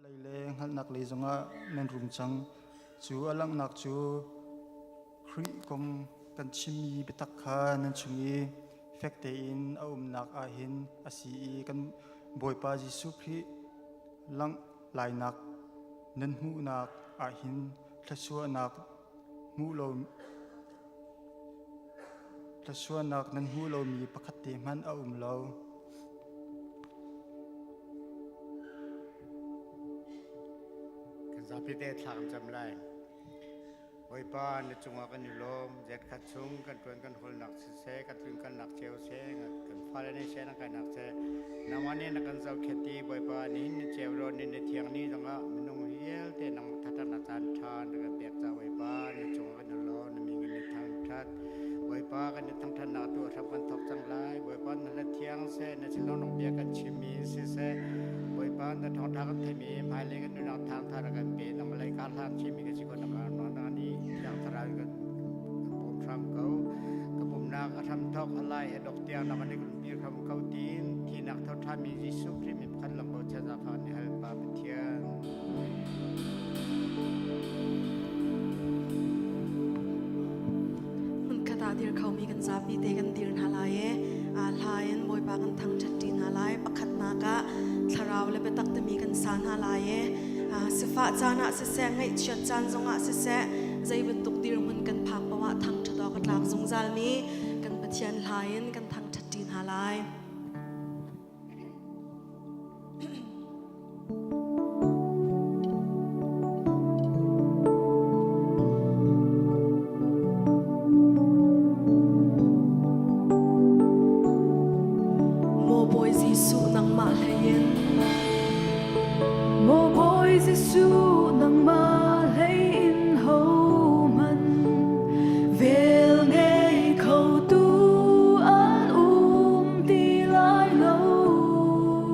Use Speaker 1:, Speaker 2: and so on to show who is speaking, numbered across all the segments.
Speaker 1: Lei le hngalhnak lei zongah nan rum cang. Cu a langhnak cu Khrih kong kan chimmi biatak kha nan chung i fek tein a umnak ah hin a si i kan Bawipa Jesuh Khrih langh lainak nan hmuhnak ah hin thluachuahnak hmuh lo thluachuahnak nan hmuh lomi pakhat te hmanh a um lo.
Speaker 2: Kan zapi te thla kan cam lai. Bawipa na cungah kan i lawm. Zetkhat chung kan tuan kan holnak siseh, kan tlun kan nak cio seh, kan fale nih seh nan kai nak seh. Nangmah nih na kan zohkhet i Bawipa nihin ni ceu lo ni ni thiang ni zongah minung vialte nangmah thatnak caan ṭha na kan pek ca Bawipa na cungah kan i lawm na min kan i thangṭhat. Bawipa kan i thangṭhatnak tu hram kan thawk cang lai. Bawipa na hla thiang seh, na thinlung bia kan chimmi siseh, Bawipa na thawngṭha kan theimi hmailei kan nunnak thangṭha na kan pe nang lei ka hlan chimmi ka si ko na ka na nih thiang thlarau in kan bawm hram ko. Ka pumnak a hram thawk a lai he dok tiang na kan i bir hram ko tin thinak tho ṭhami Jesuh Khrih min pakhat lang bochan zaangfah ni hal Pa Pathian.
Speaker 3: Hmunkhat ah dir khomi kan zapi te kan dir hna lai i hla in Bawipa kan thangṭhat ṭi hna lai. Pakhatnak ah thlarau le biatak timi kan sa hna lai i sifah caan ah siseh, ngaihchiat caan zongah siseh, zei bantuk dirhmun kan phak paoh ah thangṭhat awk a tlak zungzalmi kan Pathian hla in kan thangṭhat ṭi hna lai. Maw Bawi Jesuh nangmah hlei in
Speaker 4: Maw Bawi Jesuh nangmah hlei in hohmanh vel ngei khotu an um ti lai lo.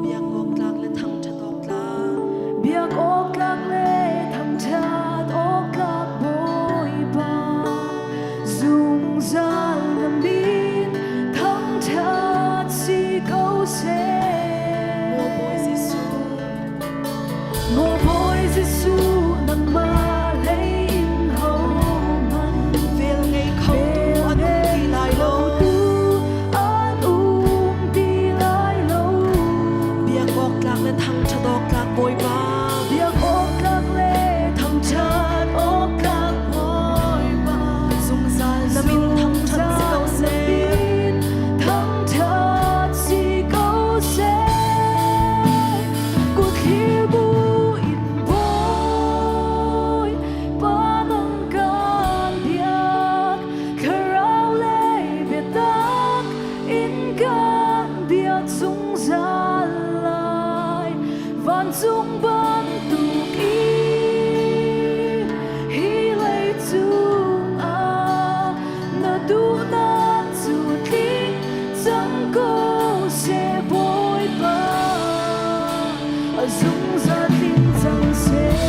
Speaker 3: Biak awk tlak le thangṭhat awk tlak.
Speaker 4: Biak awk tlak le thangṭhat awk tlak Bawipa zungzal na min thangṭhat si ko seh.
Speaker 3: Maw Bawi Jesuh.
Speaker 4: Maw Bawi Jesuh nangmah hlei in hohmanh
Speaker 3: Vel ngei khotu an um ti lai lo.
Speaker 4: An um ti lai lo.
Speaker 3: Biak awk tlak le thangṭhat awk tlak Bawipa.
Speaker 4: Biak awk tlak le thangṭhat awk tlak Bawipa.
Speaker 3: Zungzal na min thangṭhat si ko seh.
Speaker 4: Thangṭhat si ko seh. Kutthlir bu in Bawipa nang kan biak. Thlarau le biatak in kan biak zungzal lai. Vancung bantuk in hi leicung ah na duhnak cu tling cang ko seh Bawipa. A zungzal tling cang seh.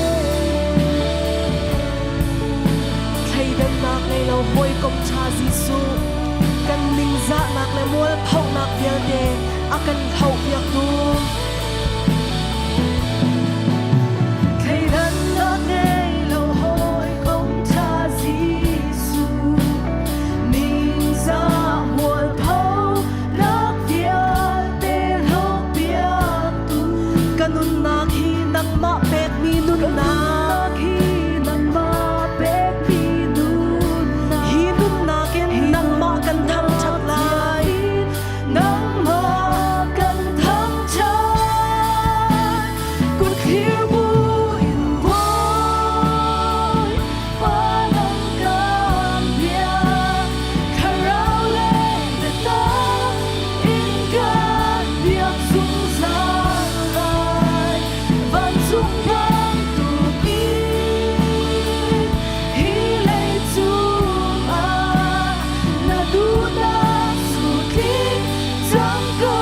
Speaker 3: Thleidannak ngei lo hawikom ṭha Jesuh, kan ningzahnak le mualphonak vialte a kan hlohpiaktu.
Speaker 4: Thleidannak ngei lo hawikom ṭha Jesuh, ningzah mualpho nak vialte hlohpiaktu.
Speaker 3: Ka nunnak hi nangmah pekmi nunnak,
Speaker 4: Nunnak hi nangmah pekmi nunnak.
Speaker 3: Hi nunnak in nangmah kan thangṭhat lai.
Speaker 4: Nangmah kan thangṭhat. Kut thlir bu in Bawipa nang kan biak. Thlarau le biatak in kan biak zungzal lai. Vancung bantuk in hi leicung ah na duhnak cu tling cang ko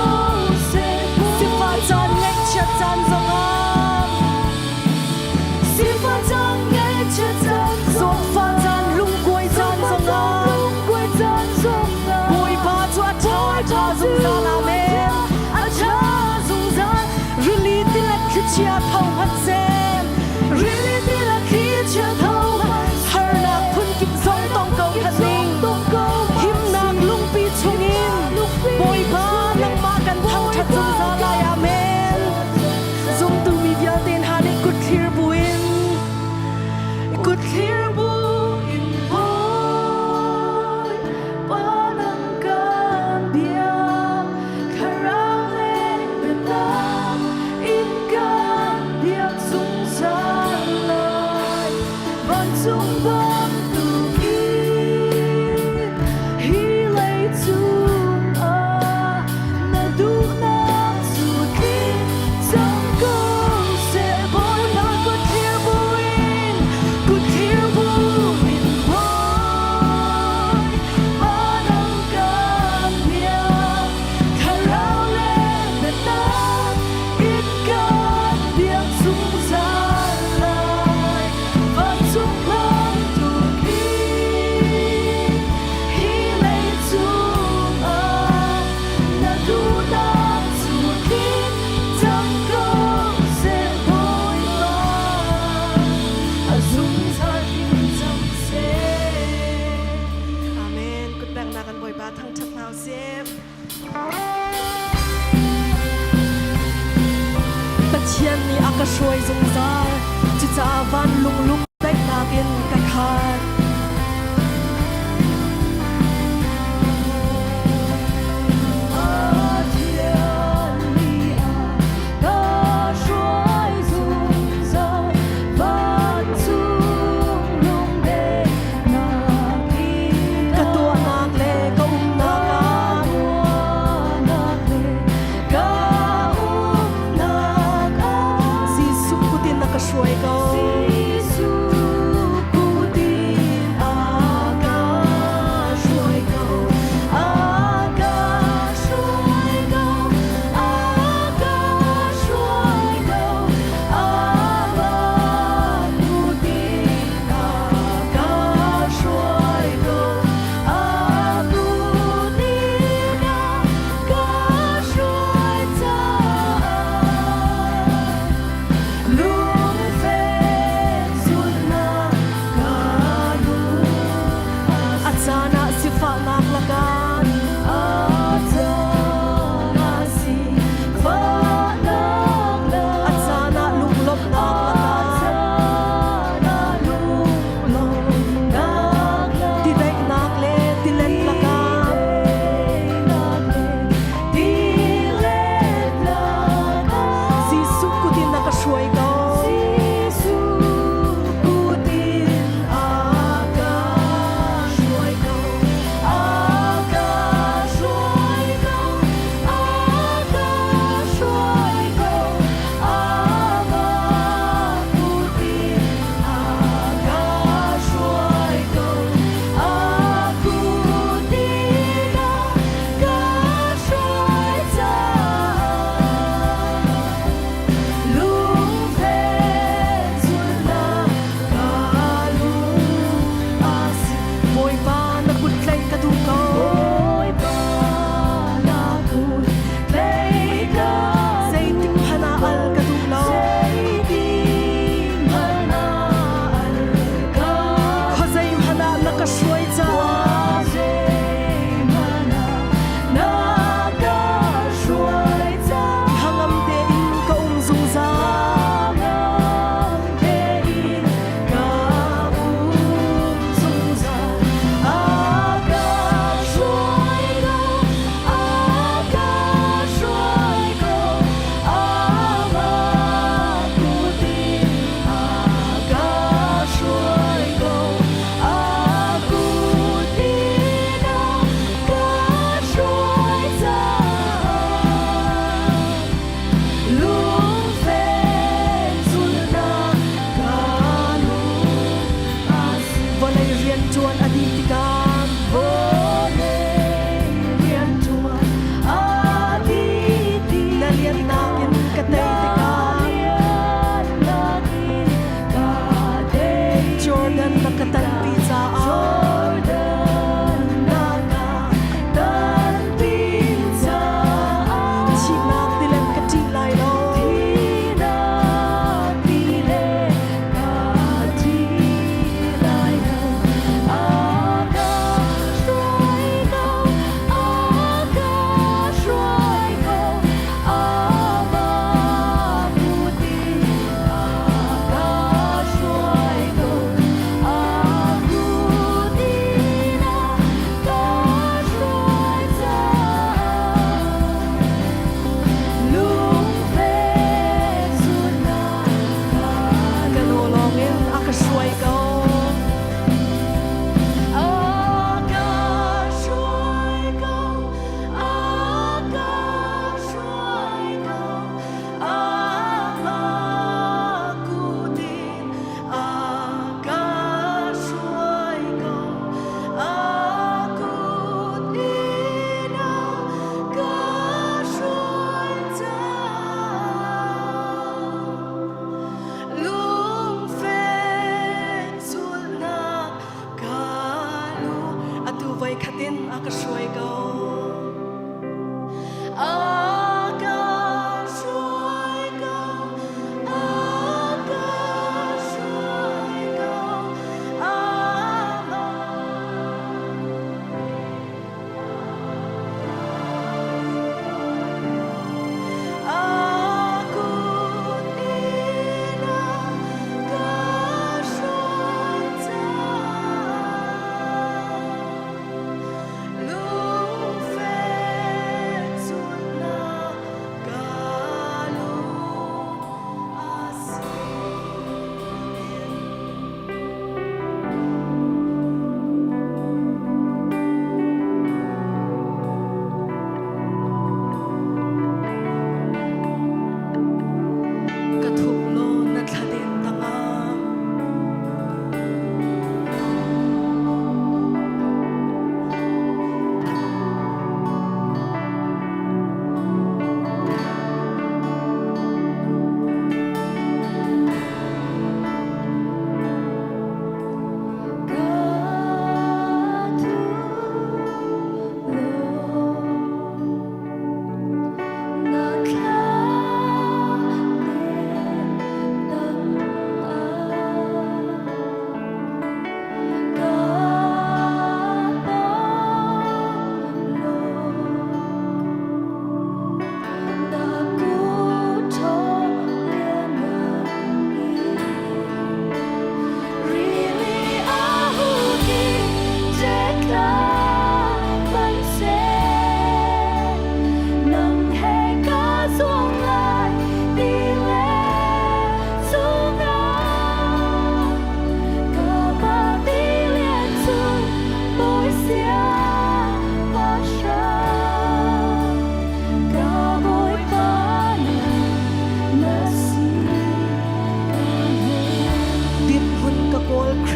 Speaker 4: seh.
Speaker 3: Sifah caan ngaihchiat caan zongah
Speaker 4: Sifah caan ngaihchiat caan
Speaker 3: Zawtfah caan lungkuai caan zongah
Speaker 4: lungkuai caan zongah
Speaker 3: Bawipa cu a ṭha a ṭha zungzal amen
Speaker 4: A ṭha zungzal
Speaker 3: Rili tilet thlichia tho hmanh seh.
Speaker 4: Vancung bantukin hi leicung ah na duhnak cu tling cang ko seh. Bawipa kut thlir buin, kut thlir buin Bawipa nang kan biak, thlarau le biatak in kan biak zungzal lai. Vancung bantukin hi leicung ah na duhnak cu tling cang ko seh Bawipa. A zungzal tling cang seh.
Speaker 3: Amen. Kutbengnak kan Bawipa thangṭhat hna usih. Pathian nih a ka hruai zungzal, cucaah van lunglung daihnak in ka khat.
Speaker 4: Pathian nih a ka hruai zungzal, vancung lungdaihnak in
Speaker 3: Ka tuahnak le ka umnak ah
Speaker 4: tuahnak le ka umnak ah
Speaker 3: Jesuh kut in a ka hruai ko.
Speaker 4: Jesuh kut in a ka hruai ko, a ka hruai ko, a ka hruai ko, Amah kut in a ka hruai ko, a kut in a ka hruai caah. Lungfek zulhnak ka lung
Speaker 3: A caan ah sifahnak lakah
Speaker 4: a caan ah sifahnak
Speaker 3: a caan ah lunglawmhnak
Speaker 4: a
Speaker 3: lakah
Speaker 4: caan ah lunglawmhnak
Speaker 3: tidaihnak le tilet lakah
Speaker 4: Tidaihnak le tilet lakah
Speaker 3: Jesuh kut in a ka hruai ko.
Speaker 4: Jesuh kut in a ka hruai ko, a ka hruai ko, a ka hruai ko, Amah kut in a ka hruai ko, a kut in a ka hruai caah.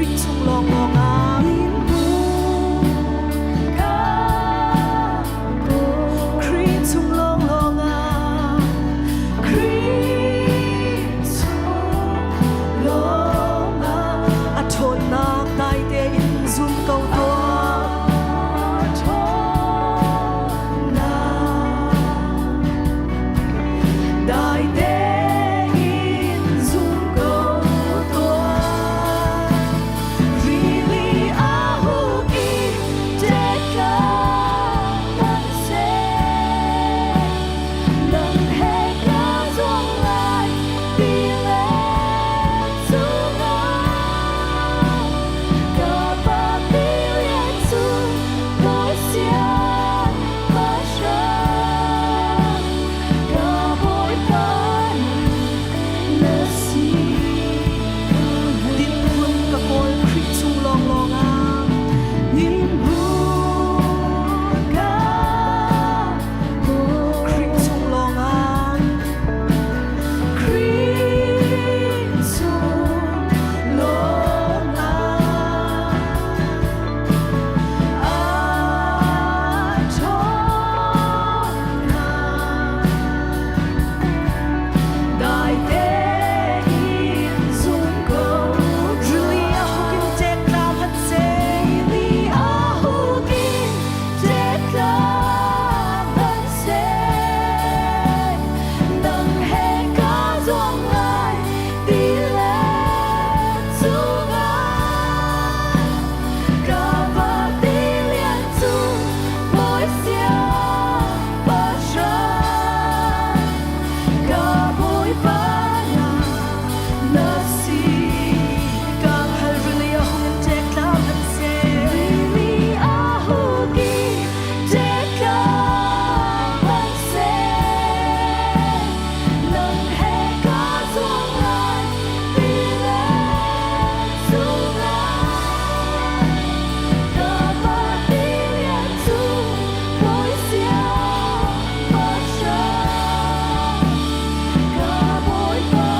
Speaker 3: Khrih chung lawnglawng ah. Khrih chung lawnglawng ah. Khrih chung lawng ah. A ṭhawnnak dai tein zum ko tuah. A ṭhawnnak dai tein zum ko tuah. Rili a huk i ṭekka kan seh. Nang he ka zuang lai tilet chungah. Ka pa tilian cu Bawi siangpahrang, ka Bawipa na si. Dinhmun ka kawl Khrih chung lawnglawng ah. Dinhmun ka kawl Khrih chung lawng ah. Khrih chung lawng ah. A ṭhawnnak dai tein zum ko. Rili a huk in ṭek tla hmanh seh. Rili a huk in ṭek tla hmanh seh. Nang he ka zuang lai tilet chungah. Ka va tilian cu Bawi siangpahrang, ka Bawipa na si. Ka hal rili a hung in ṭek tla hmanh seh. Rili a huk i ṭek tla hmanh seh. Nang he ka zuang lai tilet chungah. Ka pa tilian cu Bawi siangpahrang, ka Bawipa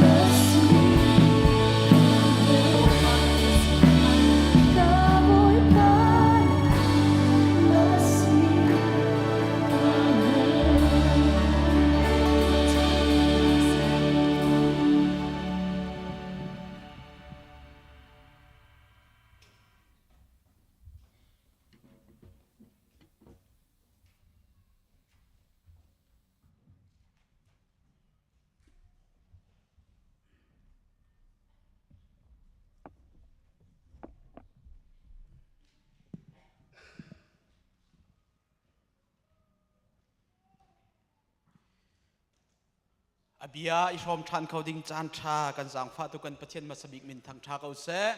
Speaker 3: na si. Ka Bawipa na si.
Speaker 5: A bia i hrawm ṭhan kho ding caan ṭha kan zaangfah tu kan Pathian hmasa bik min thang ṭha ko seh.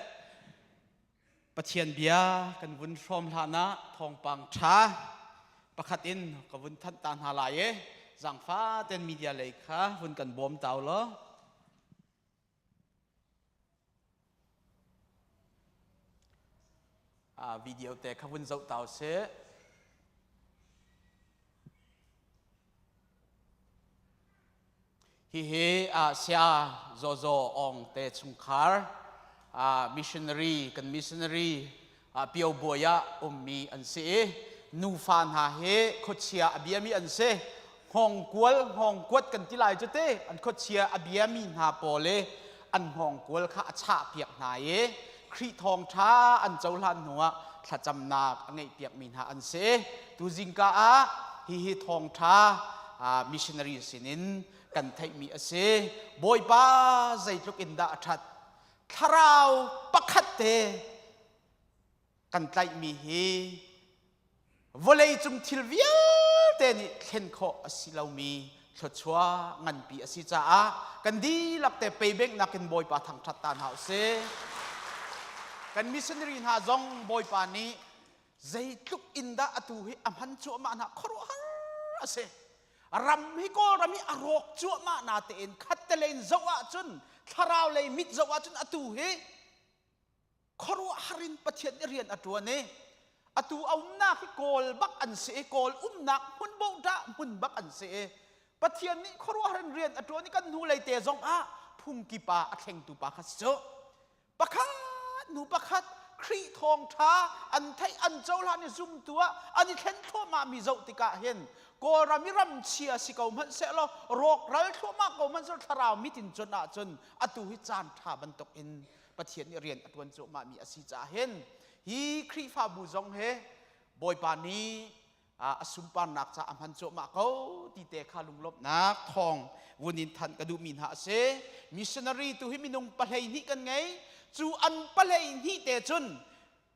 Speaker 5: Pathian bia kan vun hrawm hlan ah thawngpang ṭha pakhat in ka vun thanh ta hna lai i zaangfah ten media lei kha vun kan bawm tau law. Video te kha vun zoh tau sih. Hihi Saya Zaw Zaw Aung te chungkhar missionary kan missionary Pio Buai ah ummi an si i nufa hna hi khuachia a biami an si. Hngawngkual hngawngkuat kan ti lai cu te an khuachia a biami hna pawl i an hngawngkual kha a chahpiak hna i Khrih thawngṭha an cohlan hnuah thlacamnak a ngeihpiakmi hna an si. Tu zingka ah hihi thawngṭha missionary sinin kan theihmi a si. Bawipa zeitluk in dah a ṭhat. Thlarau pakhat te kan tlaihmi hi vawleicung thil vialte nih thlen khawh a si lomi thluachuah nganpi a si caah kan dihlak te peibenghnak in Bawipa thangṭhat ta hna usih. Kan missionary hna zong Bawipa nih zeitluk in dah atu hi a hman cuahmah hna khuaruahhar a si. Ram hi Kawlram hi a rawk cuahmah na tein khatte in zoh ahcun thlarau lei mit zoh ahcun atu hi khuaruahhar in Pathian nih rian a ṭuan i atu a umnak hi Kawl bak an si i Kawl umnak hmun bohdah hmun bak an si i Pathian nih khuaruahhar in rian a ṭuan i kan hnulei te zong ah phungki pa a thlengtu pa kha si cu. Pakhat hnu pakhat Khrih thawngṭha an theih an cohlan i zumtu ah an i thlen thluahmah mi zoh tikah hin Kawlram i ramchia si ko hmanh sehlaw rawkral thluahmah ko hmanh sehlaw thlarau mit in cuanh ahcun atu hi caan ṭha bantuk in Pathian nih rian a ṭuan cuahmah mi a si caah hin hi Khrihfabu zong he Bawipa nih a sunparnak ca a hman cuahmah ko ti te kha lunglawmhnak thawng vun in thanh ka duhmi hna a si. Missionary tu hi minung pahlei hnih kan ngei. Cu an pahlei hnih te cun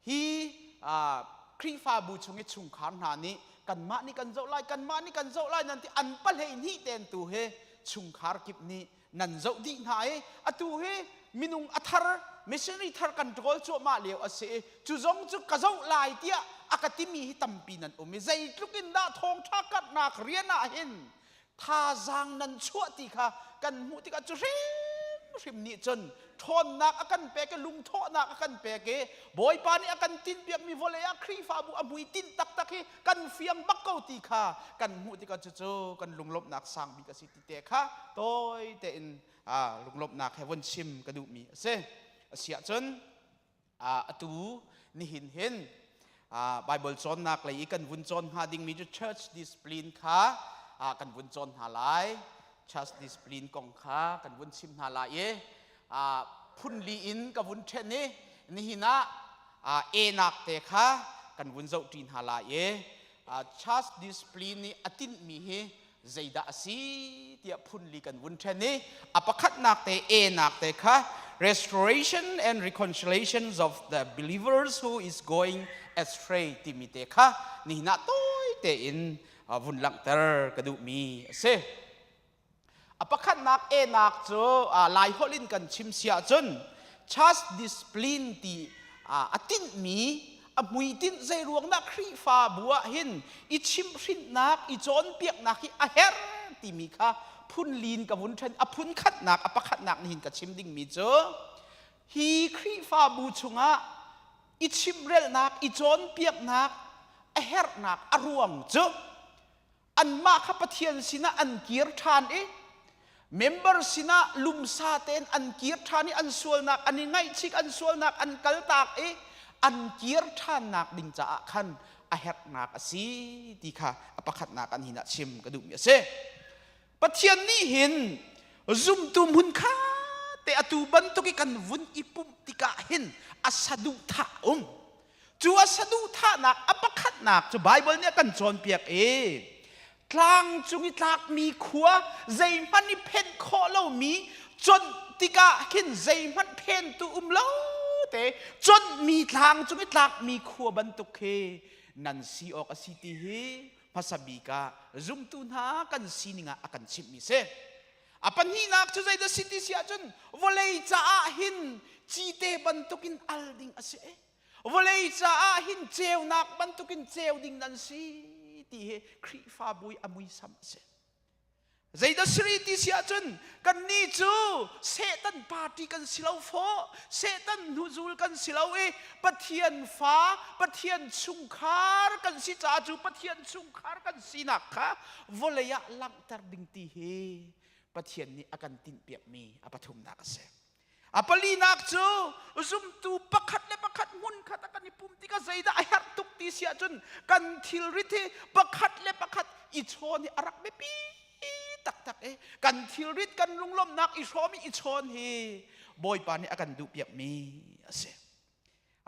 Speaker 5: hi Khrihfabu chung i chungkhar hna nih kanmah nih kan zoh lai, kanmah nih kan zoh lai nan ti an pahlei hnih ten tu hi chungkhar kip nih nan zoh dih hna i atu hi minung a thar missionary thar kan ṭawl cuahmah lio a si i cu zong cu ka zoh lai tiah a ka timi hi tampi nan um i zeitluk in dah thawngṭha karhnak rian ah hin thazaang nan chuah ti kha kan hmuh tikah cu hrimhrim nih cun ṭhawnnak a kan pek i lungthawhnak a kan pek i Bawipa nih a kan tinhpiakmi vawlei ah Khrihfabu a hmuitinh taktak hi kan fiang bak ko ti kha kan hmuh tikah cucu kan lunglawmhnak sang bik a si ti te kha tawi tein lunglawmhnak he vun chim ka duhmi a si. A si ahcun atu nihin hin Bible cawnnak lei i kan vun cawn hnga dingmi cu church discipline kha kan vun cawn hna lai. Church discipline kong kha kan vun chim hna lai i phunli in ka vun ṭhen i nihin ah enak te kha kan vun zohṭi hna lai i church discipline nih a tinhmi hi zeidah a si tiah phunli kan vun ṭhen i a pakhatnak te enak te kha restoration and reconciliations of the believers who is going astray timi te kha nihin ah tawi tein vun langhter ka duhmi a si. A pakhatnak enak cu Laiholh in kan chim si ahcun church discipline ti a tinhmi a hmuitinh zeiruang dah Khrihfabu ah hin i chimhhrinhnak i cawnpiaknak hi a herh timi kha phunlin ka vun ṭhen a phun khatnak a pakhatnak nihin ka chim dingmi cu hi Khrihfabu chungah i chimhrelhnak i cawnpiaknak a herhnak a ruang cu anmah kha Pathian sinah an kir ṭhan i member sinah lumsa tein an kir ṭhan i an sualnak an i ngaihchik an sualnak an kaltak i an kir ṭhannak ding caah khan a herhnak a si ti kha a pakhatnak an hin ah chim ka duhmi a si. Pathian nih hin zumtu hmun kha te atu bantuk i kan vun i pumh tikah hin a saduhthah um Cu a saduhthahnak a pakhatnak cu Baibal nih a kan cawnpiak i tlang cung i tlakmi khua zeihmanh i phenh khawh lomi conh tikah khin zeihmanh phentu um lo te conhmi tlang cung i tlakmi khua bantuk khi nan si awk a si ti hi hmasa bik ah zumtu hna kan sining ah a kan chimhmi si. A pahnihnak cu zeidah si ti si ahcun vawlei caah hin cite bantukin al ding a si. Vawlei caah hin ceunak bantukin ceu ding nan si ti hi Khrihfabu i a muisam a si. Zeidah siri ti si ahcun kannih cu Satan party kan si lo fawh, Satan hnuzul kan si lo i Pathian fa, Pathian chungkhar kan si caah cu Pathian chungkhar kan sinak kha vawlei ah langhter ding ti hi Pathian nih a kan tinhpiakmi a pathumnak a si. A palinak cu zumtu pakhat le pakhat hmunkhat a kan i pum tikah zeidah a herh tuk ti si ahcun kan thilrit hi pakhat le pakhat i chawn hi a rak biapi taktak i kan thilrit kan lunglawmhnak i hrawm i i chawn hi Bawipa nih a kan duhpiakmi a si.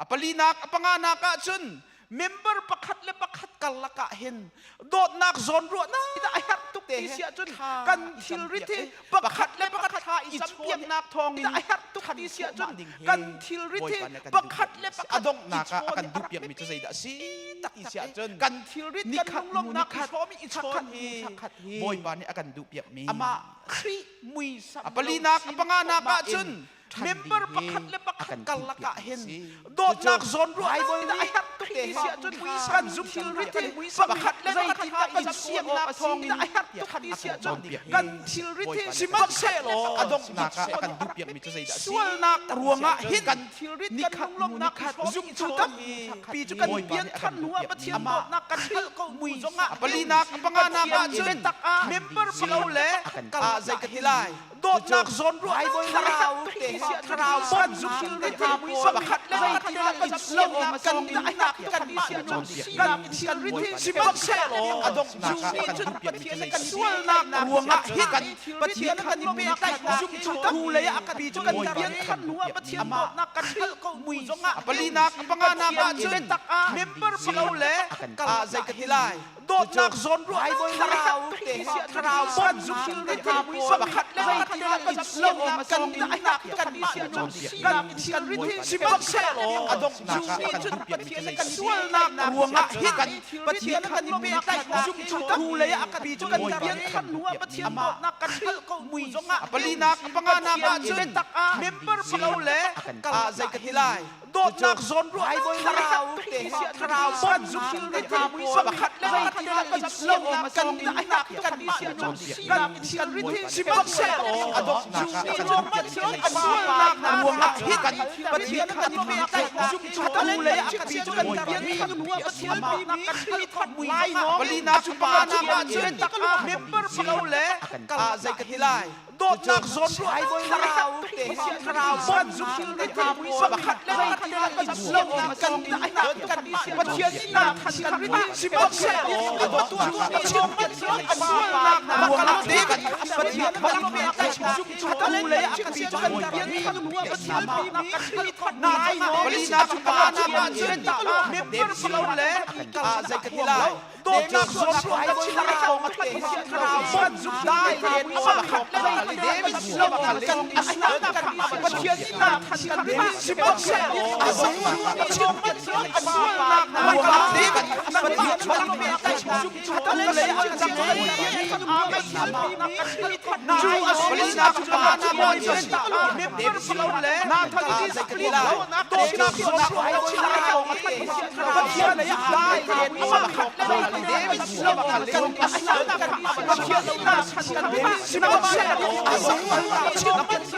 Speaker 5: A palinak, a panganak ahcun member pakhat le pakhat karlak ah hin dawtnak zawnruahnak a herh tuk ti si ahcun kan thilrit hi pakhat le pakhat thla i campiaknak thawngin a herh tuk ti si ahcun kan thilrit hi pakhat le pakhat a donghnak ah a kan duhpiakmi cu zeidah a si tak ti si ahcun kan thilrit kan lunglawmhnak i hrawm i chawn hi Bawipa nih a kan duhpiakmi amah Khrih muisam a palinak a panganak ahcun member pakhat le pakhat karlak ah hin dawtnak zawnruahnak a herh tuk ti si ahcun kan zumh thilrit hi pakhat le pakhat kan siamnak thawngin a herh tuk ti si ahcun kan thilrit hi sihmanhsehlaw a donghnak ah a kan duhpiakmi cu zeidah sualnak ruangah hin kan thilrit kan lunglawmhnak zumtu tampi cu kan pianthar hnu ah Pathian dawtnak kan hngalh ko mui zongah a palinak a panganak ahcun member pakhat le zei ka ti lai. Dawtnak zawnruahnak thlarau te thlarau pakhat le pakhat kan nunnak kan kan sihmanhsehlaw a donghnak ah a kan duhpiakmi cu zei sualnak ruangah hin Pathian kan i pehtlaihnak zumtu lei ah kan pi cu kan pian khan hnu ah Pathian dawtnak kan hngalh ko mui zongah a palinak a panganak ah cun member si lo le zei ka ti lai dawtnak zawnruahnak thlarau te thlarau pakhat le pakhat kan nunnak kan kan sihmanhsehlaw a donghnak ah a kan duhpiakmi cu zei sualnak ruangah hin Pathian kan i pehtlaihnak zumtu lei ah kan pi cu kan pian khan hnu ah Pathian dawtnak kan hngalh ko mui zongah a palinak a panganak ah cun member si lo le zei ka ti lai dawtnak zawnruahnak thlarau te thlarau pakhat le pakhat kan nunnak kan kan sihmanhsehlaw a donghnak ah a kan duhpiakmi cu zei sualnak ruangah hin Pathian kan i pehtlaihnak zumtu lei ah kan pi cu kan pian khan hnu ah Pathian dawtnak kan hngalh palinak panganak ah cun member si lo le zei ka ti lai dawtnak zawnruahnak thlarau te thlarau pakhat le pakhat kan nunnak kan Pathian kan sihmanhsehlaw a donghnak sualnak ruangah Pathian kan i pehtlaihnak zumtu lei ah kan pi cu kan pian khan hnu ah Pathian dawtnak kan hngalh palinak panganak ah cun member si lo le zei ka ti lai dawtnak zawnruahnak thlarau thlarau dai tein pakhat le David kan Pathian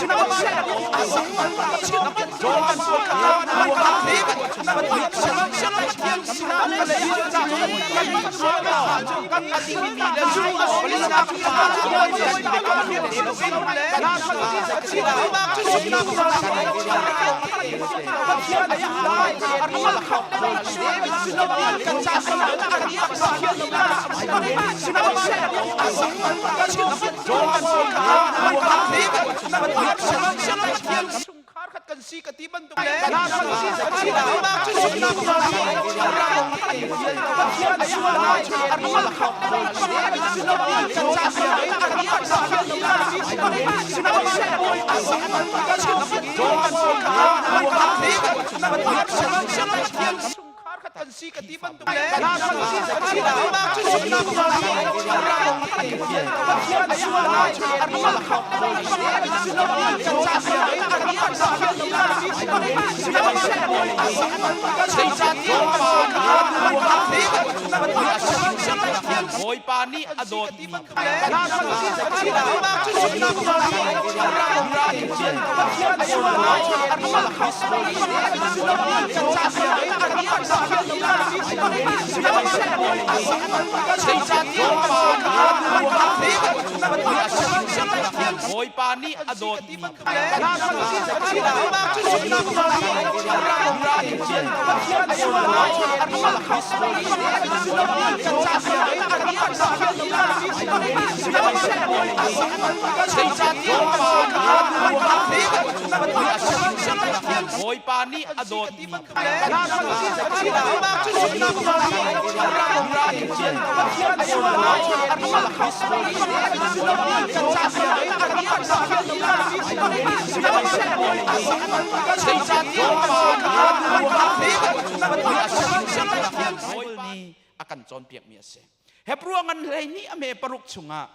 Speaker 5: sihmanhsehlaw a sualnak ruangah Pathian Chungkhar khat kan si ka ti bantuk le Chungkhar khat kan si ka ti bantuk le
Speaker 6: Bawipa nih a dawtmi Bawipa nih a dawtmi Bawipa nih a dawtmi a kan cawnpiakmi a si. Hebrew ngan 12 a me paruk chungah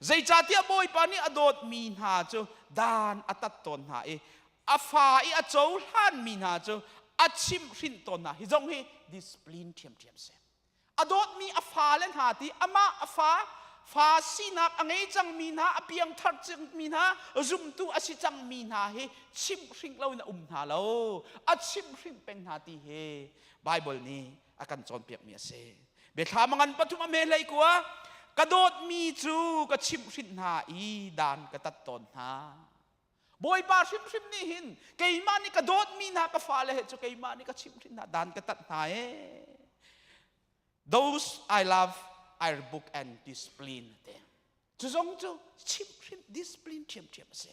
Speaker 6: zeicahtiah Bawipa nih a dawtmi hna cu dan a tat tawn hna i a fa i a cohlanmi hna cu a chimhhrinh tawn hna. Hi zong hi discipline ṭhiamṭhiam si. A dawtmi a fale hna ti amah a fa fa sinak a ngei cangmi hna a piangthar cangmi hna zumtu a si cangmi hna hi chimhhring loin a um hna lo a chimhhrin peng hna ti hi Bible nih a kan cawnpiakmi a si. Biathlam a ngan pathum a hme hlei kua ka dawtmi cu ka chimhhrinh hna i dan ka tat tawn hna. Bawipa hrimhrim nih hin keimah nih ka dawtmi hna ka fale he cu keimah nih ka chimhhrinh hna dan ka tat hna ee. Those I love I rebuke and discipline te. Cu zong cu chimhhrinh discipline ṭhiamṭhiam a si.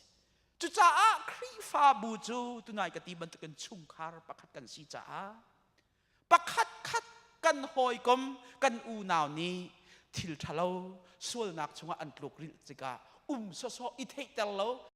Speaker 6: Cucaah Khrihfabu cu tunai ka ti bantukin chungkhar pakhat kan si caah pakhat khat kan hawikom kan unau nih thil ṭhalo sualnak chungah an tluk rilh tikah um sawsawh i theihter lo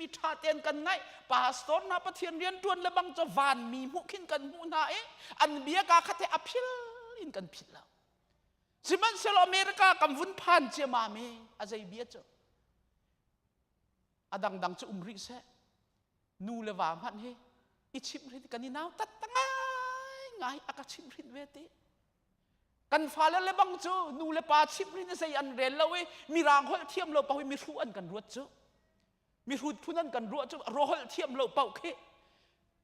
Speaker 6: mi ṭha tein kan ngaih pastor hna pathian rian ṭuan le bang cu vanmi hmuh khin kan hmuh hna i an bia ka khat he a phil in kan philh lo sihmanhsehlaw America kan vun phan ciamam i a zei bia cu a dangdang cu um rih seh nu le va hmanh hi i chimhrin kan i nau tat ngai ngai a ka chimhrin ve ti Kan fale le bang cu nu le pa chimhrin zei an rel lo i mirang holh thiam lo paoh i mihru an kan ruat cu. Mihrut phun an kan ruah cu holh thiam lo paoh khi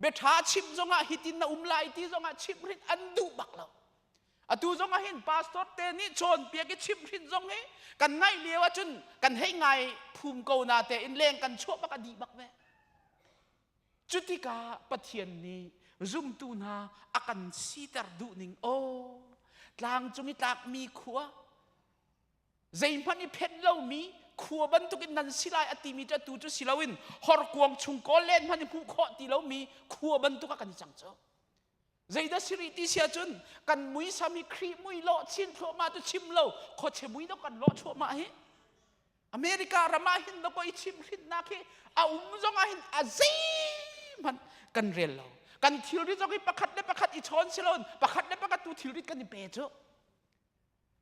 Speaker 6: biaṭha chim zongah hitin na um lai ti zongah chimhrin an duh bak lo. Atu zongah hin pastor te nih cawnpiak i chimhrin zong hi kan ngaih lio ahcun kan hei ngai phum ko na te in leng kan chuah bak a dih bak ve. Cutikah Pathian nih zumtu hna a kan siter duhning aw tlang cung i tlakmi khua zeihmanh i phenh lomi khua bantukin nan si lai a timi cu atu cu si loin horkuang chung kawl len hmanh i hmuh khawh ti lomi khua bantuk ah kan i cang cu. Zeidah si rih ti si ahcun kan muisam hi Khrih mui lawh chin thluahmah cu chim lo khuachia mui dok kan lawh chuahmah hi. America ram ah hin dawkaw i chimhhrinnak hi a um zong ah hin a zeihmanh kan rel lo. Kan thilri zong hi pakhat le pakhat i chawn si loin pakhat le pakhat tu thilrit kan i pe cu.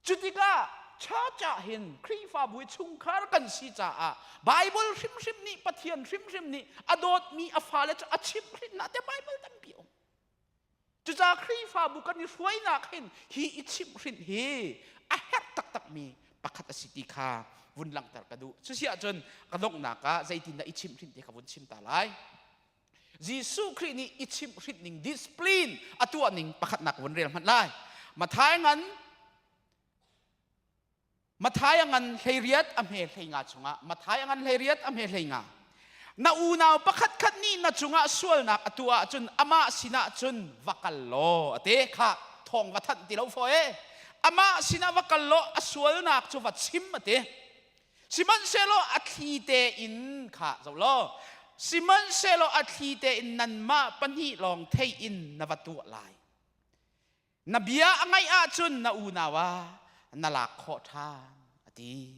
Speaker 6: Cutikah church ah hin Khrihfabu i chungkhar kan si caah Bible hrimhrim nih Pathian hrimhrim nih a dawtmi a fale cu a chimhhrinnak te Bible tampi um. Cucaah Khrihfabu kan i hruainak hin hi i chimhhrinh hi a herh taktakmi pakhat a si ti kha vun langhter ka duh. Cusi ahcun ka donghnak ah zeitindah i chimhhrinh ti kha vun chim ta lai. Jesuh Khrih nih i chimhhrinh ning discipline a tuah ning pakhatnak vun rel hmanh lai. Matthai ngan Matthai a ngan 18 a hme 15 chungah Matthai a ngan 18 a hme 15 na unau pakhat khat nih na cungah sualnak a tuah ahcun amah sinah cun va kal law a ti kha thawng va thanh ti lo faw e amah sinah va kal law a sualnak cu va chim a ti sihmanhsehlaw a thli tein kha zoh law sihmanhsehlaw a thli tein nanmah pahnih lawng thei in na va tuah lai Na bia a ngaih ahcun na unau ah na lak khawh ṭhan a ti.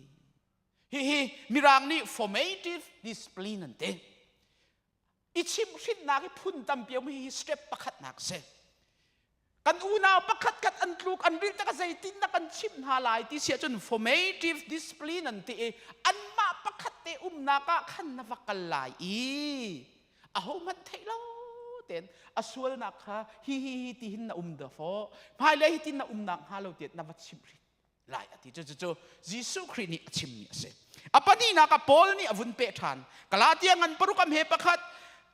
Speaker 6: Hihi Mirang nih formative discipline an ti. I chimhhrinnak i phun tampi um hi step pakhatnak si. Kan unau pakhat khat an tluk an ril tak zeitin na kan chimh hna lai ti siah cun formative discipline an ti i anmah pakhat te umnak ah khan na va kal lai i ahohmanh theih lo tein a sualnak kha hi hi hi ti hin na um da fo hmailei hi tin na umnak hnga lo tiah na va chimh hrin lai a ti. Cucu Jesuh Khrih nih a chimmi a si. A pahnihnak ah Paul nih a vun peh ṭhan. Galatia ngan paruk am he pakhat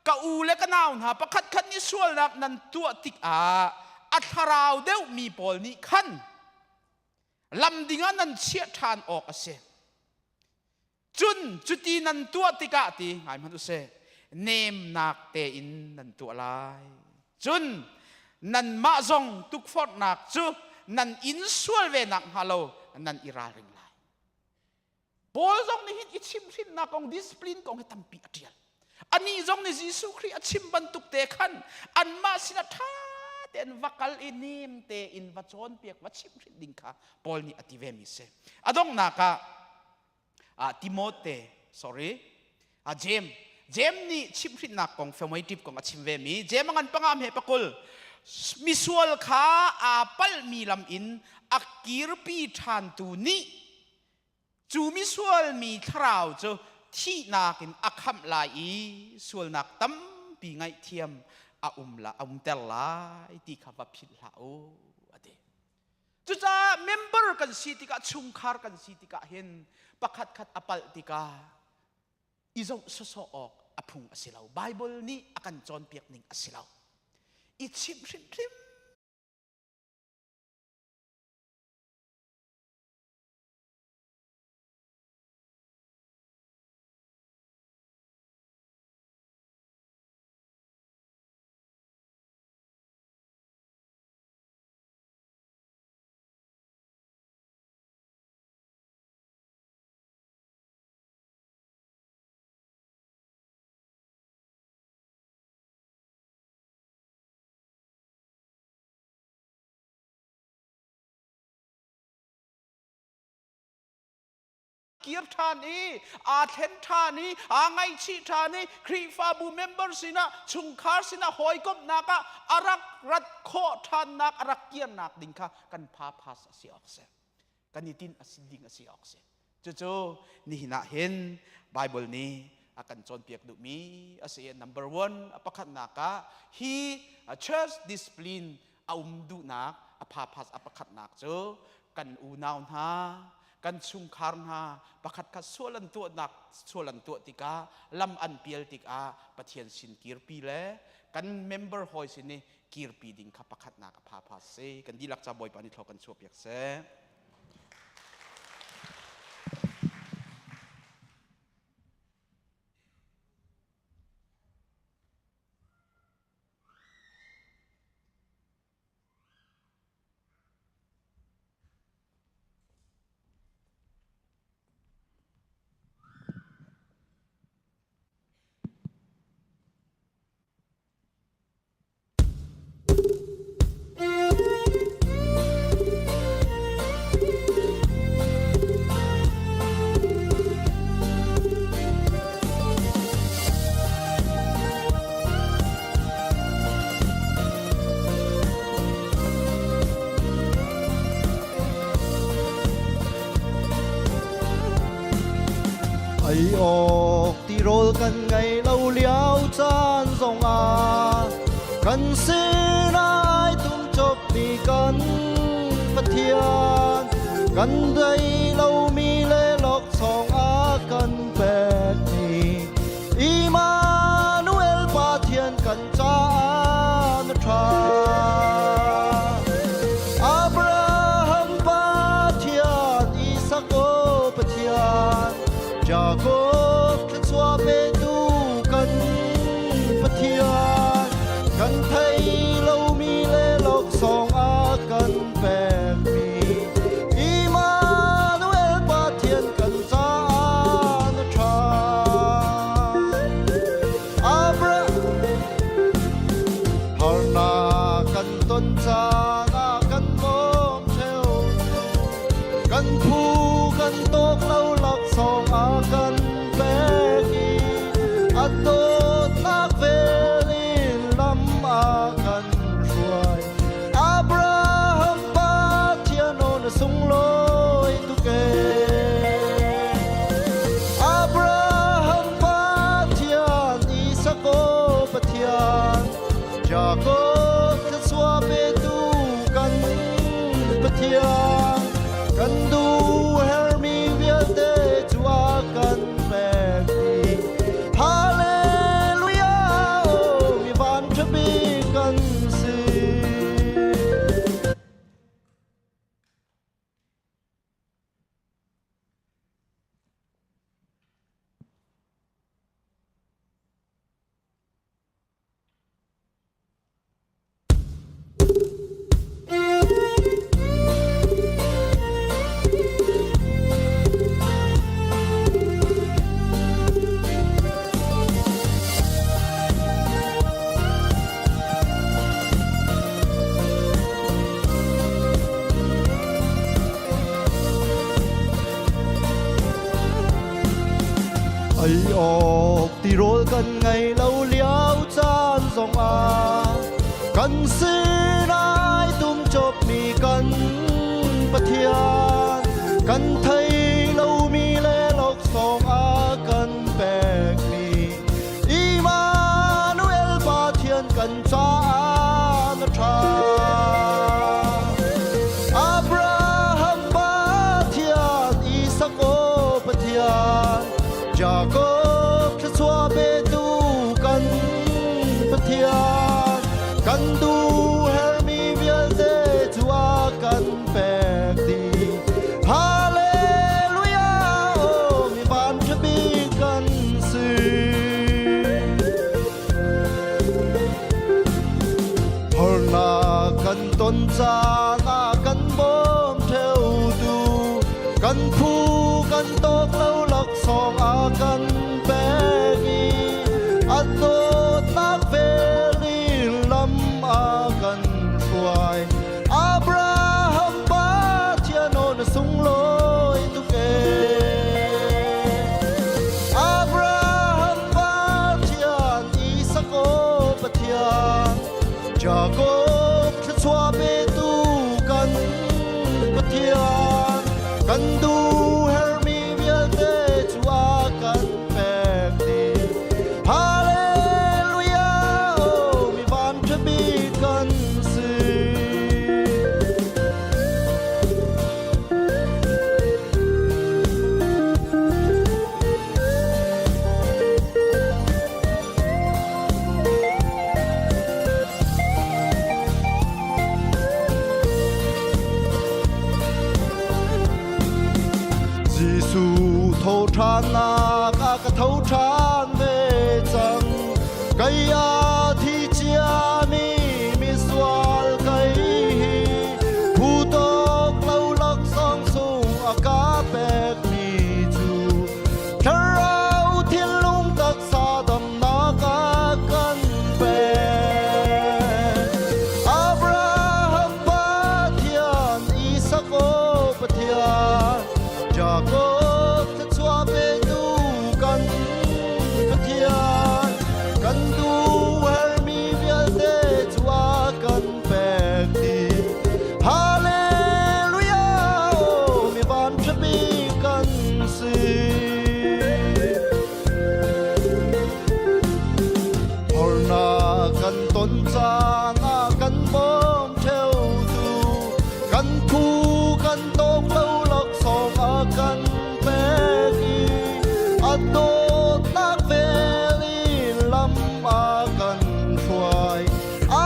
Speaker 6: ka u le ka nau hna pakhat khat nih sualnak nan tuah tikah a thlarau deuhmi pawl nih khan lam dingah nan chiah ṭhan awk a si. Cun cuti nan tuah tikah ti ngai hmanh usih nemnak tein nan tuah lai. Cun nanmah zong tukforhnak cu nan in sual ve nak hnga lo nan i ralring lai. Paul zong nih hin i chimhhrinnak kong discipline kong hi tampi a ṭial. Anih zong nih Jesuh Khrih a chim bantuk te khan anmah sinah ṭha tein va kal i nem tein va cawnpiak va chimhhrinh ding kha Paul nih a ti vemi si. A donghnak ah Timote sorry James James nih chimhhrinnak kong formative kong a chim ve mi James a ngan panga hme pakul misual kha aa palmi lam in a kirpi ṭhantu nih cu misual mi thlarau cu thihnak in a khamh lai i sualnak tampi ngaihthiam a um la a umter lai ti kha va philh hlah u a ti. Cucaah member kan si tikah chungkhar kan si tikah hin pakhat khat a palh tikah i zoh sawsawh awk a phung a si lo. Bible nih a kan cawnpiak ning a si lo. I chimh hrimhrim. Kir ṭhan i aa thlen ṭhan i aa ngaihchih ṭhan i Khrihfabu member sinah chungkhar sinah hawikomhnak ah a rak rat khawh ṭhannak a rak kirnak ding kha kan phaphas a si awk si kan i tinh a si ding a si awk si. Cucu nihin ah hin Bible nih a kan cawnpiak duhmi a si. Number one, a pakhatnak ah hi church discipline a um duhnak a phaphas a pakhatnak cu kan unau hna kan chungkhar hna pakhat khat sual an tuahnak sual an tuah tikah lam an pial tikah Pathian sin kirpi le kan member hawi sin i kirpi ding kha pakhatnak a phapha si. Kan dihlak ca Bawipa nih thlaw kan chuahpiak seh.
Speaker 7: Ei awk tirawl kan ngei lo lio caan zongah kan sinai tum cop mi kan Pathian kan dei lomi le laksawng a kan pek mi Immanuel Pathian kan caah na ṭha. Abraham Pathian, Isak aw Pathian, Jakob thluachuah petu kan Pathian, kan thei lomi le laksawng a kan pekmi Immanuel Pathian kan caah na ṭha. Abraham harnak kan ton caan ah kan bawm ṭheo. Kan phu kan tawk lo laksawng a kan pek i a dawtnak vel in lam a kan hruai. Abraham. Jakob thluachuah petu kan Pathian kan duh hermi vialte cu a kan pek dih. Hallelujah, oh, mi van ṭha bik kan si. Ei awk tirawl kan ngei lo lio caan zongah kan sinai tum cawpmi kan Pathian kan thei lomi le laksawng a kan pekmi Immanuel Pathian kan caah na ṭha. Abraham Pathian, Isak aw Pathian, Jakob thluachuah petu kan Pathian, kan duh hermi vialte cu a kan pek dih. Hallelujah, oh, mi van ṭha bik kan si. Harnak kan ton caan ah kan bawm ṭheutu, kan phu kan tawk lo laksawng a kan pek i a dawtnak vel in lam a kan hruai. Abraham Pathian aw na sunglawi tuk ee. Abraham Pathian, Isak aw Pathian, Jakob thluachuah petu kan Pathian, kan duh hermi vialte cu a kan pek dih. Hallelujah, oh, mi van ṭha bik kan si. Jesuh tho ṭhannak a ka tho ṭhan ve cang. Kei a thi ciami misual kei hi phu tawk lo laksawng sung a ka pekmi cu thlarau thinlung taksa damnak a kan pek. Abraham Pathian, Isak aw Pathian, Jakob thluachuah petu kan Pathian, kan duh hermi vialte cu a kan pek dih. Hallelujah, oh, mi van ṭha bik kan si. Harnak kan ton caan ah kan bawm ṭheutu, kan phu kan tawk lo laksawng a kan pek i a dawtnak vel in lam a kan hruai.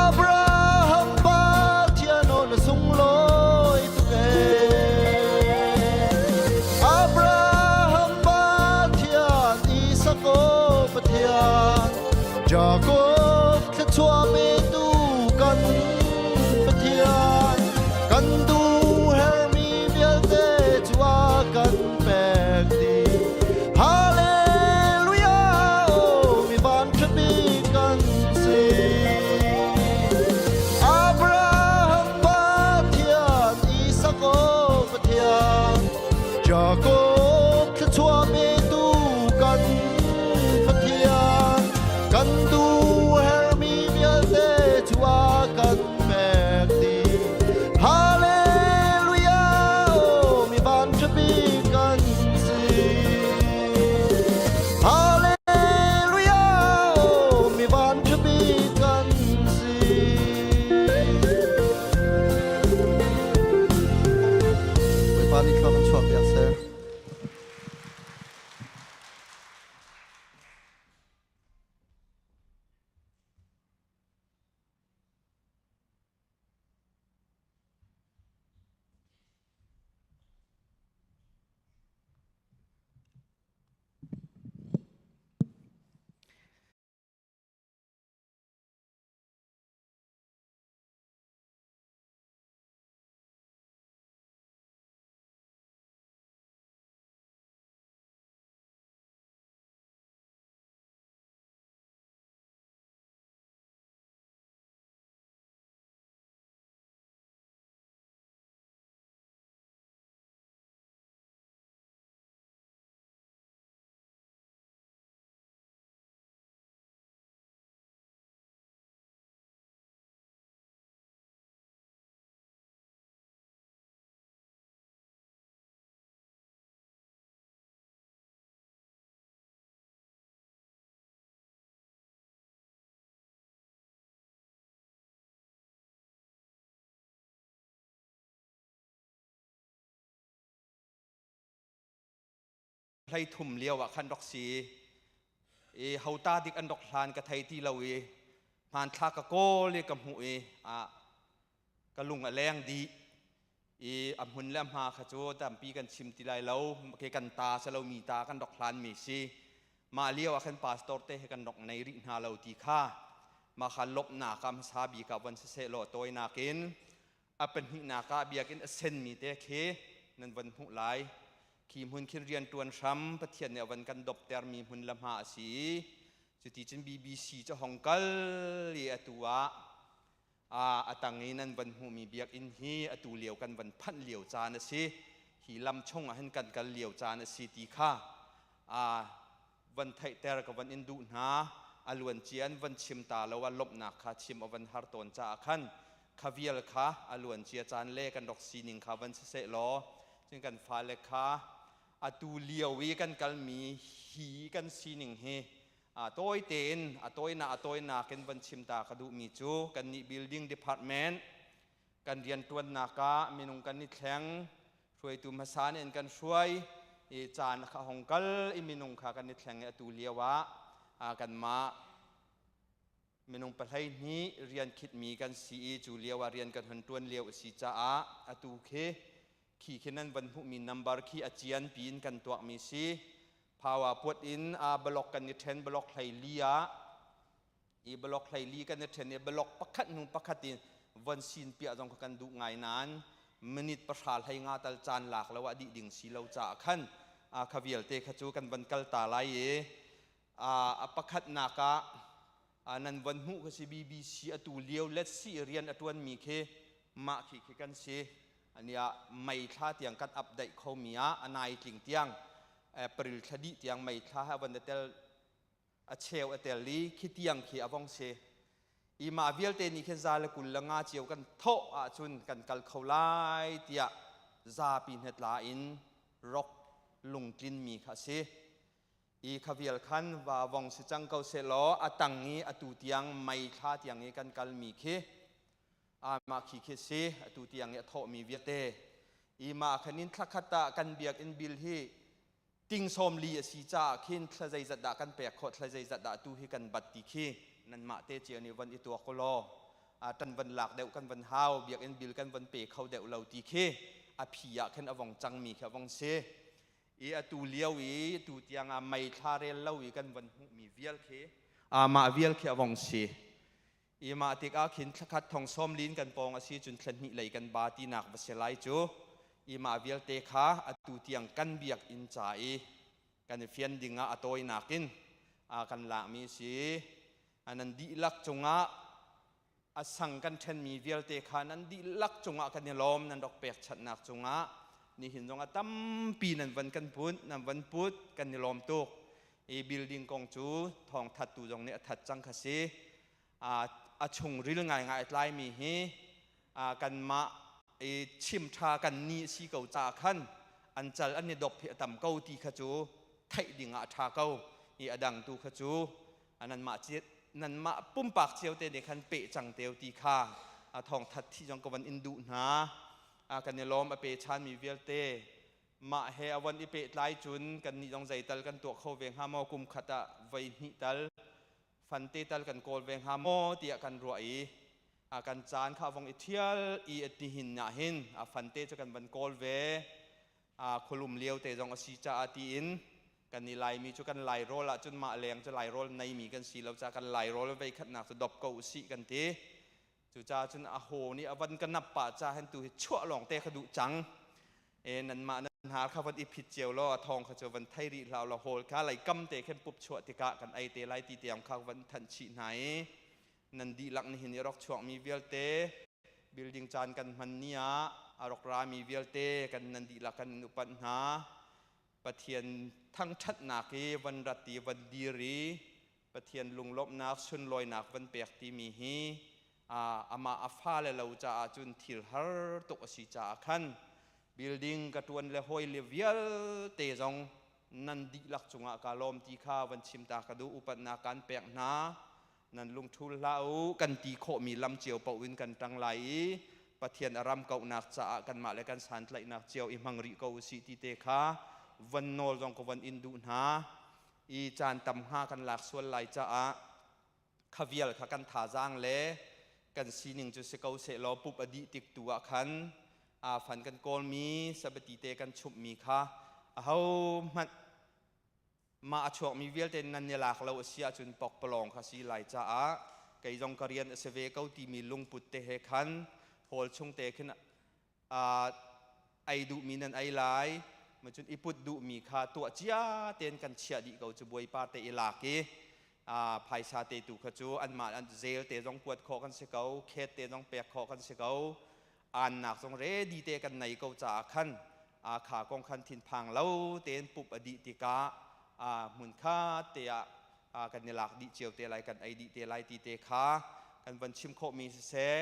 Speaker 7: Abraham Pathian aw na sunglawi tuk ee. Abraham Pathian, Isak aw Pathian, Jakob thluachuah petu kan.
Speaker 8: 13 lio ah khan rak si i hota dik an rak hlan ka thei ti lo i hmanthlak ka kawl i ka hmuh i ah ka lung a leng dih i a hmun le a hma kha cu tampi kan chim ti lai lo ke kan ta si lo mi ta kan rak hlan mi si. Mah lio ah khan pastor te he kan rak nei rih hna lo ti kha mah kha lawmhnak ah hmasa bik ah von siseh law tawinak in. A pahnihnak ah biakinn a senmi te khi nan von hmuh lai. Khi hmun khin rianṭuan hram Pathian nih a von kan doptermi hmun le hma a si i cuti cun BBC cu hong kal i atu ah a tang i nan von hmuhmi biakinn hi atu lio kan von phanh lio caan a si. Hi lam chung ah hin kan kal lio caan a si ti kha van theihter ka van in duh hna. A luancia an van chim ta lo ah lawmhnak kha chim a van har tawn caah khan kha vial kha a luancia caan le kan rak sining kha van siseh law, cun kan fale kha atu lio i kan kalmi hi kan sining hi a tawi tein a tawinak a tawinak in van chim ta ka duhmi cu, kannih building department kan rianṭuannak ah minung kan i thleng, hruaitu hmasa nih an kan hruai i caan kha hong kal i minung kha kan i thleng i atu lio ah kanmah minung 12 rian khitmi kan si i cu lio ah rian kan hun ṭuan lio a si caah atu khi khi khi nan van hmuhmi number khi a cian piin kan tuakmi si. Phawa puat in a block kan i ṭhen, block 14 ah i block 14 kan i ṭhen i block pakhat hnu pakhat in von sin piah zong kha kan duh ngai nain minute 10 15 tal caan lak lo ah dih ding si lo caah khan kha vialte kha cu kan van kal ta lai i a pakhatnak ah nan von hmuh kha si. BBC atu lio let's see rian a ṭuanmi khi mah khi khi kan si. Ani ah May thla tiang kan update khomi ah a nai tling tiang April thla dih tiang May thla ha van tel a cheu a tel i khi tiang khi a vong si i mah vialte nih khin 125 cio kan thawh ahcun kan kal kho lai tiah zapi hnatla in rok lungtlinmi kha a si i kha vial khan va vong si cang ko seh law, a tang i atu tiang May thla tiang i kan kalmi khi mah khi khi si. Atu tiang i a thawhmi vialte i mah khan in thla khat ah kan biakinn bil hi ting 40 a si caah khin thla zeizat dah kan pek khawh, thla zeizat dah tu hi kan bat ti khi nanmah te cio nih von i tuak law, ṭan van lak deuh kan van hau, biakinn bil kan van pe kho deuh lo ti khi a phi ah khin a vong cangmi khi a vong si i atu lio i tu tiang ah May thla rel lo i kan van hmuhmi vial khi mah vial khi a vong si i mah tikah khin thlakhat thong sawm lin kan pawng a si cun thla hnih lei kan ba tinak va si lai cu. I mah vialte kha atu tiang kan biakinn ca i kan i fian ding ah a tawinak in kan lakmi si. Nan dihlak cungah a sang kan ṭhenmi vialte kha nan dihlak cungah kan i lawm. Nan rak pekchanhnak cungah nihin zong a tampi nan van kan put, nan van put, kan i lawm tuk. I building kong cu thawng thattu zong nih a that cang kha si. A chungril ngaingai a tlaimi hi kanmah i chim ṭha kan ni si ko caah khan an cal an i dop hi a tam ko ti kha cu theih ding ah a ṭha ko i a dang tu kha cu nanmah nanmah pumpak cio te nih khan peh cang teo ti kha thawng that thi zong ka van in duh hna. Kan i lawm a pe chanmi vialte. Mah he a von i pehtlai cun kan nih zong zeital kan tuah kho ve hnga maw, kum khat ah voi hnih tal fante tal kan kawl ve hnga maw tiah kan ruah i kan caan kha vong i thial i nihin ah hin a fante cu kan van kawl ve. Khulum lio te zong a si caah tiin kan i Laimi cu kan Lairawl ah cun mah leng cu Lairawl neimi kan si lo caah kan Lairawl vei khatnak cu dop ko usih kan ti. Cucaah cun a haw nih a van ka nap pah ca hen tu hi chuah lawng te kha duh cang e. Nanmah nan hnar kha van i phit cio law a thawng kha cu van thei rih hlah law, hawl kha lei kam te khin pup chuah tikah kan ei te lai ti tiang kha van thanh chih hna i nan dihlak nihin i rak chuakmi vialte, building caan kan hman ni ah a rak rami vialte kan nan dihlak kan in upat hna. Pathian thangṭhatnak i van rat i van dir i Pathian lunglawmhnak sunlawinak van pek timi hi amah a fale lo caah cun thil har tuk a si caah khan building ka ṭuan le hawi le vialte zong nan dihlak cungah ka lawm ti kha van chim ta ka duh. Upatnak kan pek hna. Nan lungṭhul hlah u, kan ti khawhmi lam cio paoh in kan ṭang lai i Pathian a ram kauhnak caah kanmah le kan santlaihnak cio i hmang rih ko usih ti te kha. Van nawl zong ka van in duh hna i caan tam hnga kan lak sual lai caah kha vial kha kan thazaang le kan sining cu si ko sehlaw pup a dih tik tu ah khan aa fan kan kawlmi sabati te kan chumhmi kha aho hmanh mah a chuakmi vialte nan i lak lo a si ahcun pokpalawng kha si lai caah kei zong ka rian a si ve ko timi lungput te he khan hall chung te khin ei duhmi nan ei lai macun i put duhmi kha tuah cia tein kan chiah dih ko cu bawipa te i lak i phaisa te tu kha cu anmah an zel te zong kuat khawh kan si ko khet te zong pek khawh kan si ko aannak zong ready te kan nei ko caah khan kha kong khan thinphang lo tein pup a dih tikah hmun khat te ah kan i lak dih cio te lai kan ei dih te lai ti te kha kan van chim khawhmi siseh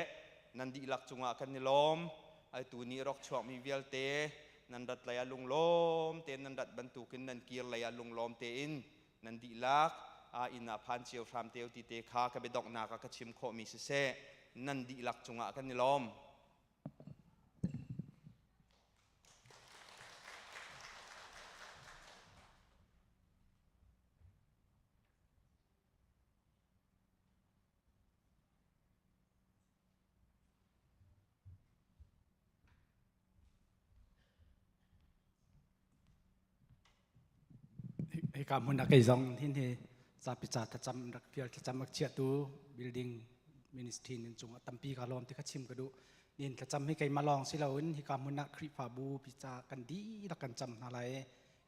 Speaker 8: nan dihlak cungah kan i lawm. Tu ni rak chuakmi vialte nan rat lei ah lunglawm tein nan rat bantukin nan kir lei ah lunglawm tein nan dihlak inn ah phan cio hram te ti te kha ka biadonghnak ah ka chim khawhmi siseh nan dihlak cungah kan i lawm.
Speaker 9: Hika hmun ah kei zong hin hi zapi ca thlacam rak fial thlacam rak chiahtu building ministry nin cungah tampi ka lawm ti kha chim ka duh. Nin thlacam hi keimah lawng si loin hika hmun ah Khrihfabu pi ca kan dihlak kan cam hna lai.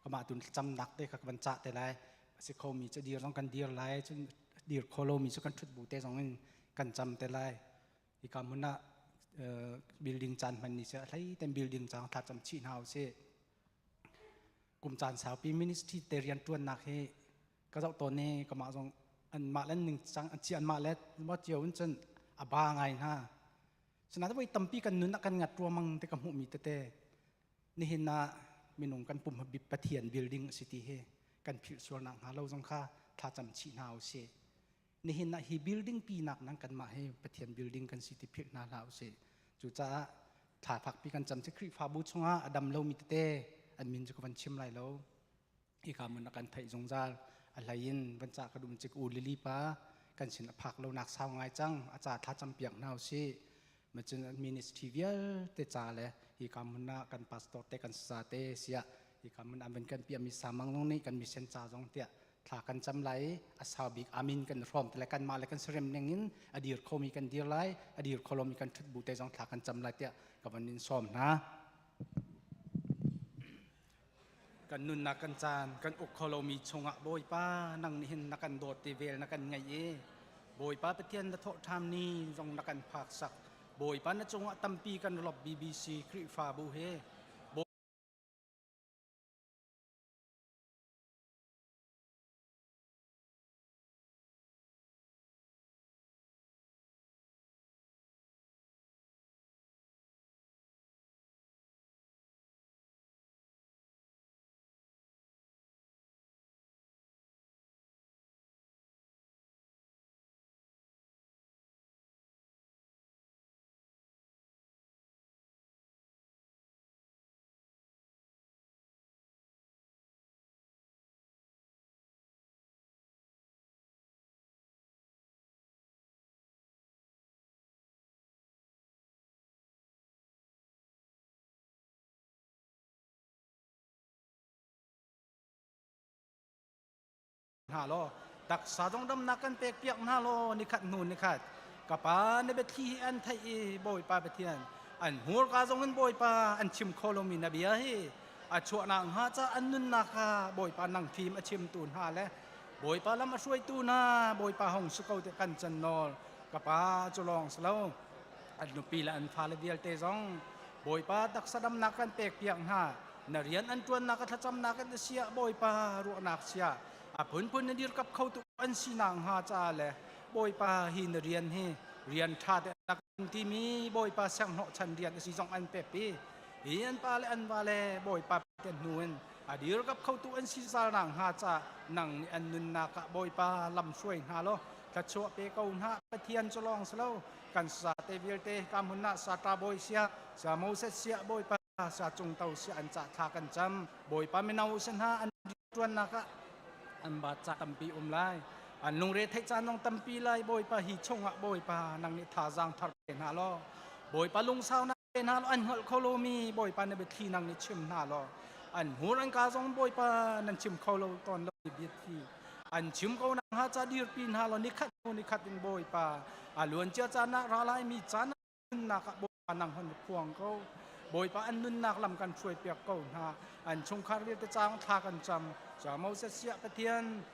Speaker 9: Kamah tun thlacam nak te kha ka van cah te lai. A si khomi cu dir zong kan dir lai. Cun dir kho lomi cu kan ṭhut bu te zong in kan cam te lai. Hika hmun ah building caan hman ni seh hlei ten building cang thla cam chih hna usih. Kum caan saupi ministry te rian ṭuannak hi ka zoh tawn i kamah zong anmah le ning cang an chi anmah le mo cio in cun a ba ngai hna. Sinain voi tampi kan nun ah kan ngat ruamang te ka hmuhmi tete nihin ah minung kan pum Pathian building a si ti hi kan philh sual nak hnga lo zong kha thla cam chih hna usih. Nihin ah hi building pi nak nang kanmah hi Pathian building kan si ti philh hna hlah usih. Cucaah thla fakpi kan cam ci Khrihfabu chungah a dam lomi tete an min cu ka van chim lai lo. Hika mun a kan theih zungzal a hlei in van ca ka dum cik u lili pa kan sin a phak lo nak sau ngai cang a ca thla cam piak hna usih. Macun ministry vialte ca le hika mun ah kan pastor te kan sa te siah hika mun an van kan piah mi samang zong nih kan mission ca zong tiah thla kan cam lai i a sau bik amin kan hrawm te lai kanmah le kan serem ning in a dir khomi kan dir lai a dir kholomi kan ṭhut bu te zong thla kan cam lai tiah ka van in sawm hna. Kan nunnak kan caan kan uk kholomi chungah Bawipa nang nih hin na kan dawt ti vel na kan ngaih i Bawipa Pathian na thawh ṭham ni zong na kan phak sak Bawipa na cungah tampi kan lop BBC Khrihfabu he Hna law taksa zong damnak kan pek piak hna law nikhat hnu nikhat ka pa na biathli hi an theih i Bawipa Pathian an hmurka zong in Bawipa an chim kho lomi na bia hi a chuahnak hnga ca an nunnak kha Bawipa nang fim a chimtu hna le Bawipa lam a hruaitu hna Bawipa hong si ko te kan can nawl ka pa cu lawng si lo an nupi le an fale vialte zong Bawipa taksa damnak kan pek piak hna na rian an ṭuannak a thlacamnak an siah Bawipa ruahnak sia a phunphun na dirkap kho tu an sinak hnga ca le Bawipa hi na rian hi rian ṭha te na kan timi Bawipa sianghnawh chan rian a si zong an pek i hi an pa le an va le Bawipa te hnu in a dirkap kho tu an si zal nak hnga ca nang nih an nunnak ah Bawipa lam hruai hna law thluachuah pe ko hna Pathian cu lawng si lo kan sa te vialte ka hmun ah sa ṭa bawi sia sa Moses sia Bawipa. Sa Cung To si an ca thla kan cam. Bawipa mino si hna an ṭuannak ah an bat ca tampi um lai. An lungre theih caan zong tampi lai. Bawipa hi chungah Bawipa nang nih thazaang thar pe hna law Bawipa lungsaunak pe hna law an hngalh kho lomi Bawipa na biathli nang nih chim hna law an hmur an ka zong Bawipa nan chim kho lo tawn lo biathli an chim ko nak hnga ca dirpi hna law nikhat hnu nikhat in Bawipa a luancia caan ah ra laimi caan nunnak ah Bawipa nang hon phuang ko. Bawipa an nunnak lam kan hruai piak ko hna. An chungkhar vialte caang thla kan cam. Ca Moses siah Pathian,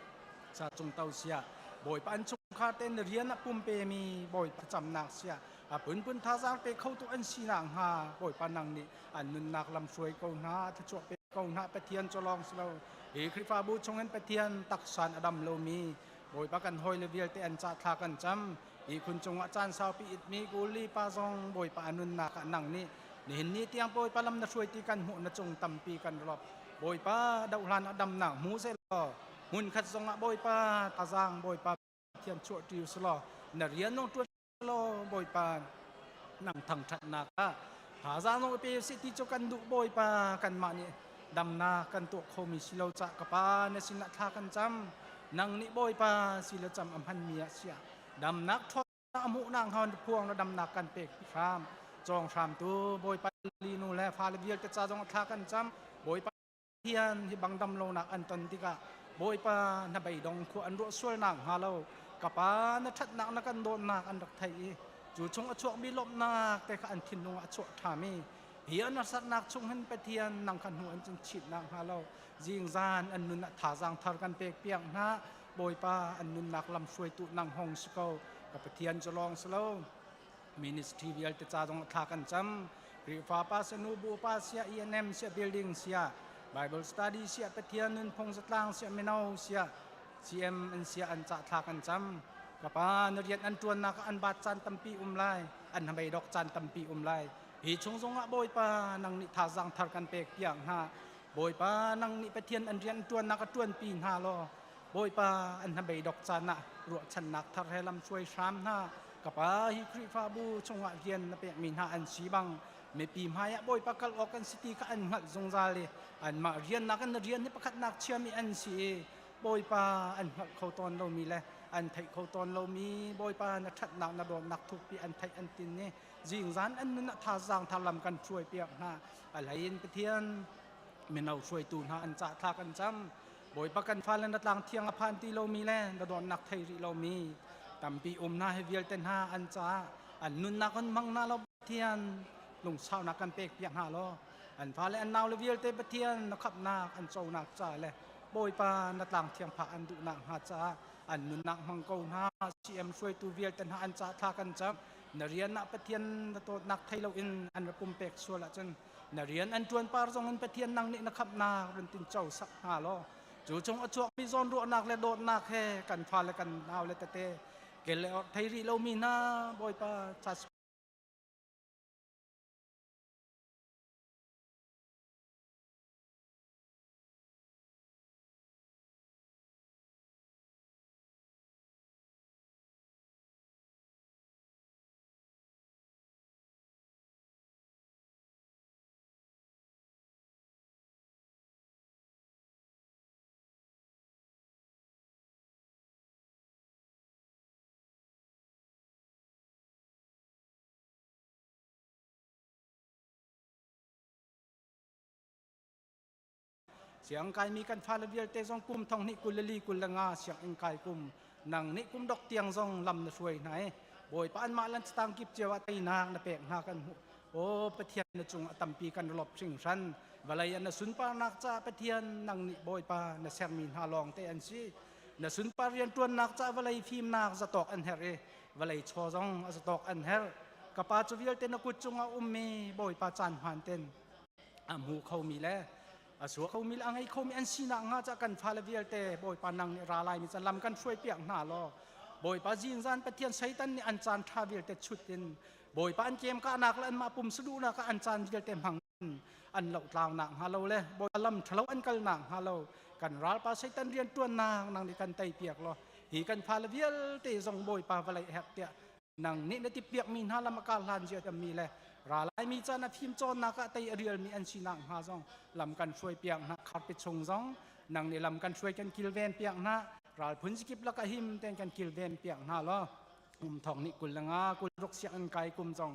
Speaker 9: ca cung to siah Bawipa an chungkhar tein rian a pumpe mi Bawipa camnak siah a phunphun thazaang pe kho tu an sinak hnga Bawipa nang nih an nunnak lam hruai ko hna thluachuah pe ko hna Pathian cu lawng si lo hi Khrihfabu chungin Pathian taksan a dam lomi Bawipa kan hawile vialte an ca thla kan cam Ihkhun cungah caan saupi itmi kuli pa zong Bawipa a nunnak ah nang nih nihin ni tiang Bawipa lam na hruai ti kan hmuh na cung tampi kan rop. Bawipa dohlan ah damnak hmu sehlaw hmunkhat zongah Bawipa thazaang Bawipa Pathian chuah ṭi usulaw na rian nong ṭuan law Bawipa nang thangṭhatnak ah thazaang nong pe usih ti cu kan duh Bawipa kanmah nih damnak kan tuah khomi si lo cah ka pa na sinah thla kan cam nang nih Bawipa si le cam a hmanmi ah siah damnak ṭhawnnak a hmuhnak hnga phuang na damnak kan pek hram cawng hram tu Bawipa linu le fale vialte ca zong thla kan cam Bawipa hian hi bang dam lonak an ton tikah Bawipa na beidong khua an ruah sualnak hnga lo ka pa na ṭhatnak na kan dawtnak an rak thei i cu chung a chuakmi lawmhnak te kha an thinlung ah a chuah ṭhami hi an harsatnak chung hin Pathian nang kha hnu an cun chitnak hnga lo zingzan an nun ah thazaang thar kan pek piak hna Bawipa an nunnak lam hruaitu nang hong si ko ka Pathian cu lawng si lo ministry vialte ca zong thla kan cam Khrihfa pa sia nu bu pa sia ENM sia building sia Bible study sia Pathian nunphung zatlang sia mino sia CM an sia an ca thla kan cam ka pa na rian an tuannak an bat caan tampi um lai an hnabei dok caan tampi um lai hi chung zongah Bawipa nang nih thazaang thar kan pek piak hna Bawipa nang nih Pathian an rian ṭuannak a ṭuanpi hna law Bawipa an hnabei dok caan ah ruahchannak thar he lam hruai hram hna ka pa hi Khrihfabu chungah rian na pekmi hna an si bang mipi hmaiah Bawipa kal awk an si ti kha an hngalh zungzal i anmah riannak in na rian hi pakhatnak chiami an si i Bawipa an hngalh kho tawn lomi le an theih kho tawn lomi Bawipa na ṭhatnak na dawtnak thukpi an theih an tin i zingzan an nun ah thazaang tharlam kan hruai piak hna a hlei in Pathian mino hruaitu hna an cah thla kan cam Bawipa kan fale na tlang thiang a phan ti lomi le na dawtnak thei rih lomi tampi um hna hi vialte hna an caah an nunnak an hmang hna lo Pathian lungsaunak kan pek piak hna law an fale an nau le vialte Pathian na khamhnak an conak ca le Bawipa na tlang thiang phak an duhnak hnga caah an nunnak hmang ko hna CM hruaitu vialte hna an cah thla kan cam na rian ah Pathian na dawtnak thei loin an ra pumpek sual ahcun na rian an ṭuan par zong in Pathian nang nih na khamhnak run tin co sak hna law cu chung a chuakmi zawnruahnak le dawtnak he kan fale kan nau le tete kel le or thei rih lomi hna Bawipa ca Siang kaimi kan fale vialte zong kum thong hnih 24 25 sianginn kai kum nang nih kum dok tiang zong lam na hruai hna i Bawipa anmah lan tang kip cio ah teinak na pek hna kan hmuh o Pathian na cung a tampi kan lop hringhran vawlei an na sunparnak ca Pathian nang nih Bawipa na sermi hna lawng te an si na sunpar rianṭuannak ca vawlei fimnak zatawk an herh i vawlei chaw zong a zatawk an herh ka pa cu vialte na kut cungah ummi Bawipa caan hmaan ten a hmu khomi le a sua khomi le a ngei khomi an sinak hnga ca kan fale vialte Bawipa nang nih ra lai mi ca lam kan hruai piak hna law Bawipa zinzan Pathian Satan nih an caan ṭha vialte chut in Bawipa an kem kahnak le anmah pum saduhnak ah an caan vialte hmang an lohtlau nak hnga lo le Bawipa lam ṭhalo an kal nak hnga lo kan ralpa Satan rian ṭuannak nang nih kan tei piak law hi kan fale vialte zong Bawipa vawlei herh tiah. Nang nih na tippiak mi hna lam a kar hlan zia mi le ralai mi caan a fim cawnnak ah tei a rial mi an sinak hnga zong lam kan hruai piak hna. Kharpi chung zong nang nih lam kan hruai, kan kilven piak hna. Ral phun zikip laka him ten kan kilven piak hna law um thong nih 25 26 sianginn kai kum zong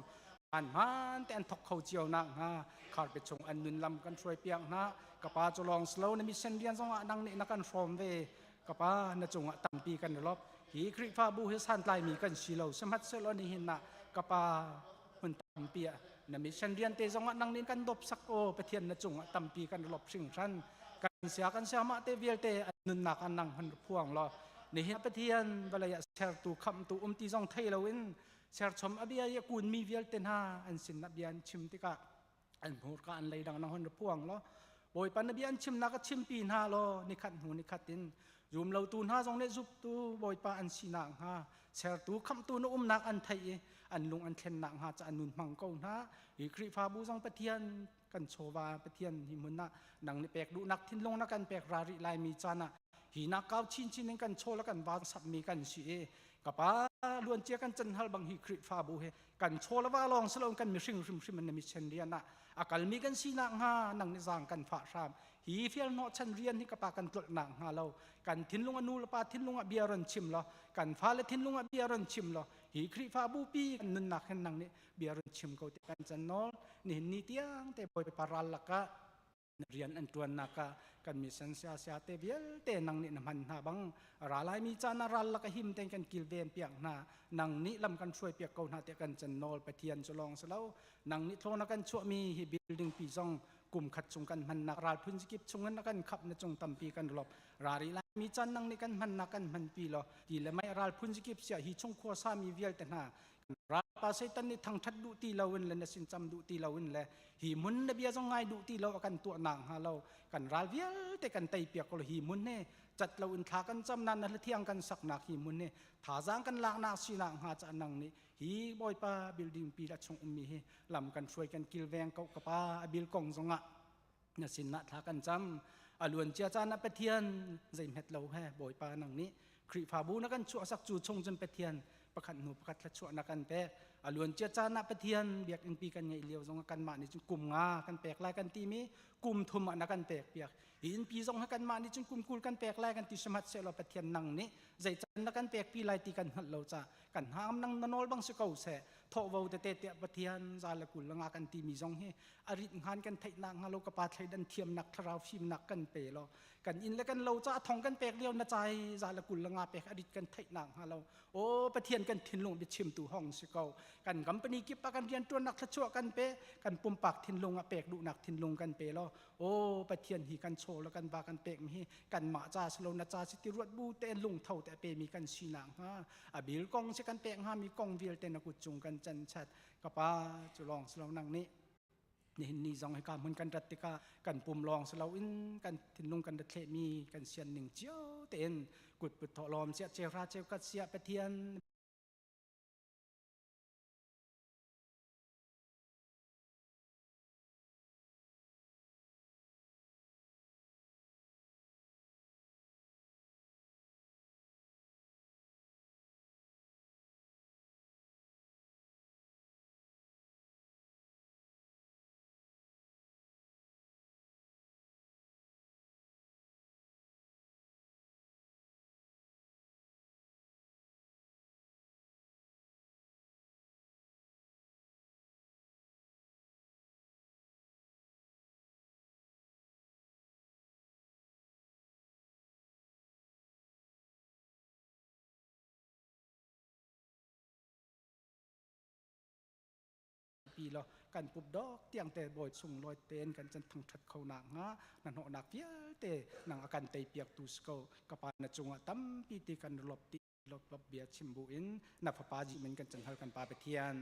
Speaker 9: an hmaan te an thok kho cio nak hnga kharpi chung an nun lam kan hruai piak hna. Kapa cu lawng slow na mission rian zong ah nang nih na kan hrawm ve. Kapa, na cungah tampi kan i lop. Hi Khrihfabu hi santlai mi kan si lo, sihmanhsehlaw nihin ah kapa hmun tampi ah na mission rian te zong ah nang nih kan dop sak. O Pathian, na cungah tampi kan i lop hringhran. Kan sia kan sia mah te vialte an nunnak an nang hon phuang law nihin Pathian vawlei ah sertu khamtu um ti zong thei loin serchom a bia i kun mi vialte hna an sin na bia an chim tikah an hmurka an lei dang nang hon phuang law Bawipa, na bia an chimnak a chimpi hna law nikhat hnu nikhat in zum lo tu hna zong nih zuptu Bawipa an sinak hnga, sertu khamhtu na umnak an theih i an lung an thlennak hnga ca an nun hmang ko hna. Hi Khrihfabu zong Pathian, kan chawva Pathian, hi hmun ah nang nih pek duhnak thinlung na kan pek ra rih lai mi caan ah hi nak kau chinchin in kan chaw le kan va sapmi kan si i kapa luancia kan can hal bang hi Khrihfabu he kan chaw le va lawng si lo, kan mihring hrimhrim an mi chen rian ah a kalmi kan sinak hnga nang nih zaang kan fah hram. Hi fial hnawh chan rian hi kapa kan tlolh nak hnga lo, kan thinlung a nu le pa thinlung ah bia ron chim lo, kan fale thinlung ah bia ron chim lo, hi Khrihfabu pi kan nunnak hin nang nih bia ron chim ko te kan can nawl. Nihin ni tiang te Bawipa ral lakah rian an tuannak ah kan mission sia sia te vialte nang nih na hman hna bang ralai mi caan ah ral laka him ten kan kilven piak hna, nang nih lam kan hruai piak ko hna te kan can nawl. Pathian cu lawng si lo, nang nih thlawna kan chuah mi hi building pi zong kum khat chung kan hmannak ral phun kip chung in kan khap na cung tampi kan lop rari lai mi caan nang nih kan hmannak kan hman pi lo ti le mai ral phun kip sia hi chung khua sa mi vialte hna ralpa Satan nih thangthat duh ti lo in le na sin cam duh ti lo in le hi mun na bia zong ngai duh ti lo a kan tuah nak hnga lo, kan ral vialte kan tei piak ko. Hi mun he cat lo in thla kan cam na na thiang kan sak nak hi mun he thazang kan lak nak si nak hnga cha nang nih hi Bawipa building pi la chung ummi hi lam kan hruai kan kilveng ko. Kapa, a bil kong zongah na sin na thla kan cam. A luan cia caan ah Pathian, zeihmet lo he Bawipa nang nih Khrihfabu na kan chuah sak cu chung cun Pathian pakhat hnu pakhat thluachuah na kan pek. A luan cia caan ah Pathian, biakinn pi kan ngeih lio zong kanmah nih cun kum nga kan pek lai kan ti mi kum thum ah na kan pek piak. Hi inn pi zong kan mah nih cun kum 20 kan pek lai kan ti, sihmanhsehlaw Pathian, nang nih zei can na kan pek pi lai ti kan hngalh lo ca kan hngam nang na nawl bang si ko seh. Thawhvo tete tiah Pathian 125 kan ti mi zong hi a rit hngan kan theih nak hnga lo ka pa thleidan thiamnak thlarau fimnak kan pe lo. Kan inn le kan lo ca thong kan pek lio na cai 125 pek a rit kan theih nak hnga lo. O Pathian, kan thinlung biachimtu hong si ko. Kan company kip ah kan riantuannak thluachuah kan pe, kan pumpak thinlung ah pek duhnak thinlung kan pe lo. O Pathian, hi kan chaw le kan va kan pek mi hi kan mah ca si lo, na ca si ti ruat bu te lungtho te pe mi kan si nak hnga a bil kong si kan pek hnga mi kong vialte na kut cung kan chan chat. Kapa, cu lawng si lo, nang nih nihin ni zong hika hmun kan rat tikah kan pum lawng si loin kan thinlung kan rat mi kan sian ning cio tein kut put thawh lawm sia cheuhra cheukat sia Pathian pi lo kan pup dok tiang te bawi sung loi ten kan chan thang that kho nak nga na hnawh nak vialte nang akan tei piak tu sko. Kapa, na cungah tampi ti kan lop ti lop lop bia chim bu in na fapa ji min kan chan hal kan pa Pathian.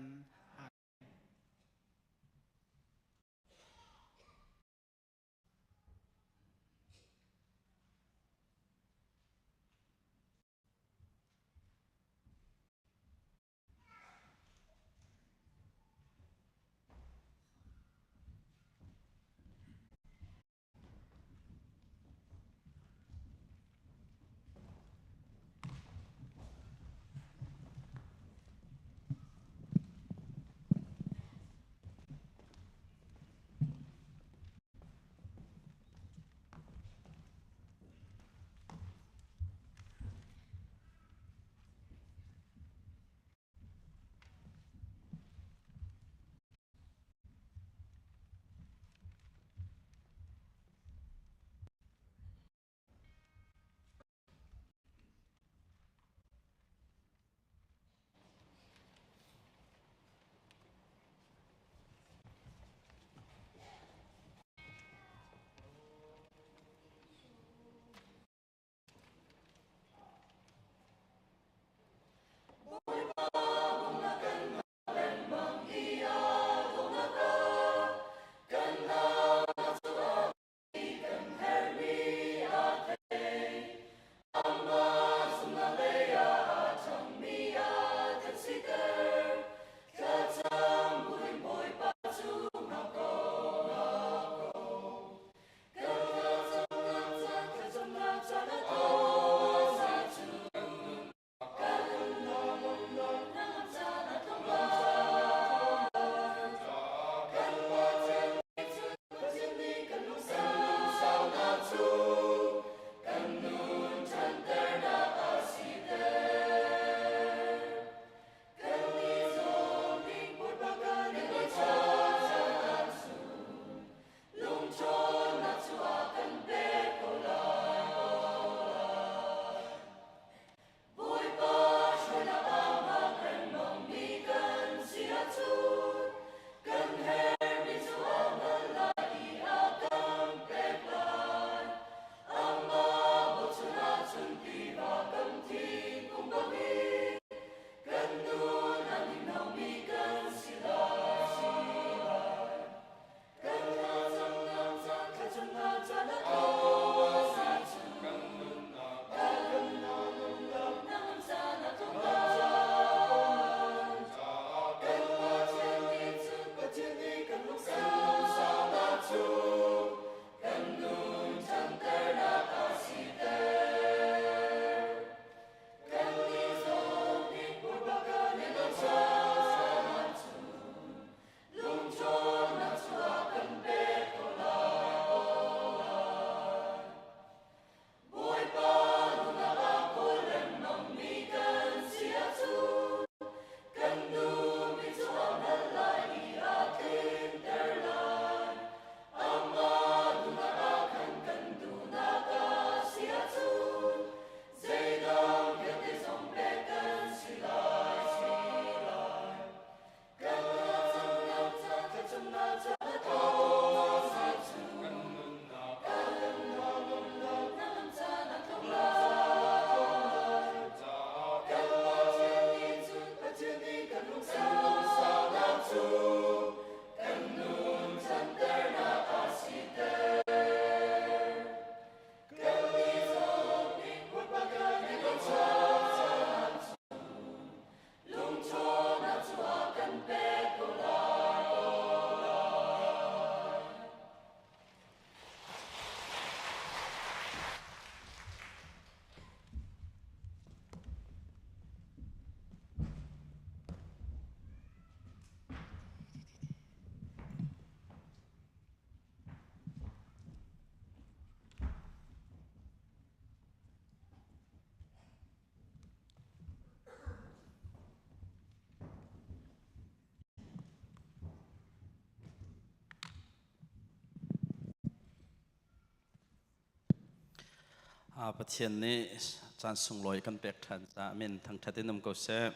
Speaker 10: Pathian nih caan sunglawi kan pek ṭhan caah min thangṭhat in um ko seh.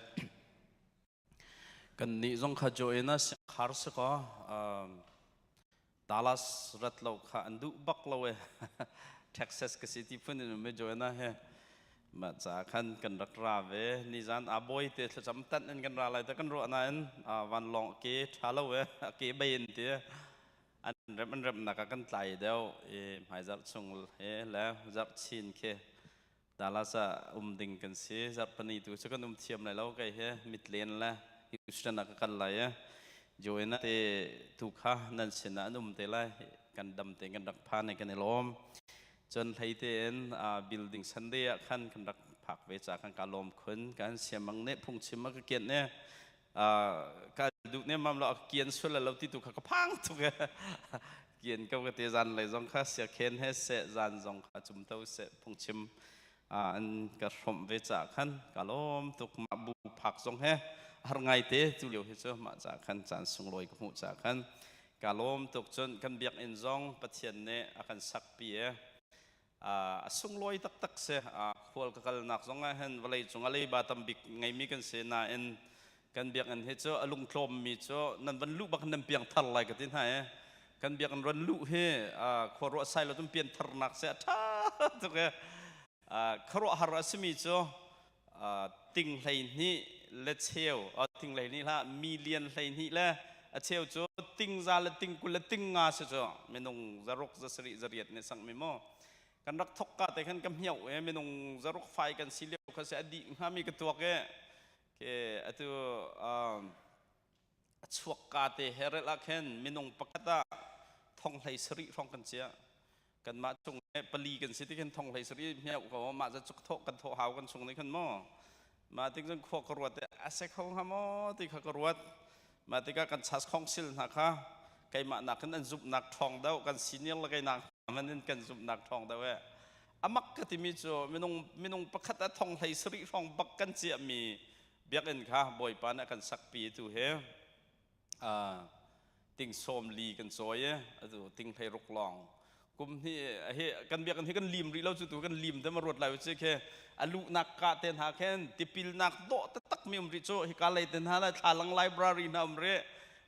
Speaker 10: Kan nih zong kha Joanna khar si kaw Dallas rat lo kha an duh bak lo e. Texas ka si ti phun in um e Joanna he. Mah ca khan kan rak ra ve. Nizan a bawi te thlacam tan in kan ra lai ta kan ruah nain vanlawng ke ṭha lo e a ke bei in ti an rem an remnak ah kan tlai deuh i hmaizarh chung he le zarh chin khi Dallas ah um ding kan si. Zarhpani tu cu kan um thiam lai lo kei he mitlen le Houston ah ka kal lai i Joanna te tu kha nan sin ah an um te lai. Kan dam te kan rak phan i kan i lawm. Cun hlei tein building Sunday ah khan kan rak phak ve ca kan ka lawm khun. Kan siamang nih phungchim a ka kianh ne ka duh ne mam lo a kian sul lo ti tu kha ka phang tuk e. Kian ko ka te zan lei zong kha sia khen he se zan zong kha cum to se phungchim an ka hrawmh ve ca khan ka lawm tuk. Mah bu phak zong he har ngai te tu lio hi cu mah ca khan caan sunglawi ka hmuh ca khan ka lawm tuk. Cun kan biakinn zong Pathian nih a kan sak pi e a sunglawi taktak si. Khual ka kalnak zong ah hin vawlei cung a leiba tambik ngeimi kan si nain kan biakinn hi cu a lungtlawm mi cu nan van luh bak nan piang thar lai ka ti hna e. Kan biakinn ron luh hi khua ruah sai lo cun pian tharnak se a ṭha tuk e. Khuaruahhar a simi cu ting 12 le cheu, ting 12 hlah, million 12 le a cheu cu ting za le ting 20 le ting nga si cu minung 600 700 800 nih sang mi mu kan rak thok ka te khan ka hmiau e. Minung 600 fai kan si lio kha se a dih hnga mi ka tuak e ke. Atu a chuak ka te he rel ah khin minung pakhat ah thong 17 hrawng kan chiah. Kanmah chung he pali kan si ti khin thong 17 hmiau ko mah za cuk thawh kan thawh hau kan chung nih khan maw mah tik cun khua ka ruat a se kho hnga maw ti kha ka ruat. Mah tikah kan chas khong sil hna kha keimah nakin an zumhnak ṭhawng deuh, kan senior le kei nak man in kan zumhnak ṭhawng deuh e. Amak ka timi cu minung pakhat a thong 17 hrawng bak kan ciahmi biakinn kha Bawipa nih a kan sakpi. Tu he ting 40 kan cawi i atu ting 16 lawng. Kum hi hi kan biakinn hi kan lim rih lo cu. Tu kan lim te ma ruat lai u khi a luhnak ka te hna khen tipilnak dawh taktak mi um rih cu. Hika lei te hna lai thlalang library hna um rih.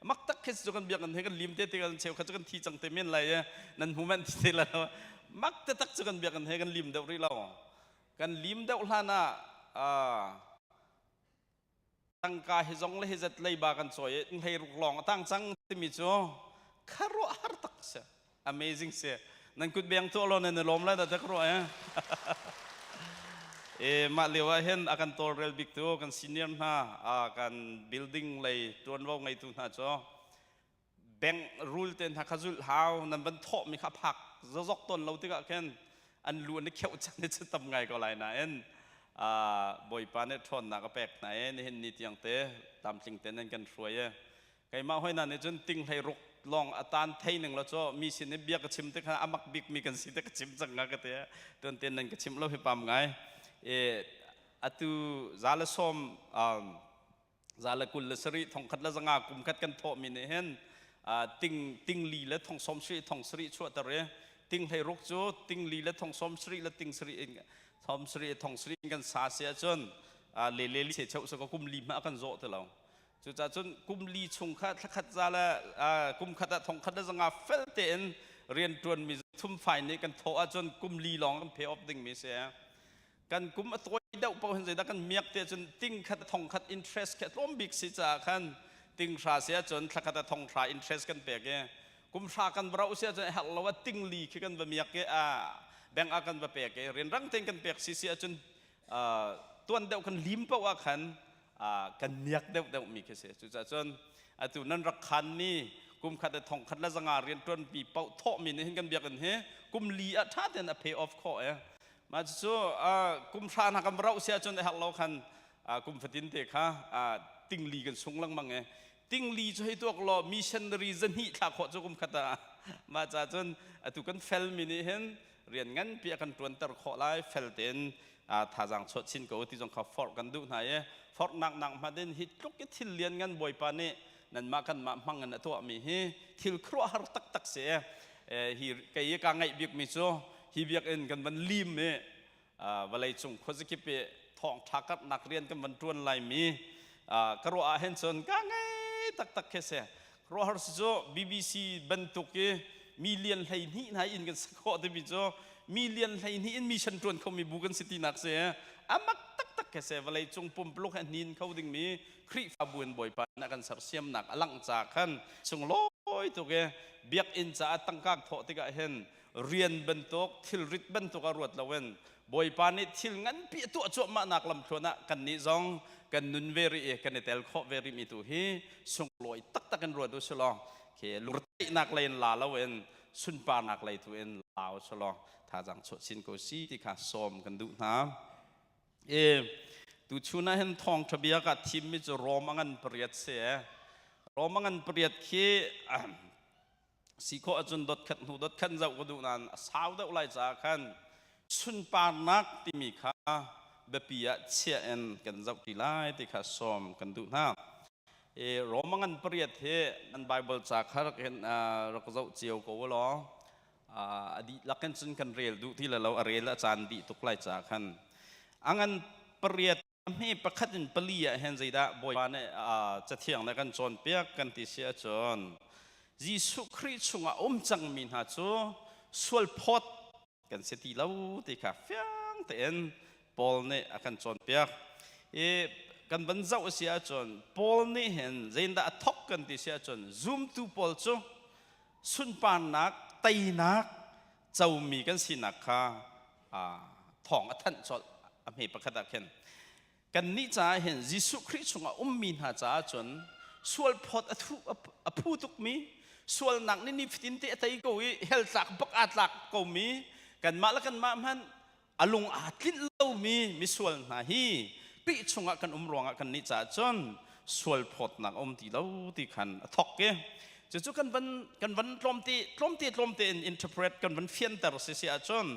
Speaker 10: Mak tak khi cu kan biakinn hi kan lim te te kan cheu kha cu kan thi cang te men lai nan hmu man ti la. Mak te tak cu kan biakinn hi kan lim deuh rih lo. Kan lim deuh hlan ah tangka hi zong le hi zat leiba kan cawi i 16 lawng a tang cang timi cu kharuah har tak si, amazing si. Nan kut beng tuah lo nan i lawm lai da tak ruah eh. E mah lio ah hin a kan tawlrel bik tu kan senior hna, kan building lei tuanvo ngeitu hna cu bank rule te hna kha zulh hau nan van thawh mi kha phak zozok ton lo tikah khin an lu an i kheuh chan i cu tam ngai ko lai nain Bawipa nih ṭhawnnak a pek hna i nihin ni tiang te tlamtling te nan kan hruai i keimah hoi na nih cun ting 16 lawng a tan thei ning lo cu mi sin i bia ka chim tik khan amak bik mi kan si te ka chim cang nga ka te tuan ten nan ka chim lo hi pam ngai e. Atu 110, 127, 1100 kum khat kan thawhmi nih hin ting li le thong 70 thong sarih chuahter i ting 16 cu ting li le thong 70 le ting sarih in thong sarih thong sarih in kan sa si ahcun le le li cheu sa ko kum li hmah kan zawh ti lo. Cucaah cun kum li chung kha thla khat za le kum khat ah 1100 fel tein rian ṭuanmi thum fai nih kan thawh ahcun kum li lawng kan pay off dingmi si. Kan kum a tawi deuh paoh hin zeidah kan miak te cun ting khat 1000 interest khi a tlawm bik si caah khan ting hra si ahcun thla khat a thong hra interest kan pek i kum hra kan va roh si ahcun herh lo a ting li khi kan va miak i a bank ah kan va pek i rianrang tein kan pek si si ahcun tuan deuh kan lim paoh ah khan kan miak deuh deuh mi khi si. Cucaah cun atu nan rak khan mi kum khat le 1100 rian ṭuan mi paoh thawh mi nih hin kan biakinn hi kum li ah ṭha tein a pay off khawh e. Mah cucu kum hra hna kan rauh si ahcun a herh lo khan kum fatin te kha ting li kan sung lengmang e. Ting li cu hei tuak law missionary 200 thla khawh cu kum khat ah. Mah ca cun atu kan fel mi nih hin rian nganpi a kan ṭuanter khawh lai. Fel tein thazaang chuah chin ko ti zong kha forh kan duh hna i forhnak nak hmanh in hi tluk i thil lian ngan Bawipa nih nanmah kanmah hmang in a tuahmi hi thil khuaruahhar taktak si. Hi kei i ka ngaih bikmi cu hi biakinn kan van lim i. Vawlei cung khuazakip i thawngṭha karhnak rian kan van ṭuan laimi ka ruah ah hin cun ka ngei taktak khi si. Ruahar si cu BBC bantuk i million 12 hna in kan si khawh timi cu million 12 in mission ṭuan khomi bu kan si tinak si. Amak taktak khi si. Vawlei cung pumpuluk he hnin kho dingmi Khrihfabu in Bawipa nih a kan sersiamnak a langh ca khan sunglawi tuk i biakinn caah tangka thawh tikah hin rian bantuk thilrit bantuk ah ruat loin Bawipa nih thil nganpi a tuah cuahmahnak lamthluan ah kannih zong kan nun ve rih i kan i tel khawh ve rihmi tu hi sunglawi taktak in ruat u si law khi lungretheihnak lei in la loin sunparnak lei tu in la u si law thazaang chuah chin ko si ti kha sawm kan duh hna. E tuchun ah hin thawngṭha bia ka thimmi cu Rom a ngan pariat si e. Rom a ngan pariat khi si khawh ahcun dot khat hnu dot khat zoh ka duh nain a sau deuh lai caah khan sunparnak timi kha biapi ah chiah in kan zoh ti lai ti kha sawm kan duh hna. E Roma ngan pariat hi nan Bible ca kha rak in rak zoh cio ko u law a dihlak in cun kan rel duh ti lo a rel a caan dih tuk lai caah khan a ngan pariat hme pakhat in pali ah hin zeidah Bawipa nih cathiang nih kan cawnpiak kan ti si ahcun Jesuh Khrih chungah um cangmi hna cu sual phawt kan si ti lo ti kha fiang tein Paul nih a kan cawnpiak. I kan van zoh a si ahcun Paul nih hin zeitindah a thok kan ti si ahcun zumtu pawl cu sunparnak teinak comi kan sinak kha thawng a thanh colh a hme pakhat ah khin kannih caah hin Jesuh Khrih chungah ummi hna caah cun sual phawt a thu a phu tukmi sualnak nih nifatin te a tei ko i hell tlak bak aa tlak komi kanmah le kanmah hmanh a lung aa tlinh lomi misual hna hi Khrih chungah kan um ruangah kannih caah cun sual phawtnak a um ti lo ti khan a thok i cucu kan van kan van tlawmte tlawmte tlawmte in interpret kan van fianter si si ahcun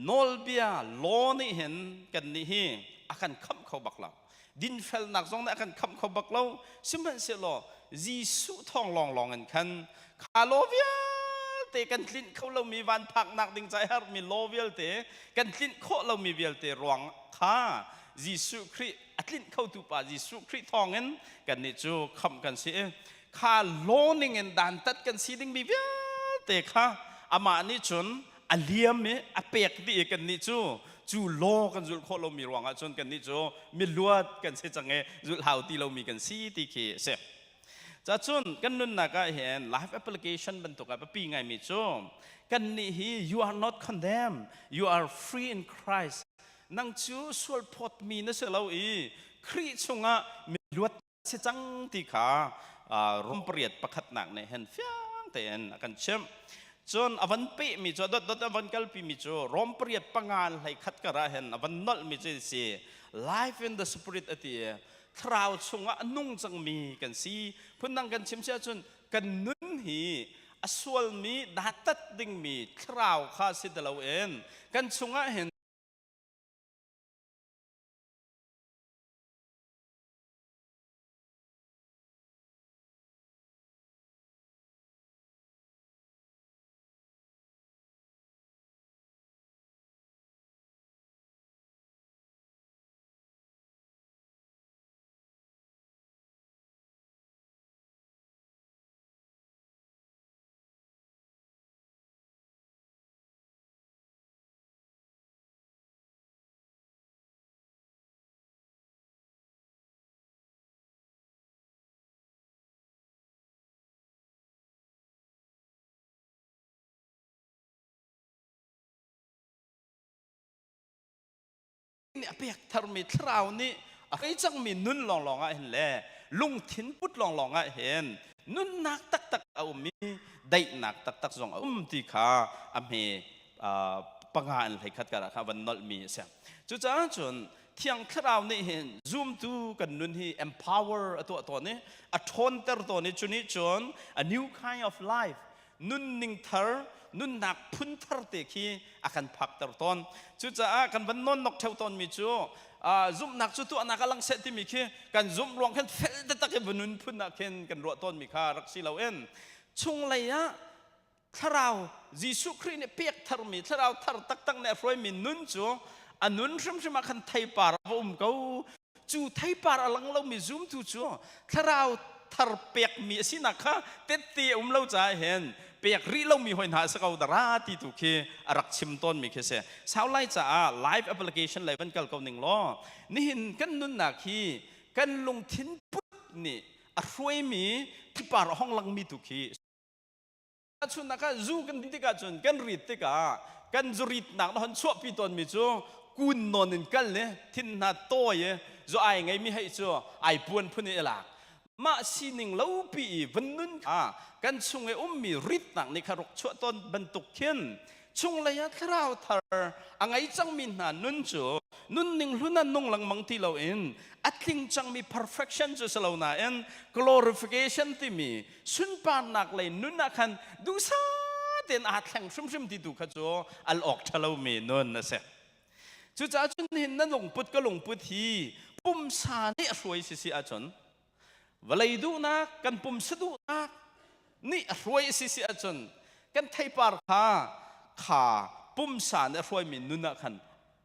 Speaker 10: nawlbia law nih hin kannih hi a kan khamh kho bak lo dinfelnak zong nih a kan khamh kho bak lo sihmanhsehlaw Jesuh thawng lawnglawng in khan kha law vialte kan tlinh kho lomi van phaknak ding ca i herhmi law vialte kan tlinh khawh lomi vialte ruang kha Jesuh Khrih a tlinh khotu pa Jesuh Khrih thawngin kannih cu khamh kan si i kha law ning in dantat kan si dingmi vialte kha amah nih cun a liam i a pek dih i kannih cu cu law kan zulh khawh lomi ruangah cun kannih cu miluat kan si cang i zulh hau ti lomi kan si ti khi a si. Cacun kan nunnak ah hin life application bantuk ah biapi ngaimi cu kannih hi you are not condemned you are free in Christ nang cu sual phawtmi na si lo i Khrih chungah miluat si cang ti kha rum pariat pakhatnak nih hin fiang tein a kan chimh. Cun a van pehmi cu a dotdot a van kalpimi cu Rom pariat panga hlei khat kar ah hin a van nolhmi cu si life in the spirit a ti i thlarau chungah a nung cangmi kan si. Phundang kan chim si ahcun kan nun hi a sualmi datat dingmi thlarau kha si ti loin kan chungah hin nih a pek tharmi thlarau nih a hei cangmi nun lawnglawng ah hin le lungthin put lawnglawng ah hin nunnak taktak a um i daihnak taktak zong a um ti kha a hme panga in hlei khat kar ah kha van nolhmi a si. Cucaah cun Thiang Thlarau nih hin zumtu kan nun hi empower a tuah tawn i a ṭhawnter tawn i cu nih cun a new kind of life nunning thar nunnak phun thar te khi a kan phakter tawn. Cucaah kan van nawn nok ṭheo tawnmi cu zumhnak cu tuahnak a lang seh timi khi kan zumh ruang khan fel taktak in va nun phun ah khin kan ruah tawnmi kha rak si loin chunglei ah Thlarau Jesuh Khrih nih pek tharmi thlarau thar taktak nih a hruaimi nun cu A nun hrimhrim ah khan theipar a va um ko. Cu theipar a lang lomi zumtu cu thlarau thar pekmi a sinak kha tette a um lo caah hin pek rih lomi hoi hna a si ko dara ti tu khi a rak chim tawnmi khi si. Sau lai caah live application lei van kal ko ning law nihin kan nunnak hi kan lungthin put nih a hruaimi theipar a hong langmi tu khi Tahchunhnak ah zu kan din tikah cun kan rit tikah kan zuritnak na hon chuahpi tawnmi cu kun nawn in kal le thin hna tawi i zu ai ngeimi hei cu ai puan phun i lak. Mah sining lopi i van nun kha kan chung i ummi ritnak nih kha ruk chuah tawn bantuk khin chunglei ah thlarau thar a ngei cangmi hna nun cu nunning hlun ah nung lengmang ti loin a tling cangmi perfection cu si lo nain glorification timi sunparnak lei nun ah khan duhsah tein aa thleng hrimhrim ti tu kha cu al awk ṭhalomi nun a si. Cucaah cun hin na lungput ka lungput hi pumsa nih a hruai si si ahcun vawlei duhnak kan pumsa duhnak nih a hruai a si si ahcun kan theipar kha kha pumsa nih a hruaimi nun ah khan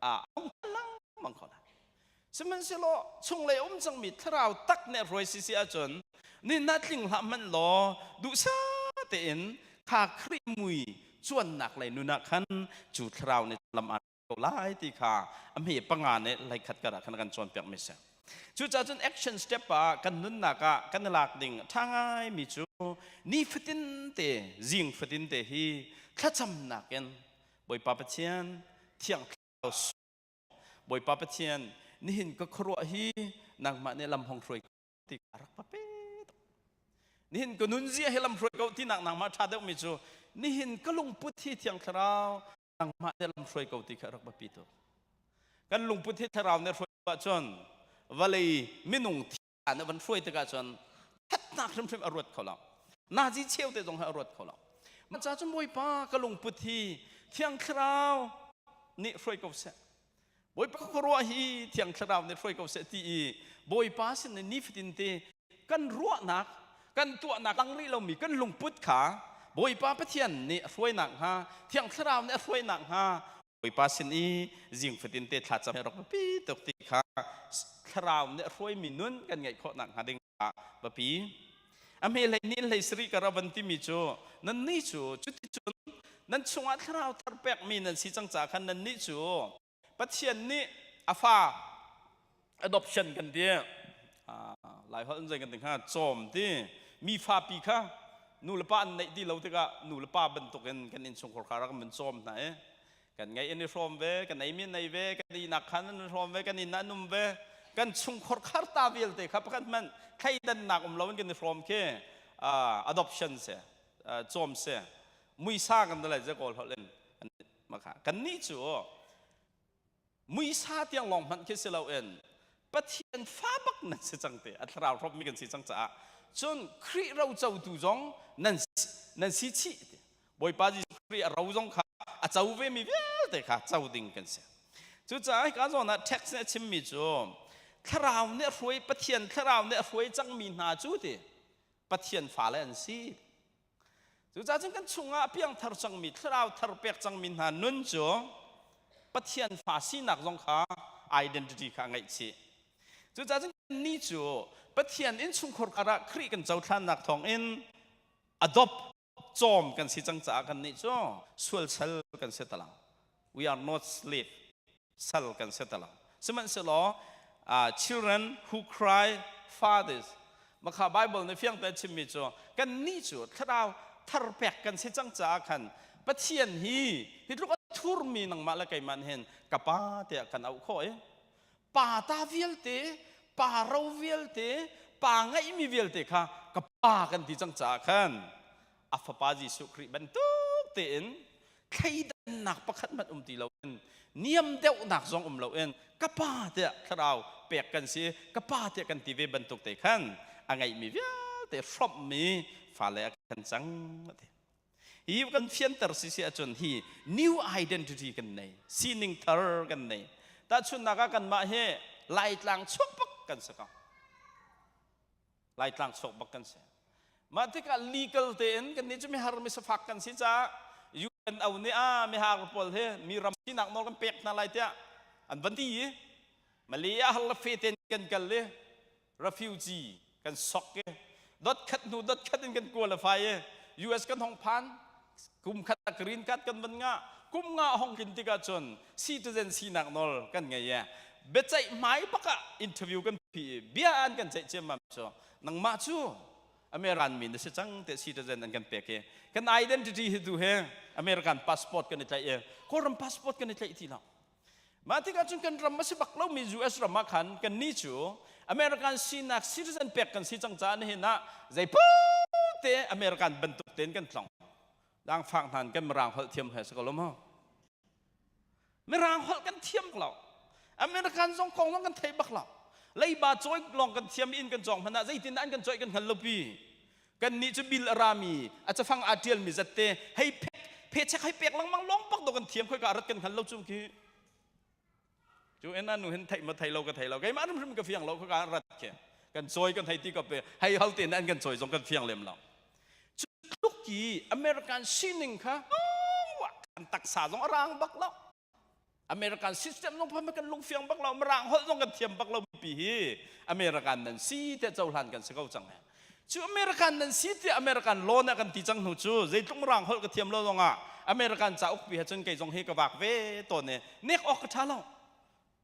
Speaker 10: a hung lengmang kho lai. Sihmanhsehlaw chunglei um cangmi thlarau tak nih a hruai si si ahcun ni na tling hlah hmanh law duhsah tein kha Khrih mui cuannak lei nun ah khan cu thlarau nih lam aan ko lai ti kha a hme panga nih hlei khat kar ah khan kan cawnpiak mi si. Cucaah cun action step ah kan nunnak ah kan i lak ding a ṭha ngaimi cu nifatin te zing fatin te hi thlacamnak in Bawipa Pathian thiang thlarau Bawipa Pathian, nihin ka khuaruah hi nangmah nih lam hong hruai ti ka rak pape tuk. Nihin ka nunzia hi lam hruai ko tinak nangmah ṭha deuhmi cu nihin ka lungput hi Thiang Thlarau nangmah nih lam hruai ko ti kha rak biapi tuk. Kan lungput hi Thlarau nih hruai ahcun vawlei minung na van hruai tikah cun thatnak hrimhrim a ruat kho lo. Nazi cheu te zong hi a ruat kho lo. Mah ca cun Bawipa ka lungput hi Thiang Thlarau nih hruai ko seh. Bawipa khuaruah hi Thiang Thlarau nih hruai ko seh ti i Bawipa sin in nifatin te kan ruahnak kan tuahnak lang rih lomi kan lungput kha Bawipa Pathian nih a hruainak hnga Thiang Thlarau nih a hruainak hnga Bawipa sin i zing fatin te thlacam hi rak biapi tuk ti kha thlarau nih a hruaimi nun kan ngeih khawh nakhnga ding ah biapi. A hme hlei ni hlei sarih ka ra van timi cu nannih cu cuticun nan chungah thlarau thar pekmi nan si cang caah khan nannih cu Pathian nih a fa adoption kan ti lai holh in zei kan ti hnga cawm ti mi fapi kha nu le pa an neih ti lo tikah nu le pa bantukin kan innchungkhar kha rak kan cawm hna i kan ngeih an i hrawm ve kan ei mi an ei ve kan ihnak khan an i hrawm ve kan inn ah an um ve kan chungkhar khar ta vialte kha pakhat hmanh thleidannak um lo in kan i hrawm khi adoption se cawm se muisa kan lai je kawl holh in kan nih cu muisa tiang lawng hmanh khi si loin Pathian fa bak nan si cang te a thlarau hrawmmi kan si cang caah cun Khrih ro cotu zong nan nan si chih ti Bawipa Jesuh Khrih a ro zong kha a co ve mi vialte kha co ding kan si. Cucaah hika zawn ah text nih a chimmi cu thlarau nih a hruai Pathian thlarau nih a hruai cangmi hna cu ti Pathian fale an si. Cucaah cun kan chungah a piangthar cangmi thlarau thar pek cangmi hna nun cu Pathian fa sinak zong kha identity kha a ngeih chih. Cucaah cun kannih cu Pathian innchungkhar karah Khrih kan cohlannak thawngin adopt cawm kan si cang caah kannih cu sual sal kan si ta lo. We are not slave. Sal kan si ti lo. Sihmanhsehlaw uh, children who cry fathers makha Bible nih fiang tein chimmi cu kannih cu thlarau thar pek kan si cang caah khan Pathian hi hi tluk a thurmi nangmah le keimah hin ka pa tiah kan auh khawh i pa ta vialte pa ro vialte pa ngeihmi vialte kha ka pa kan ti cang caah khan a fapa Jesuh Khrih bantuk tein thleidannak pakhat hmanh um ti loin niam deuhnak zong um loin ka pa tiah thlarau pek kan si ka pa tiah kan ti ve bantuk te khan a ngeihmi vialte hrawmhmi fale a kan cang ati hi kan fianter si si ahcun hi new identity kan nei sining thar kan nei tahchunhnak ah kanmah hi laitlang chuak bak kan si ko Laitlang chuak bak kan si. Mah tikah legal tein kan nih cu mihar misafak kan si caah UNO nih a mihar pawl hi mi ram sinak nawl kan pek hna lai tiah. An van ti i Malay ah hal fe ten kan kal i refugee kan sok i dot khat hnu dot khat in kan qualify i US kan hong phan kum khat green card kan van ngah kum nga hong tlin tikah cun citizen sinak nawl kan ngei i biaceih hmai bak ah interview kan phi i bia an kan ceih ciammam cu nangmah cu American mi na si cang te citizen an kan pek i kan identity hi tu he American passport kan i tlaih i Kawlram passport kan i tlaih ti lo Mah tikah cun kan ram a si bak lomi US ram ah khan kannih cu American sinak citizen pek kan si cang caah nihin ah zeipaoh te American bantuk tein kan tlong. Langfak hna kan mirang holh thiam he si ko lo maw? Mirang holh kan thiam lo. American zong kong zong kan thei bak lo. Leiba cawi lawng kan thiam in kan cawng hmanh ah zeitin an kan cawih kan hngal lo pi. Kannih cu bil a rami a cafang aa ṭialmi zatte hei phechek hei pek lengmang lawng bak do kan thiam khoi ka rat kan hngal lo cu khi cu en anu hin theih ma thei lo ka thei lo keimah hrimhrim ka fiang lo ka rat khi kan cawi kan hei ti ka pe hei hal te an kan cawi zong kan fiang lem lo cu tluk i American sining kha kan taksa zong a rang bak lo American system zong pham kan lungfiang bak lo mirang holh zong kan thiam bak lo pi hi American nan si te cohlan kan si ko cang he cu American nan si ti American law na kan ti cang hnu cu zeitluk mirang holh ka thiam lo zong ah American cauk pi he cun kei zong hi ka vak ve tawn e nek awk ka tha lo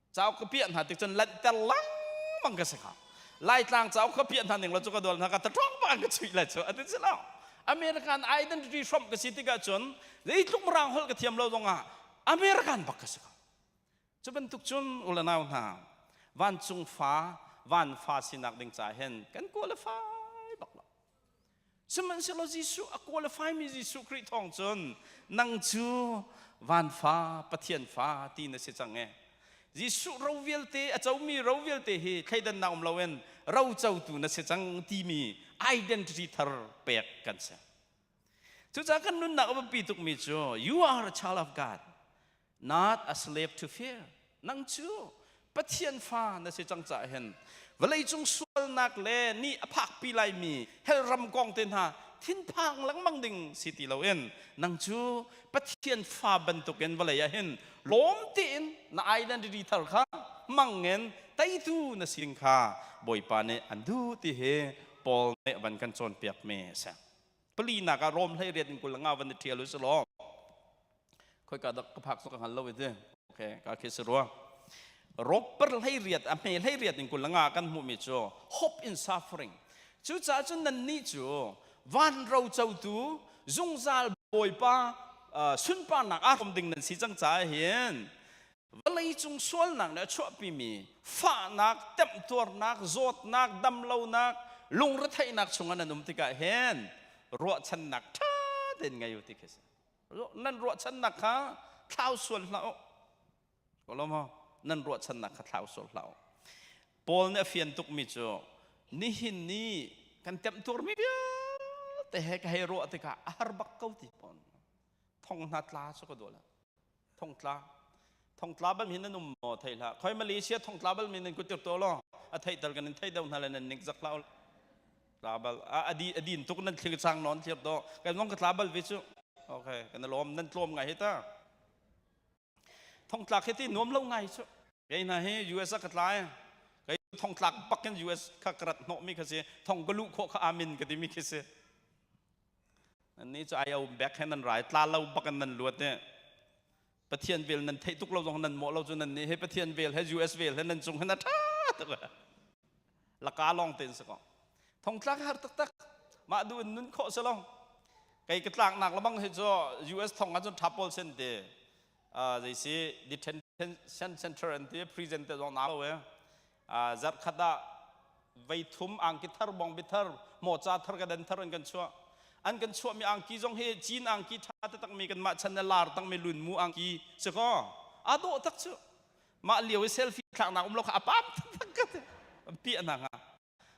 Speaker 10: Cauk ka piah hna tik cun lanhter lengmang ka si kha. Laitlang cauk ka piah hna ning lo cu ka dawl hna ka taṭawng bak an ka chuih lai cu ati si lo. American identity hrawmh ka si tikah cun zeitluk mirang holh ka thiam lo zongah American bak ka si ko. Cu bantuk cun u le nau hna vancung fa van fa sinak ding ca hin kan qualify bak lo. Sihmanhsehlaw Jesuh a qualify mi Jesuh Khrih thawng cun nang cu van fa Pathian fa ti na si cang e. Jesuh ro vialte a comi ro vialte hi thleidannak um loin ro cotu na si cang timi identity thar pek kan si. Cucaah kan nunnak a biapi tukmi cu you are a child of God not a slave to fear nang cu Pathian fa na si cang caah hin vawleicung sualnak le nih a phakpi laimi hell ram kong te hna thinphang lengmang ding si ti loin nang cu Pathian fa bantukin vawlei ah hin lawm tein na identity thar kha mangin teitu na si kha Bawipa nih an duh ti hi Paul nih van kan cawnpiak mi a si. Palinak ah Rom hlei riat in 25 van i ṭhial u si law khoika dak ka phak cu ka hngal lo i okay ka khi si rua roper hlei riat a hme hlei riat in 25 kan hmuhmi cu hope in suffering cucaah cun nannih cu van ro cotu zungzal bawipa sunparnak aa hrawm ding nan si cang caah hin vawleicung sualnak nih a chuahpimi fahnak, temtuarnak, zawtnak, damlonak, lungretheihnak chungah nan um tikah hin ruahchannak ṭha tein ngei u ti khi si. Nan ruahchannak kha thlau sual hlah u. Ko maw? Nan ruahchannak kha thlau sual hlah u. Paul nih a fian tukmi cu nihin ni kan temtuarmi vialte he ka hei ruah tikah a har bak ko ti Paul. Thong hna tla cu ka duh lo. Thongtla. Thongtla bal hin nan um maw thei hlah. Khoi Malaysia thongtla bal min nan kutir to lo. A thei tal kan in thei deuh hna le nan nik zak hlah. Tla bal a adi adin tuk nan thlir chang non thlir to. Kan mong ka tla bal ve cu. Okay, kan lawm nan tlawm ngai hi ta. Thongtlak hi ti nuam lo ngai cu. Kei hna hi US ah ka tlai. Kei thongtlak bak in US kha ka rat hnawh mi kha si. Thong ka luh khawh kha amin ka ti mi khi si. Nannih cu ai um bek he nan rai tla lo bak in nan luat i Pathian vel nan theih tuk lo zong nan mawh lo cu nan nih he Pathian vel he US vel he nan cung hin a ṭha tuk laka lawng tein si ko thongtlak har taktak mah duh in nun khawh si lo kei ka tlaknak lebang hi cu US thong ah cun ṭha pawl sen te zei si detention center an ti prison te zong na lo e zarh khat ah vei thum angki thar bawngbi thar mawca thar ka den thar an kan chuah an kan chuahmi angki zong hi cin angki ṭha taktak mi kan mah chan le lar takmi lun mu angki si ko a dawh tak cu mah lio i selfie thlaknak um lo kha a pam taktak ka ti piah na nga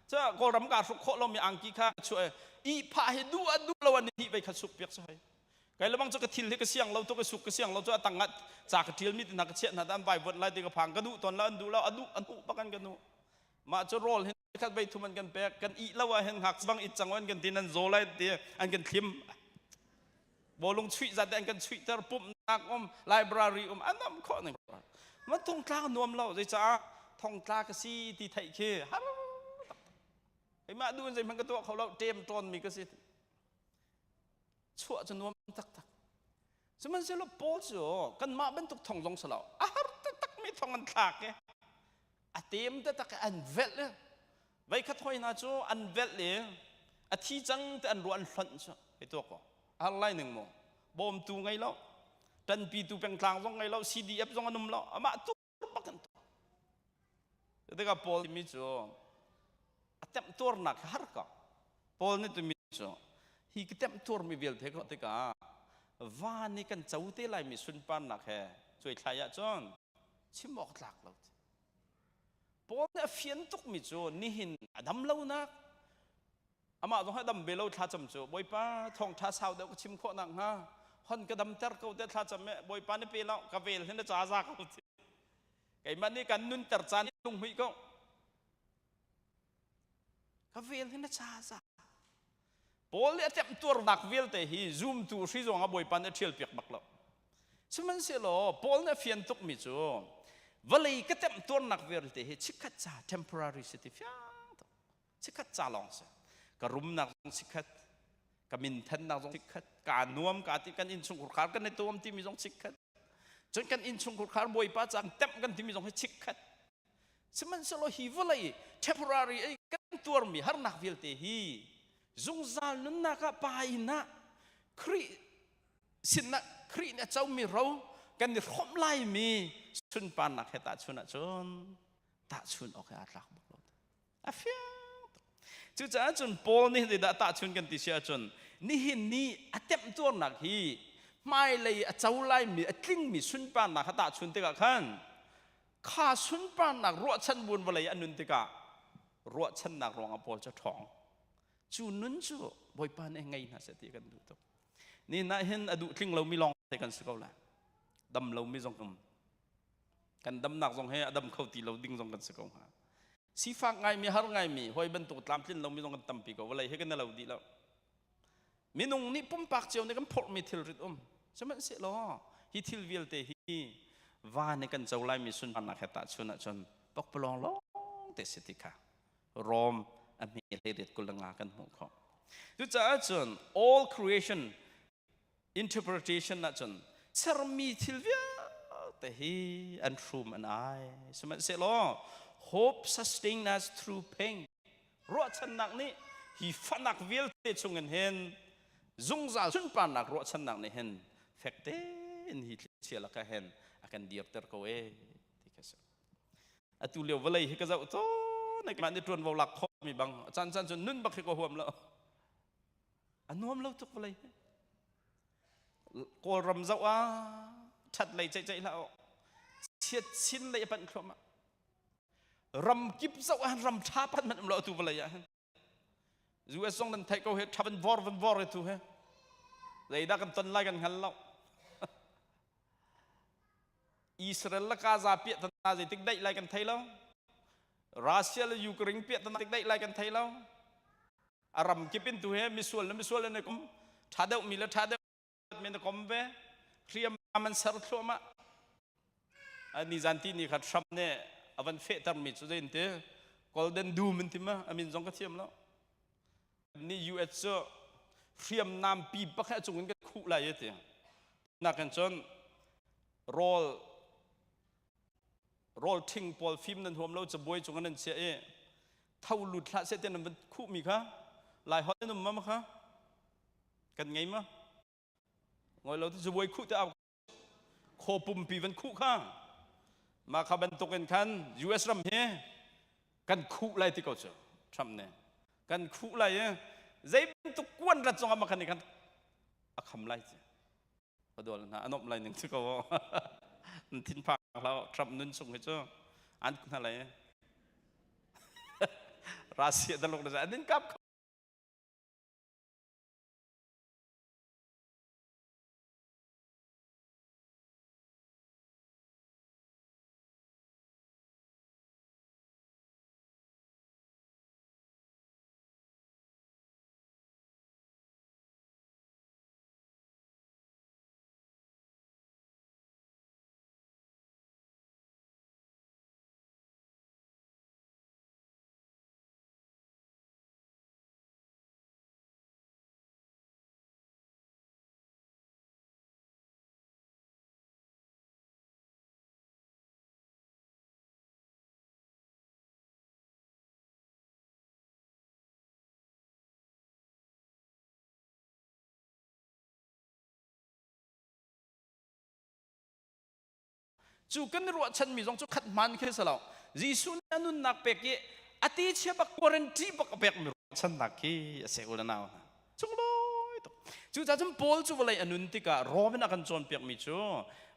Speaker 10: cu kawlram ka hruk khawh lomi angki kha chuah i phah hi duh a duh lo an hi vei kha suk piak si hoi Kai lebang cu ka thil hi ka siang lo tu ka suk ka siang lo cu a tang ah ca ka ṭial mi te hna ka chiah hna an vai vuat lai ti ka phang ka duh tawn lo an duh lo a duh an huh bak an ka nu mah cu rawl hin khat vei thum an kan pek kan ih lo ah hin ngak bang it cang an kan ti nan zaw lai ti an kan thlim bawlung chuih zat an kan chuih ter pumhnak um library um an am khawh ning. Man thongtla nuam lo zeicah thongtla ka si ti theih khi har keimah duh in zeihmanh ka tuah kho lo ṭem ṭawn mi ka si chuah cu nuam taktak sihmanhsehlaw Paul cu kanmah bantuk thong zong si lo a har taktak mi thong an thlak i a tem taktak i an velh i veikhat hoi hna cu an velh i a thi cang te an ruah an hlonh cu hei tuak ko a har lai ning mu bawmtu ngei lo ṭanpitu pengtlang zong ngei lo CDF zong an um lo amah tu bak an tuah tikah Paul timi cu a temtuarnak har ko Paul nih timi cu hi ka temtuarmi vialte ko tikah van i kan co te laimi sunparnak he cuai thlai ahcun chim awk tlak lo Paul nih a fian tukmi cu nihin a dam lonak amah zong a dam ve lo thlacam cu Bawipa thawngṭha sau deuh ka chim khawh nak hnga hon ka damter ko te thlacam e Bawipa ni pe lo ka vel hin na ca za ko ti keimah nih kan nunter caan lunghmuih ko ka vel hin na ca za Paul nih a temtuarnak vialte hi zumtu hri zong ah Bawipa nih a ṭhial piak bak lo sihmanhsehlaw Paul nih a fian tukmi cu vawlei ka temtuarnak vialte hi chikkhat ca temporary si ti fiang tuk chikkhat ca lawng si ka rumnak zong chikkhat ka minthannak zong chikkhat ka nuam ka ti kan innchungkhar kan i tuam timi zong chikkhat cun kan innchungkhar bawipa cang temh kan timi zong hi chikkhat sihmanhsehlaw hi vawlei temporary ei kan tuarmi harnak vialte hi zungzal nunnak ah pa inn ah Khrih sinah Khrih nih a comi ro kan i hrawmh laimi sunparnak he tahchun ahcun tahchun awk he aa tlak bak lo A fiang tuk. Cucaah cun Paul nih zeidah tahchun kan ti si ahcun nihin ni a temtuarnak hi hmailei a co laimi a tlingmi sunparnak kha tahchun tikah khan kha sunparnak ruahchan buin vawlei a nun tikah ruahchannak ruangah Paul cu ṭhawng. Cu nun cu Bawipa nih ngei hna seh ti kan duh tuk. Nihin ah hin a duh tling lomi lawng te kan si ko lai. Dam lomi zong um. Kan damnak zong he a dam kho ti lo ding zong kan si ko hnga. Sifak ngaimi, har ngaimi, hawi bantuk tlamtlin lomi zong kan tampi ko. Vawlei hi kan lo dih lo. Minung nih pumpak cio nih kan phorhmi thilrit um. Sihmanhsehlaw hi thil vialte hi va nih kan co laimi sunparnak he tahchun ahcun pakpalawng lawng te si ti kha Rom a hme hleiriat 25 kan hmuh khawh. Cucaah cun all creation interpretation ahcun sermi thil vialte hi an hrum an ai. Sihmanhsehlaw hope sustain us through pain. Ruahchannak nih hi fahnak vialte chungin hin zungzal sunparnak ruahchannak nih hin fek tein hi thlichia lakah hin a kan dirter ko e ti kha si. Atu lio vawlei hi ka zoh tawn mah nih ṭuanvo lak khawhmi bang a caan caan cun nun bak hi ka huam lo. A nuam lo tuk vawlei hi. Kawlram zoh ah ṭhat lei ceih hlah awk chiat chin lei a panh thluahmah. Ram kip zoh ah ram ṭha panh hmanh um lo atu vawlei ah hin. US zong nan theih ko he ṭha van vor van vor he tu he. Zeidah kan ton lai kan hngal lo. Israel le Gaza piah tana zeitik daih lai kan thei lo. Russia le Ukraine piah tana tik daih lai kan thei lo. A ram kip in tu he misual le misual le kum ṭha deuh mi le ṭha deuh mi na kom ve. Hriam man ser thluahmah. Ni zan ti ni kha Trump nih a van fehter mi cu zein ti Golden Doom in ti ma amin zong ka thiam lo. Ni US cu hriamnam pi pakhat cung in kan khuh lai ti. Nakin cun rawl rawl ṭhing pawl fim nan huam lo cabuai cung nan chiah i tho lut hlah seh tiah nan van khuhmi kha lai holh nan um ma kha kan ngei ma ngoi lo ti cabuai khuh te au khaw pumpi van khuh kha mah kha bantukin khan US ram hi kan khuh lai ti ko cu Trump nih kan khuh lai i zei bantuk kuan rat zong ah mah khan nih khan a kham lai ci ka dol hna a nomh lai ning cu ko thinphang hlah Trump nun chung hi cu an hna lai Russia daluk na an in kap Cu kan i ruahchanmi zong cu khat hmaan khi si lo. Jesuh nih a nunnak pek i a ti chia bak guarantee bak a pekmi ruahchannak khi a si u le nau hna. Sunglawi tuk. Cucaah cun Paul cu vawlei a nun tikah Rom in a kan cawnpiakmi cu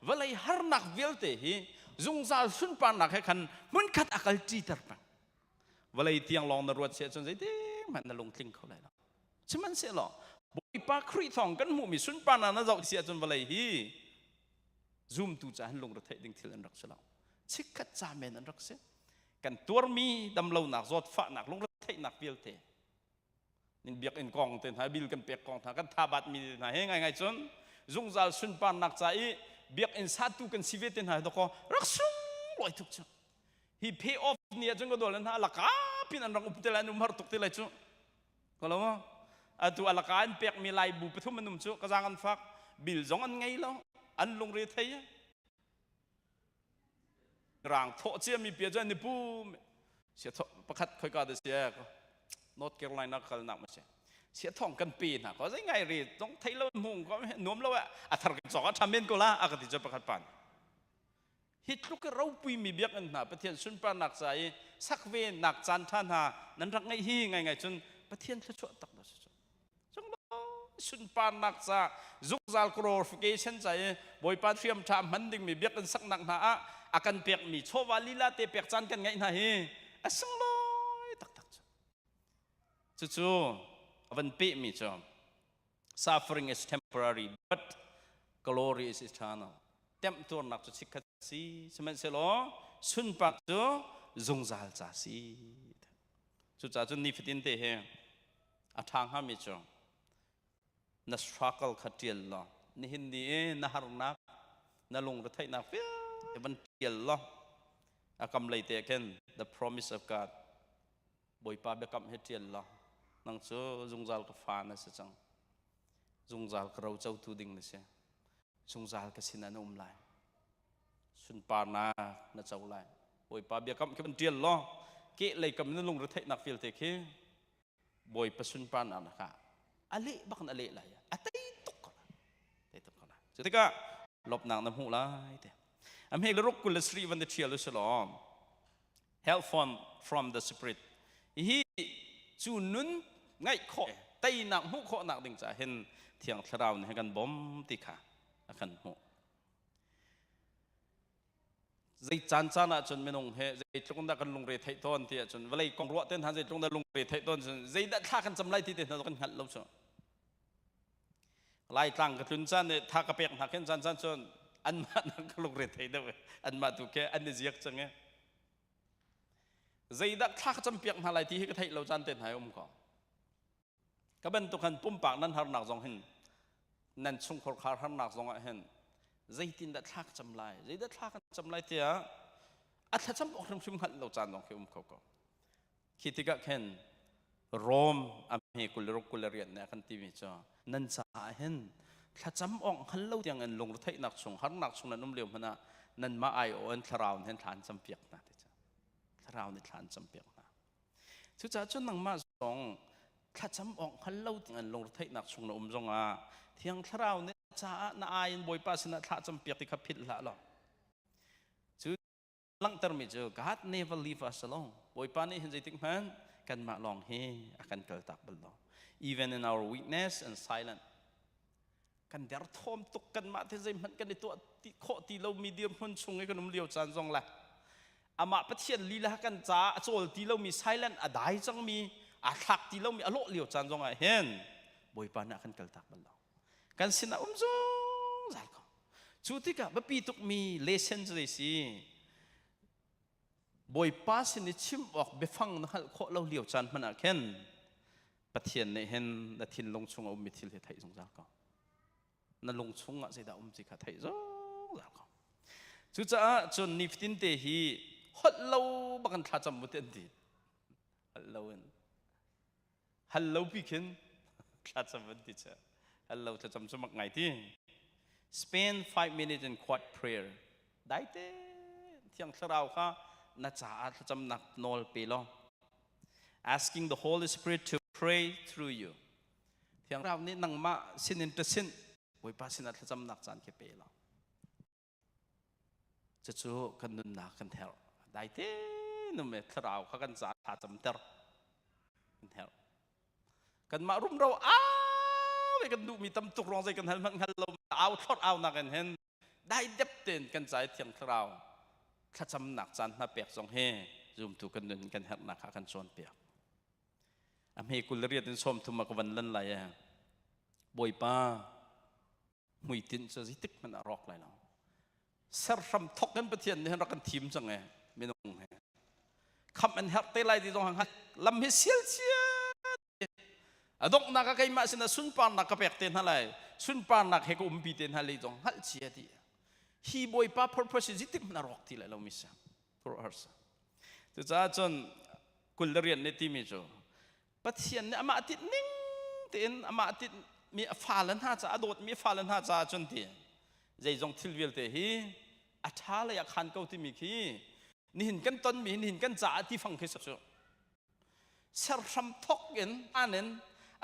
Speaker 10: vawlei harnak vialte hi zungzal sunparnak he khan hmunkhat a kal ṭiter peng. Vawlei tiang lawng na ruat si ahcun zeitik hmanh na lungtling kho lai lo. Sihmanhsehlaw Bawipa Khrih thawng kan hmuhmi sunparnak na zoh si ahcun vawlei hi zumtu caah hin lungretheih ding thil an rak si lo. Chikkhat ca men an rak si. Kan tuarmi damlonak, zawtfahnak, lungretheihnak vialte nin biakinn kong te hna bil kan pek kong hna kan thabat mi te hna he ngai ngai cun zungzal sunparnak ca i biakinn satu kan si ve te hna doko rak sunglawi tuk cu hi pay off ni ah cun ka dol hna alaka pin an rak um te lai an um har tuk te lai cu ko lo atu alaka an pek mi lai bu pathum an um cu ka zang an fak bil zong an ngei lo an lungre thei Rang thawh ciami pia cu an i pum. Sia pakhat khoika da sia North Carolina kalnak ma si. Sia thong kan pe hna ko zei ngai ri tong thei lo hmung ko nuam lo a thar kan cawk a tha men ko la a ka ti cu pakhat pan. Hi tluk ropui mi biakinn hna Pathian sunparnak ca i sak ve nak caan tha hna nan rak ngeih hi ngai ngai cun Pathian thluachuah tak da si cu. Sunparnak ca zungzal glorification ca i Bawipa hriam ṭha hman dingmi biakinn saknak hna ah a kan pekmi chawva lila te pek caan kan ngeih hna hi a sunglawi taktak cu. Cucu a van pehmi cu suffering is temporary but glory is eternal. Temhtuarnak cu chikkhat si sihmanhsehlaw sunparnak cu zungzal ca si. Cucaah cun nifatin te hi a ṭha hngami cu na struggle kha ṭial law nihin ni i na harnak na lungretheihnak vialte van ṭial law a kam lei te khin the promise of God Bawipa biakam he ṭial law nang cu zungzal ka fa na si cang zungzal ka rocotu ding na si zungzal ka sin ah na um lai sunparnak na co lai Bawipa biakam khi van ṭial law ke lei kam na lungretheihnak vialte khi Bawipa sunparnak nak ah a leh bak in a leh lai a tei tuk ko lai tei tuk ko lai cu tikah lawmhnak na hmuh lai te a hme le ruk kul le sarih van i ṭhial u si law help from the spirit hi cu nun ngaih khawh teinak hmuh khawhnak ding caah hin thiang thlarau nih kan bawm ti kha a kan hmuh Zei caan caan ah cun minung he zeitluk in dah kan lungre theih tawn ti ahcun vawlei kong ruah te hna zeitluk dah lungre theih tawn cun zeidah thla kan cam lai ti te hna kan hngalh lo cu. Laitlang ka tlun caan nih tha ka pek hna khin caan caan cun anmah nak ka lungre thei deuh anmah tu khi an i ziak cang i zeidah thla ka cam piak hna lai ti hi ka theih lo caan te hna um ko. Ka bantuk han pumpak nan harnak zong hin nan chungkhar khar harnak zong ah hin zeitindah thla ka cam lai zeidah thla kan cam lai tiah a thlacam awk hrimhrim hngalh lo caan zong khi um kho ko khi tikah khin Rom a hme kul le ruk kul le riat nih a kan timi cu nan caah hin thlacam awk hngal lo tiang in lungretheihnak chung harnak chung nan um lio hmanh ah nanmah ai-aw in thlarau nih hin thla an campiak hna ti cu thlarau nih thla an campiak hna Cucaah cun nangmah zong thlacam awk hngal lo an lungretheihnak chung na um zongah Thiang Thlarau nih caah na ai in Bawipa sinah thla campiak ti kha philh hlah law. Cu langhtermi cu God never leave us alone. Bawipa nih hin zeitik hmanh kanmah lawng hi a kan kaltak bal lo. Even in our weakness and silence kan derthawm tuk kanmah te zeihmanh kan i tuah ti khawh ti lomi dirhmun chung i kan um lio caan zong le amah Pathian lila kan caah a cawl ti lomi silent a dai cangmi aa thlak ti lomi a lawh lio caan zong ah hin Bawipa nih a kan kaltak bal lo kan sinah um zungzal ko cu tikah biapi tukmi lesson cu zei si Bawipa sin i chim awk biafang na hngalh khawh lo lio caan hmanh ah khin Pathian nih hin na thinlung chung a ummi thil hi theih zungzal ko. Na lung chung ah zeidah um ti kha theih zungzal ko. Cucaah cun nifatin te hi holh lo bak in thlacam mu ti an ti. Holh lo in. Hal lo pi khin thlacam an ti che. Hal lo thlacam cu mak ngai ti. Spend 5 minutes in quiet prayer. Dai te thiang thlarau kha na caah thlacamnak nawl pe law. Asking the Holy Spirit to pray through you. Thiang thlarau nih nangmah sinin ṭasin Bawipa sinah thlacamnak caan khi pe law. Cucu kan nunnak kan herh. Dai te num e thlarau kha kan ca tha camter kan herh. Kanmah rumro au i kan duhmi tam tuk ruang zei kan hal hmanh hngal lo au thlorh au nak in hin dai dep tein kan ca i thiang thlarau thlacamnak caan hna pek zong hi zumtu kan nun kan herhnak kha kan cawnpiak. A hme 28 in 30 a ka van lan lai e. Bawipa hmuitinh cu zeitik hmanh ah rawk lai lo. Serhram thok kan Pathian nih rak kan thim cang e minung he. Khamh an herh te lai ti zong hngat lam hi sial cia a donghnak ah keimah sinah sunparnak ka pek te hna lai sunparnak he ka umpi te hna lai zong hngalh cia ti hi bawipa purpose hi zeitik hmanh a rawk ti lai lo mi si harsa cucaah cun kul le rian nih timi cu Pathian nih amah tit ning tein amah tit mi a fale hna ca a dawtmi a fale hna caah cun ti zeizong thil vialte hi a ṭha lei ah khan ko timi khi nihin kan tonmi nihin kan caah ti fang khi cu serhram thok in anin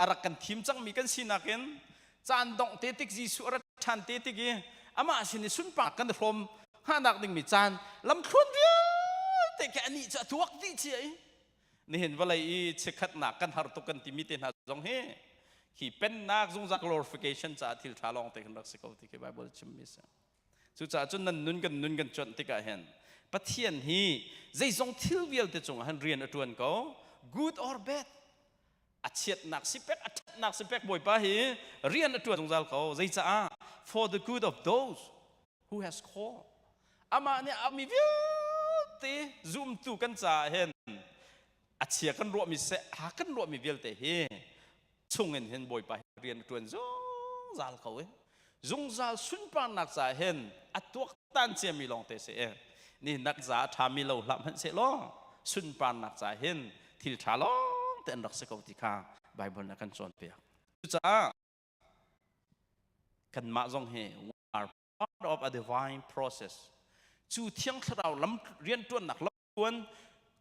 Speaker 10: a rak kan thim cangmi kan sinak in caan dongh te tik Jesuh a rat ṭhan te tik i amah sin i sunpak kan hrawm hngahnak dingmi caan lamthluan vialte khi anih cu a tuak dih cia i nihin vawlei i chikkhatnak kan har tuk kan timi te hna zong hi khi pennak zungzal glorification caah thil ṭha lawng te kan rak si ko ti khi Bible chimmi si. Cucaah cun nan nun kan nun kan cuanh tikah hin Pathian hi zeizong thil vialte cungah hin rian a ṭuan ko good or bad a chiatnak si pek a ṭhatnak si pek Bawipa hi rian a ṭuan zungzal ko zeicaah for the good of those who has called amah nih a mi vialte zumtu kan caah hin a chia kan ruahmi seh ha kan ruahmi vialte hi chungin hin Bawipa hi rian a ṭuan zungzal ko i zungzal sunparnak caah hin a tuaktan ciami lawngte si i ni nak za a ṭhami lo hlah hmanh seh law sunparnak caah hin thil ṭha lawngte an rak si ko ti kha Bible nih a kan cawnpiak. Cucaah kanmah zong hi we are part of a divine process. Cu thiang thlarau lam rianṭuannak lamthluan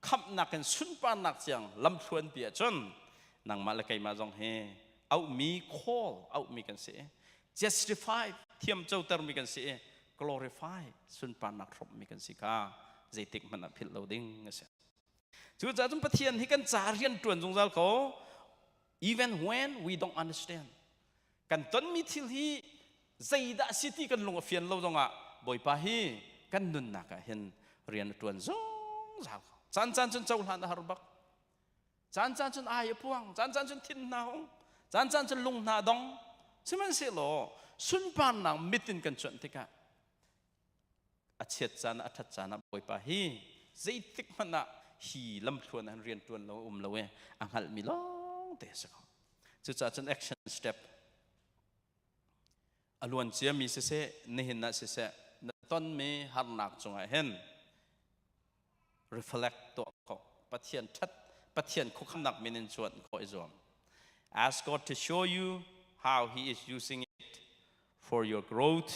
Speaker 10: khamhnak in sunparnak tiang lamthluan pi ahcun nangmah le keimah zong hi auhmi call auhmi kan si justify thiam cotermi kan si i glorify sunparnak hrawmmi kan si kha zeitik hmanh ah philh lo ding a si cucaah cun Pathian hi kan ca rian ṭuan zungzal ko even when we don't understand kan tonmi thil hi zeidah si ti kan lung a fian lo zongah Bawipa hi kan nunnak ah hin rian a ṭuan zungzal ko caan caan cun cohlan a har bak caan caan cun ai a puang caan caan cun thin hna hung caan caan cun lung hna dong sihmanhsehlaw sunparnak mit in kan cuanh tikah a chiat caan a ṭhat caan ah Bawipa hi zeitik hmanh ah hi lamthluan ah rian ṭuan lo um lo e a hngalhmi lawng te a si ko cucaah cun action step a luan ciami siseh nihin ah siseh na tonmi harnak cungah hin reflect tuah ko Pathian ṭhat Pathian khukhamnak min in cuan khawh i zuam ask God to show you how he is using it for your growth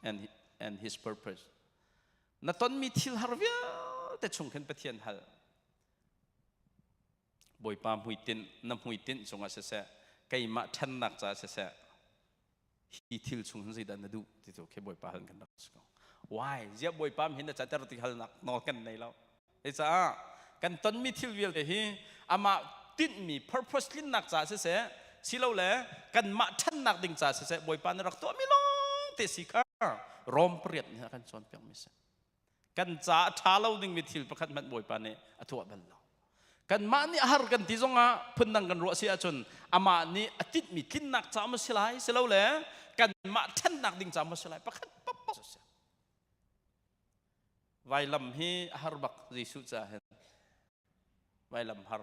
Speaker 10: and and his purpose na tonmi thil har vialte chung khin Pathian hal Bawipa hmuitinh na hmuitinh cungah siseh keimah ṭhennak caah siseh hi thil chung hin zeidah na duh ti cu khi Bawipa hal kan rak si ko why ziah Bawipa hin na cater ti halnak nawl kan nei lo caah kan tonmi thil vialte hi amah tinhmi purpose tlinnak caah siseh silole kanmah ṭhannak ding caah siseh Bawipa na rak tuahmi lawng te si kha Rom pariat nih a kan cawnpiakmi si kan caah ṭha lo dingmi thil pakhat hmanh Bawipa nih a tuah bal lo kanmah nih a har kan ti zongah phundang kan ruah si ahcun amah nih a tinhmi tlinnak caah maw si lai silole kanmah ṭhennak ding caah maw si lai pakhat paohpaoh si vailam hi a har bak Jesuh caah hin vailam har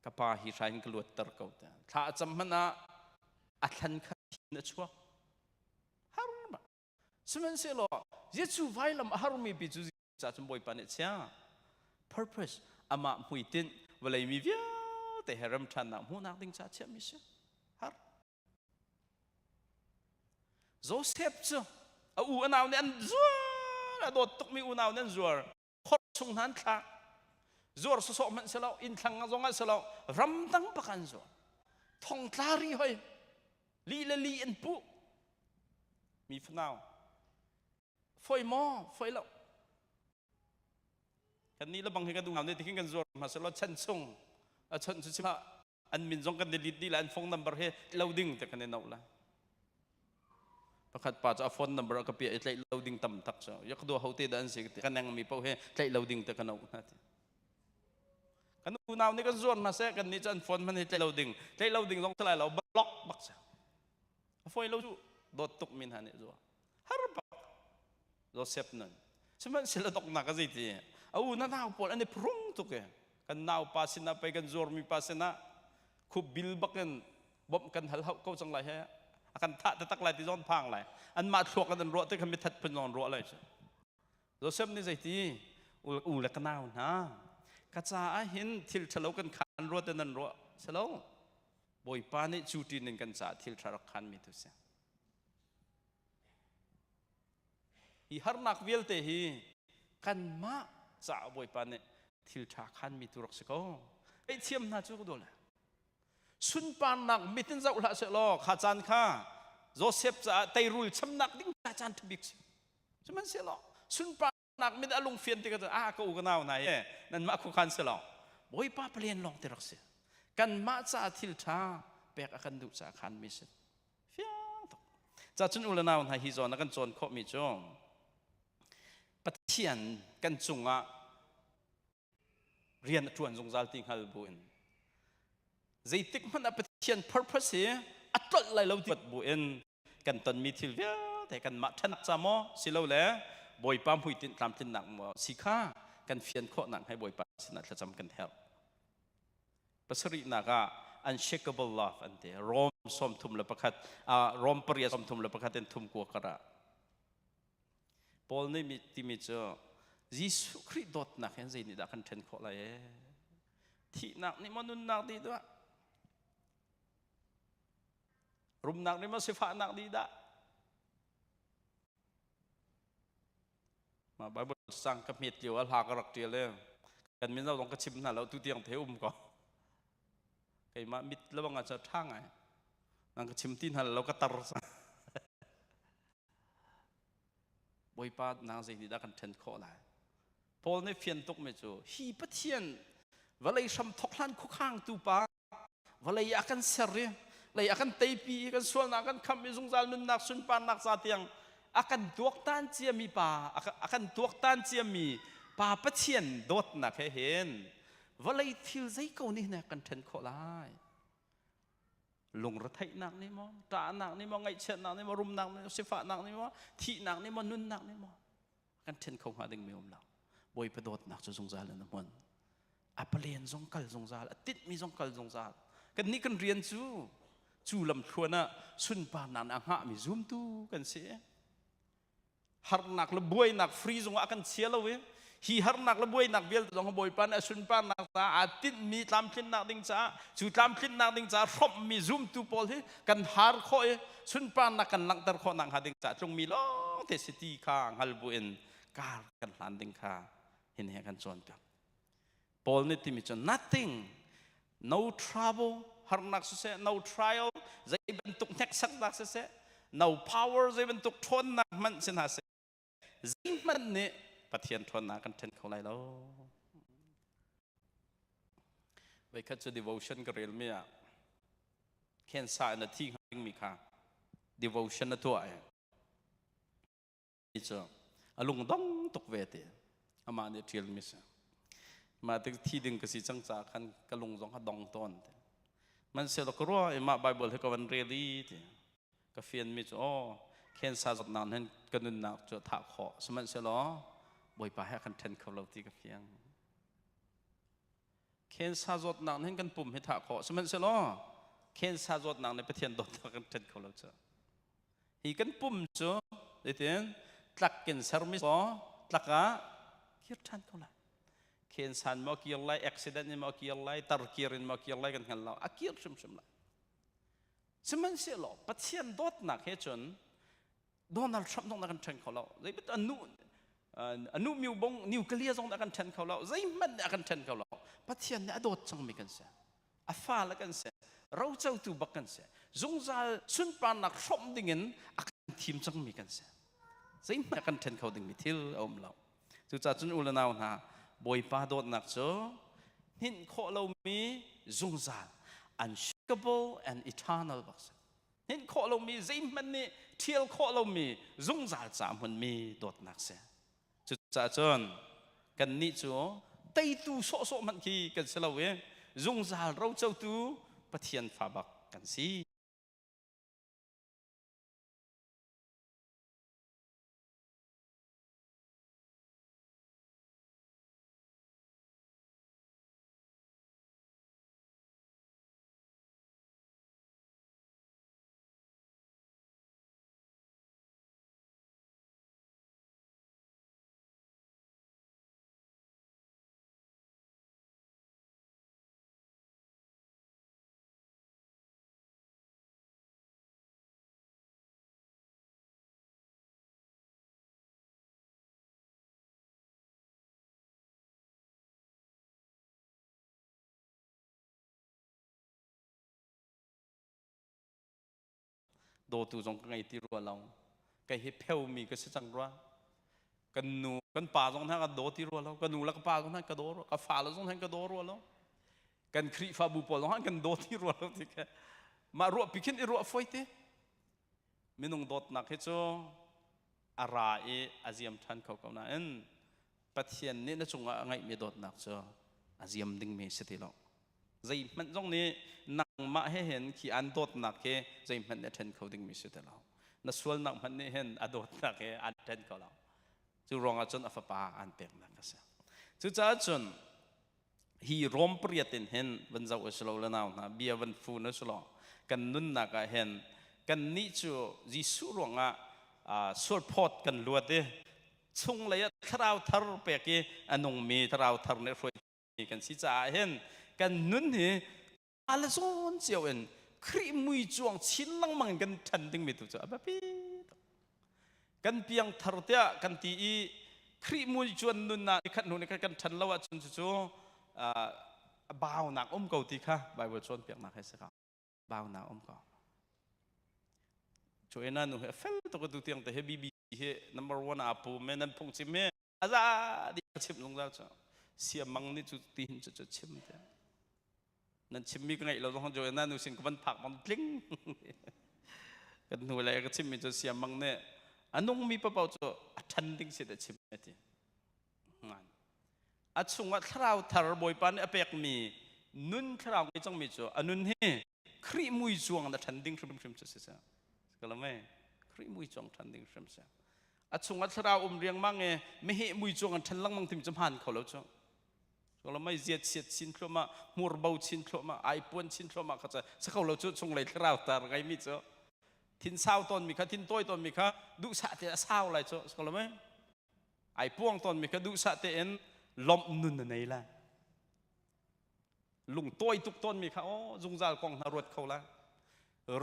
Speaker 10: ka pa hi hrai in ka luatter ko te thla a cam hmanh ah a thlan kha a chuak har bak Sihmanhsehlaw Jesuh vailam a harmi pi cu ca cun Bawipa nih chia purpose amah hmuitinh vawlei mi vialte he rem ṭhannak hmuhnak ding ca chiahmi si har Joseph cu a u a nau nih an zuar a dawt tukmi unau nih an zuar khor chung hna an thlak zuar sawsawh hmanh si lo inn thlang zong ah si lo ramdang bak an zuar thongtla ri hoi li le li an puh mi fanau. Foi maw? Foi lo. Kan nih lebang hi kan unau nih tikhin kan zuar hna selaw chan chung a chon cu chim an min zong kan delete dih la an phone number he lo ding te kan i no la. Pakhat pa cu a phone number a ka pia i tlaih lo ding tam tak cu. Ya ka dua ho te da an si ka neng mi paoh he tlaih lo ding te ka no hna ti. Kan unau nih kan zuar hna seh kan nih cu an phone hman hi tlaih lo ding tlaih lo ding zong lai lo block bak si. A foi lo cu dawt tuk min hna nih zuar. Har bak. Joseph nun. Sihmanhsehlaw doknak a zei ti a u na nau pawl an i phrung tuk e. Kan nau pa sinah pei kan zuarmi pa sinah khup bil bakin bawmh kan hal hauh ko cang lai he a kan thah taktak lai ti zong phang lai anmah thluak an ruah te khan mithat phun zong ruah lai Joseph nih zeiti u le ka nau hna ka caah hin thil ṭhalo kan khan ruat nan ruah selo Bawipa nih cu ṭin in kan caah thil ṭha rak khan mi tu si Hi harnak vialte hi kanmah caah Bawipa nih thil ṭha khanmi tu rak si ko. Ngaihthiam hna cu ka dawl. Sunparnak mit in zoh hlah seh law kha caan kha Joseph caah teirul chamnak ding ca caan ṭha bik si. Sihmanhsehlaw sunparnak mit a lungfian tikah ah ka u ka nau hna hi nanmah khuakhan si lo. Bawipa palen lawng te rak si. Kanmah caah thil ṭha pek a kan duh caah khanmi si. Fiang tuk. Cacun u le nau hna hi zawn a kan cawn khawhmi cu Pathian kan cungah rian a ṭuan zungzal ti hngal bu in zeitik hmanh ah Pathian purpose hi a tlolh lai lo ti bu in kan tonmi thil vialte kanmah ṭhanak ca maw silole Bawipa hmuitinh tlamtlinnak maw si kha kan fian khawhnak hai Bawipa sinah thlacam kan herh. Pasarihnak ah unshakable love an ti. Rom 31, Rom pariat 31 in thum kua kar ah. Paul nih timi cu Jesuh Khrih dawtnak hin zei nih dah kan ṭhen khawh lai ee? Thihnak nih maw nunnak dih dah? Rumnak nih maw sifahnak dih dah? Mah Bible sang ka hmet lio ah hla ka rak ṭial e. Kan mino zong ka chim hna lo tu tiang the um ko. Keimah mit lebang ah ca ṭha ngai. Nang ka chim ti hna lo ka tar sa. Bawipa nang zei nih dah kan ṭhen khawh lai? Paul nih fian tuk mi cu hi Pathian vawlei hram thok hlan khuakhang tu pa vawlei a kan ser i lei a kan teipi i kan sualnak kan khamh i zungzal nunnak sunparnak ca tiang a kan tuaktan ciami pa a kan tuaktan ciami pa Pathian dawtnak he hin vawlei thil zei ko nih ne kan ṭhen khawh lai lungretheihnak nih maw ṭahnak nih maw ngaihchiatnak nih maw rumnak nih maw sifahnak nih maw thihnak nih maw nunnak nih maw kan ṭhen kho hnga dingmi um lo Bawipa dawtnak cu zungzal in a hmun a palen zong kal zungzal a tinhmi zong kal zungzal kan nih kan rian cu cu lamthluan ah sunparnak a hngahmi zumtu kan si harnak le buainak free zongah a kan chia lo i hi harnak le buainak vialte zong Bawipa nih a sunparnak caah aa tinhmi tlamtlinnak ding caah cu tlamtlinnak ding caah hrawmhmi zumtu pawl hi kan har khawh i sunparnak kan langhter khawh nak hnga ding caah tlungmi lawng te si ti kha hngal buin kar kan hlan ding kha hin he kan cawnpiak Paul nih timi cu nothing no trouble harnak siseh no trial zei bantuk hneksaknak siseh no power zei bantuk ṭhawnnak hmanh si hna seh zeihmanh nih Pathian ṭhawnnak kan ṭhen kho lai lo Voikhat cu devotion ka relmi ah cancer in a thi hnga dingmi kha devotion a tuah i cu a lungdong tuk ve ti amah nih ṭialmi si. Mah tik thi ding ka si cang caah khan ka lung zong a dong tawn ti. Hmanhsehlaw ka ruah i mah Bible hi ka van rel i ti ka fianmi cu aw cancer zawtnak hin ka nunnak cu a thah khawh sihmanhsehlaw Bawipa he a kan ṭhen kho lo ti ka fiang. Cancer zawtnak nih kan pum hi thah khawh sihmanhsehlaw cancer zawtnak nih Pathian dawtnak kan ṭhen kho lo cu. Hi kan pum cu zeitin tlak in sermi maw tlak ah kir ṭhan ko lai. Cancer maw kir lai, accident in maw kir lai, tarkir in maw kir lai kan hngal lo. A kir hrimhrim lai. Sihmanhsehlaw Pathian dawtnak he cun Donald Trump zong na kan ṭhen kho lo. Zeibantuk anu anu miu bong nuclear zong na kan ṭhen kho lo. Zeihmanh nih a kan ṭhen kho lo. Pathian nih a dawt cangmi kan si. A fale kan si. Rocotu bak kan si. Zungzal sunparnak hrawmh dingin a kan thim cangmi kan si. Zeihmanh kan ṭhen kho dingmi thil a um lo. Cucaah cun u le nau hna, Bawipa dawtnak cu hninh khawh lomi zungzal unshakable and eternal bak si. Hninh khawh lomi zeihmanh nih ṭhial khawh lomi zungzal ca hmunmi dawtnak si. Cucaah cun kannih cu teitu sawhsawh hmanh khi kan si lo i zungzal rocotu Pathian fa bak kan si. Dawtu zong ka ngei ti rua lo. Kei hi pheumi ka si cang rua. Kan nu, kan pa zong hna ka daw ti rua lo. Ka nu le ka pa zong hna ka daw rua. Ka fale zong hna ka daw rua lo. Kan Khrihfabu pawl zong kan daw ti rua lo ti kha. Mah ruah pi khin i ruah foi te. Minung dawtnak hi cu a ra i a ziam ṭhan kho ko nain Pathian nih na cungah a ngeihmi dawtnak cu a ziam dingmi si ti lo. Zeihmanh zong nih nangmah he hin khi an dawtnak hi zeihmanh nih a ṭhen kho dingmi si ti lo. Na sualnak hmanh nih hin a dawtnak hi an ṭhen kho lo. Cu ruangah cun a fapa an peknak a si. Cucaah cun hi Rom pariat in hin van zoh u silo le nau hna bia van fun u silo kan nunnak ah hin kan nih cu Jesuh ruangah sualphawt kan luat i chunglei ah thlarau thar pek i a nungmi thlarau thar nih hruai kan si caah hin kan nun hi ala zawn cio in Khrih mui cuang chin lengmang in kan ṭhan dingmi tu cu a biapi tuk. Kan piang thar tiah kan ti i Khrih mui cuan nun ah nikhat hnu nikhat kan ṭhan lo ahcun cucu baunak um ko ti kha Bible cawnpiaknak he si ko. Baunak um ko. Joanna nu hi a fel tuk tu tiang te he BB hi number one a pu me nan phung chim he aza di chim zungzal cu siamang nih cu ti hin cu chim te nan chimmi ka ngaih lo zong Joanna nu sin ka van phak bang tling kan hnu le ka chimmi cu siamang nih a nungmi papaw cu a ṭhan ding si da chim ti ngan a chungah thlarau thar bawipa nih a pekmi nun thlarau ngei cangmi cu a nun hi Khrih mui cuang na ṭhan ding hrimhrim cu si kalame Khrih mui cuang ṭhan ding hrim si a chungah thlarau um riangmang i meheh mui cuang an ṭhan lengmang timi cu hmaan kho lo cu Solomai ziat siat chin thluahmah hmurbo chin thluahmah ai puan chin thluahmah kha cu si kho lo cu chunglei thlarau tar ngeimi cu thin sau tawnmi kha thin tawi tawnmi kha duhsah te a sau lai cu Solomai ai puang tawnmi kha duhsah tein lawmh nun na nei lai lungtawi tuk tawnmi kha aw zungzal kong hna ruat kho la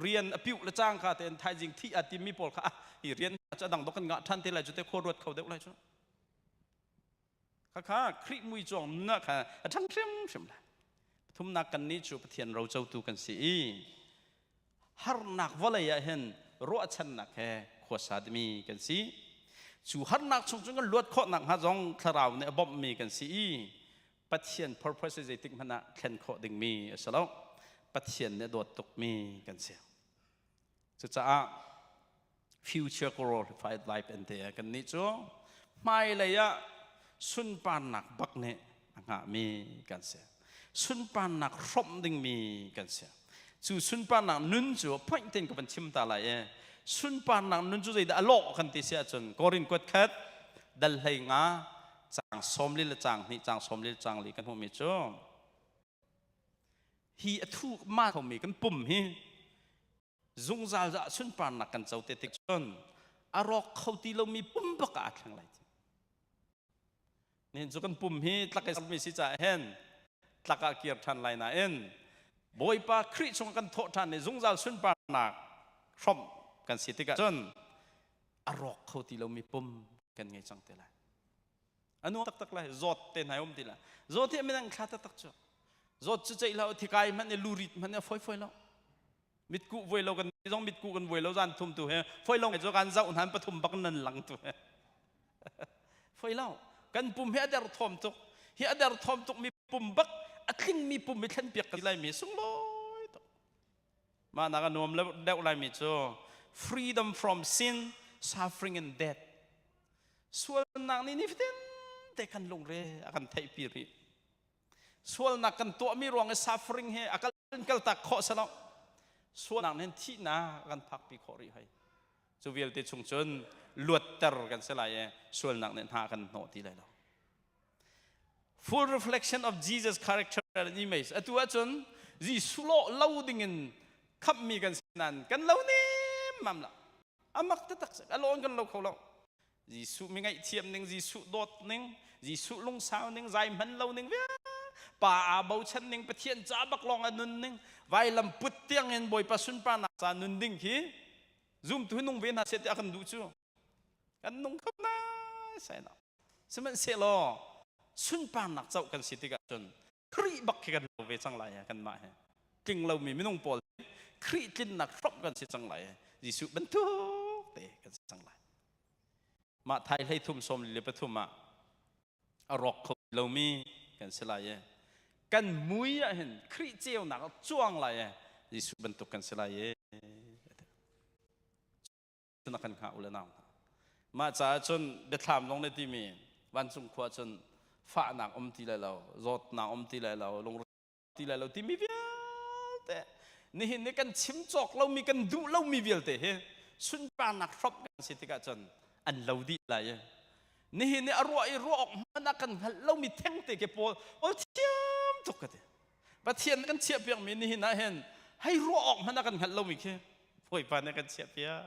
Speaker 10: rian a piuh le cang ka tein thaizing thi a timmi pawl kha ah hi rian cu adang dok kan ngah ṭhan te lai cu te khua ruat kho deuh lai cu khakha Khrih mui cuang na kha a ṭhang hrimhrim lai thumnak kan nih cu Pathian rocotu kan si i harnak vawlei ah hin ruahchannak he khuasa dimi kan si cu harnak chung cun kan luat khawh nakhnga zong thlarau nih a bawmhmi kan si i Pathian purpose zeitik hmanh ah thlen khawh dingmi a si lo Pathian nih a dawt tukmi kan si cucaah future glorified life an ti kan nih cu hmailei ah sunparnak bak nih a hngahmi kan si sunparnak hrawmh dingmi kan si cu sunparnak nun cu point ten ka van chim ta lai i sunparnak nun cu zeidah a lawh kan ti si ahcun Korin kuat khat dal hlei nga cang sawmli le cang hnih cang sawmli le cang li kan hmuhmi cu hi a thu ma khomi kan pum hi zungzal ah sunparnak kan co te tik cun a rawk kho ti lomi pum bak ah aa thleng lai nihin cu kan pum hi tlak mi si caah hin tlak ah kir ṭhan lai nain Bawipa Khrih chung kan thawh ṭhan i zungzal sunparnak hrawmh kan si tikah cun a rawk kho ti lomi pum kan ngei cang te lai a nuam taktak lai zawt te hna um ti lai zawt hi minang thla taktak cu zawt cu ceih hlah thikai hmanh i lurit hmanh i a foi foi lo. Mitkuh vuai lo kan zong mitkuh kan vuai lo zan thum tu he foi lo cu kan zoh hnan pathum bak nan lang tu he. Foi lo. Kan pum hi a der thawm tuk. Hi a der thawm tuk mi pum bak a tling mi pum mi thlen piak kan lai mi sunglawi tuk. Mah nak a nuam deuh lai mi cu freedom from sin, suffering and death. Sualnak nih nifatin te kan lungre a kan theihpi rih. Sualnak kan tuahmi ruang i suffering he a kal kaltak khawh salo. Sualnak nih thihnak a kan phakpi khawh rih hoi. Cu vialte chung cun luatter kan si lai i sualnak nih hna kan hnawh ti lai lo. Full reflection of Jesus character and image. Atu ahcun Jesuh lawh lo dingin khamhmi kan si nain kan lo nemmam lo. Amak taktak si. A lawn kan lo kho lo. Jesuh mi ngaihthiam ning, Jesuh dawt ning, Jesuh lungsau ning, zai hman lo ning vialte pa aa bochan ning, Pathian ca bak lawng a nun ning, vailam put tiang in Bawipa sunparnak ca nun ding khi zumtu hi nung ve hna seh ti a kan duh cu. Kan nung kho nai sai lo. Sihmanhsehlaw sunparnak coh kan si tikah cun Khrih bak khi kan lo ve cang lai kanmah he. Tling lomi minung pawl Khrih tlinnak hrawmh kan si cang lai. Jesuh bantuk te kan si cang lai. Mah thai hlei thum sawm li le pathum ah a rawk kho lomi kan si lai i kan mui ah hin Khrih ceunak a cuang lai i Jesuh bantuk kan si lai i na kan hngah u le nau hna. Mah caah cun biathlam zong nih timi vancung khua cun fahnak um ti lai lo, zawtnak um ti lai lo, lungre ti lai lo timi vialte nihin ni kan chim cawk lomi kan duh lomi vialte hi sunparnak hrawmh kan si tikah cun an lo dih lai i nihin ni a ruah i ruah awk hmanh ah kan hngalh lomi thengte ke pawl pawl thiam tuk ka ti Pathian kan chiahpiakmi nihin ah hin hei ruah awk hmanh ah kan hngalh lomi khi Bawipa nih kan chiahpiak.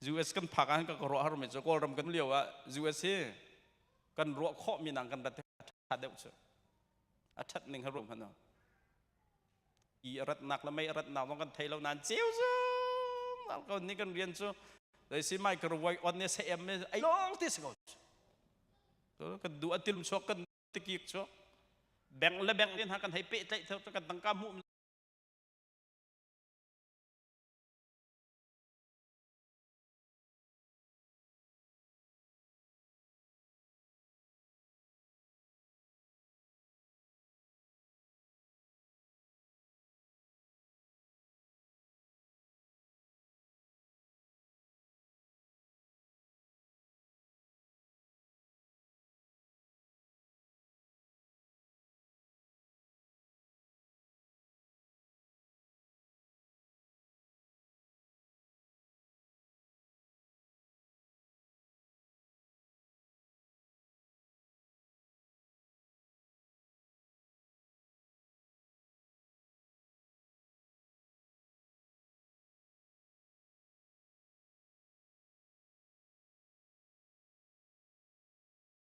Speaker 10: US kan phak ah ka ruah harmi cu Kawlram kan lio ah US hi kan ruah khawhmi nang kan rat ṭha deuh cu a ṭhat ning ha ruah hmanh i a ratnak le mei a ratnak zong kan thei lo nain ceu zungzal ko ni kan rian cu si microwave on ne se em ne ai long ti si ko kan duh a tilm chuak kan tikik cu bank le bank in ha kan hei pehtlaih theu kan tangka hmuh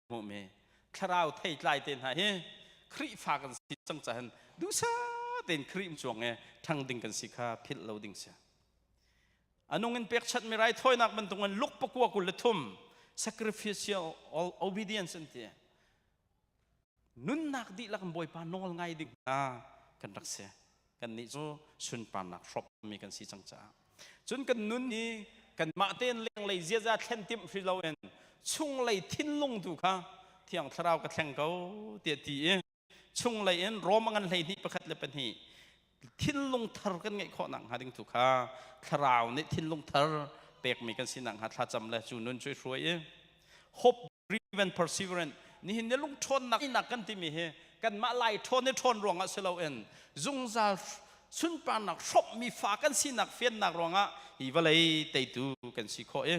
Speaker 10: hmuhmi thlarau theitlai te hna hi Khrihfa kan si cang cahan duhsah tein Khrih cuang e ṭhang ding kan si kha philh lo ding si. Anung in pekchanh mi raithawinak bantukin luk pakua 23 sacrificial obedience an ti. Nunnak dihlak in Bawipa nawl ngai ding hna kan rak si. Kannih cu sunparnak hrawmmi kan si cang caah. Cun kan nun hi kanmah tein lenglei ziaza thlen timh hri loin chunglei thinlung tu kha Thiang Thlarau ka thleng ko tiah ti i chunglei in Rom a ngan 12 pakhat le pahnih thinlung thar kan ngeih khawh nak hnga ding tu kha thlarau nih thinlung thar pekmi kan si nak hnga thlacam le cu nun cu i hruai i hope driven perseverance nihin ni lungṭhawnnak inak kan timi hi kanmah lai ṭhawn i ṭhawn ruangah si loin zungzal sunparnak hrawmhmi fa kan sinak fiannak ruangah hi vawlei teitu kan si khawh i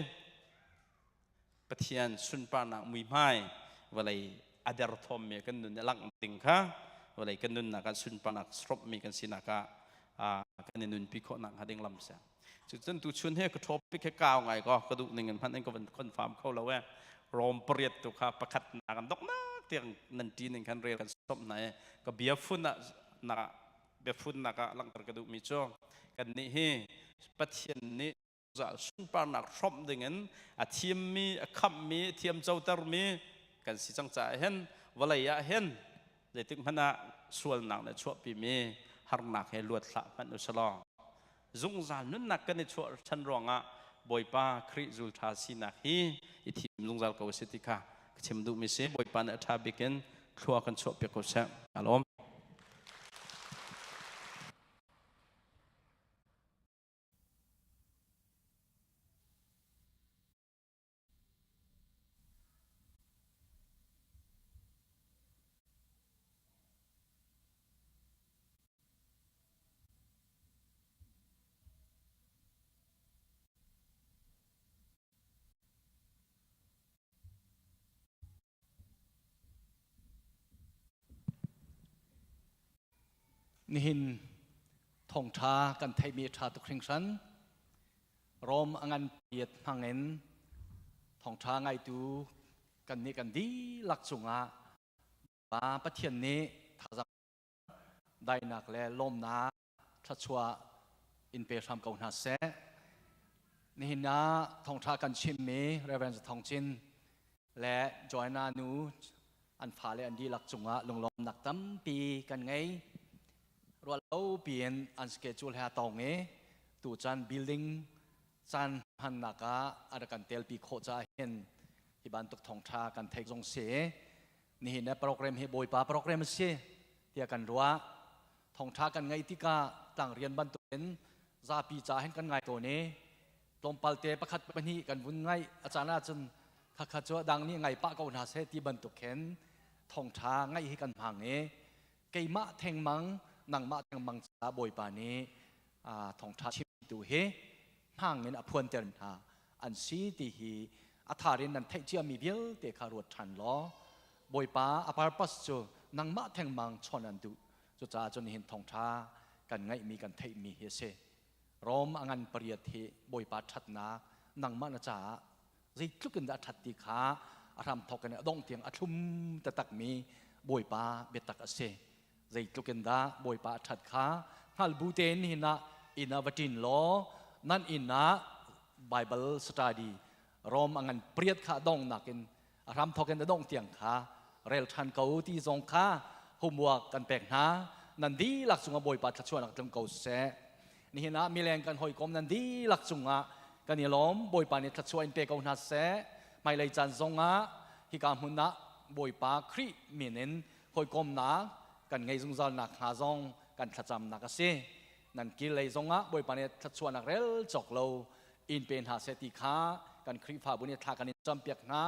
Speaker 10: Pathian sunparnak muihmai vawlei a derthawmmi kan nun i langh ding kha vawlei kan nunnak ah sunparnak hrawmhmi kan sinak ah kan i nunpi khawh nak hnga ding lam si. Cucun tuchun he ka topic he kau ngai ko ka duh ning in hmanh in ka van confirm kho lo e. Rom pariat tu kha pakhat nak an doknak tiang nan ti ning khan rel kan som na e. Ka bia fun ah nak bia fun nak ah langhter ka duh mi cu kan nih hi Pathian nih sunparnak hrawmh dingin a thimmi, a khamhmi, thiamcotermi kan si cang caah hin vawlei ah hin zeitik hmanh ah sualnak nih chuahpimi Harnak he luat hlah hmanh usalaw zungzal nunnak kan i chuah chan ruangah Bawipa Khrih zul ṭha sinak hi i thim zungzal ko si ti kha ka chim duhmi si. Bawipa nih a ṭha bik in thlua kan chuah piak ko seh. Alawm.
Speaker 11: Nihin thawngṭha kan theihmi a ṭha tuk hringhran. Rom a ngan piat hmangin thawngṭha ngaitu kan nih kan dihlak cungah Pa Pathian nih thazaang dainak le lawmnak thluachuah in pe hram ko hna seh. Nihin ah thawngṭha kan chimmi Reverend Thawng Cin le Joanna nu an fale an dihlak cungah lunglawmnak tampi kan ngei. Ruahlo piin an schedule he a tong i tuchan building caan hmannak ah a rak kan telpi khawh caah hin hi bantuk thawngṭha kan theih zong si. Nihin na program hi Bawipa program a si tiah kan ruah. Thawngṭha kan ngaih tikah tlangrian bantukin zapi ca hin kan ngai tawn i tlawmpal te pakhat pahnih kan vun ngaih a caan ahcun khakha cu dang nih ngai pah ko hna seh ti bantuk khin thawngṭha ngaih hi kan hmang i keimah thengmang nangmah thengmang caah Bawipa nih thawngṭha chimtu hi hmang in a phuanter hna an si ti hi a thar in nan theih ciami vialte kha ruat ṭhan law Bawipa a purpose cu nangmah thengmang chawn an duh. Cucaah cun nihin thawngṭha kan ngaihmi kan theihmi hi a si. Rom a ngan pariat hi Bawipa ṭhatnak nangmah na caah zeitluk in dah a ṭhat ti kha a hramthawk in a dongh tiang a thlum taktakmi Bawipa biatak a si. Zeitluk in dah Bawipa a ṭhat kha hngal bu tein nihin ah inn ah va ṭin law nan inn ah Bible study Rom a ngan pariat kha dongnak in a hramthawk in a dongh tiang kha rel ṭhan ko ti zong kha homework kan pek hna. Nan dihlak cungah Bawipa thluachuahnak tlung ko seh. Nihin ah mileng kan hawikom nan dihlak cungah kan i lawm. Bawipa nih thluachuah in pe ko hna seh. Hmailei caan zongah hika hmun ah Bawipa Khrih min in hawikomnak kan ngei zungzal nak hnga zong kan thlacamnak a si. Nan kil lei zongah Bawipa nih thluachuahnak rel cawk lo in pe hna seh ti kha kan Khrihfabu nih thla kan in campiak hna.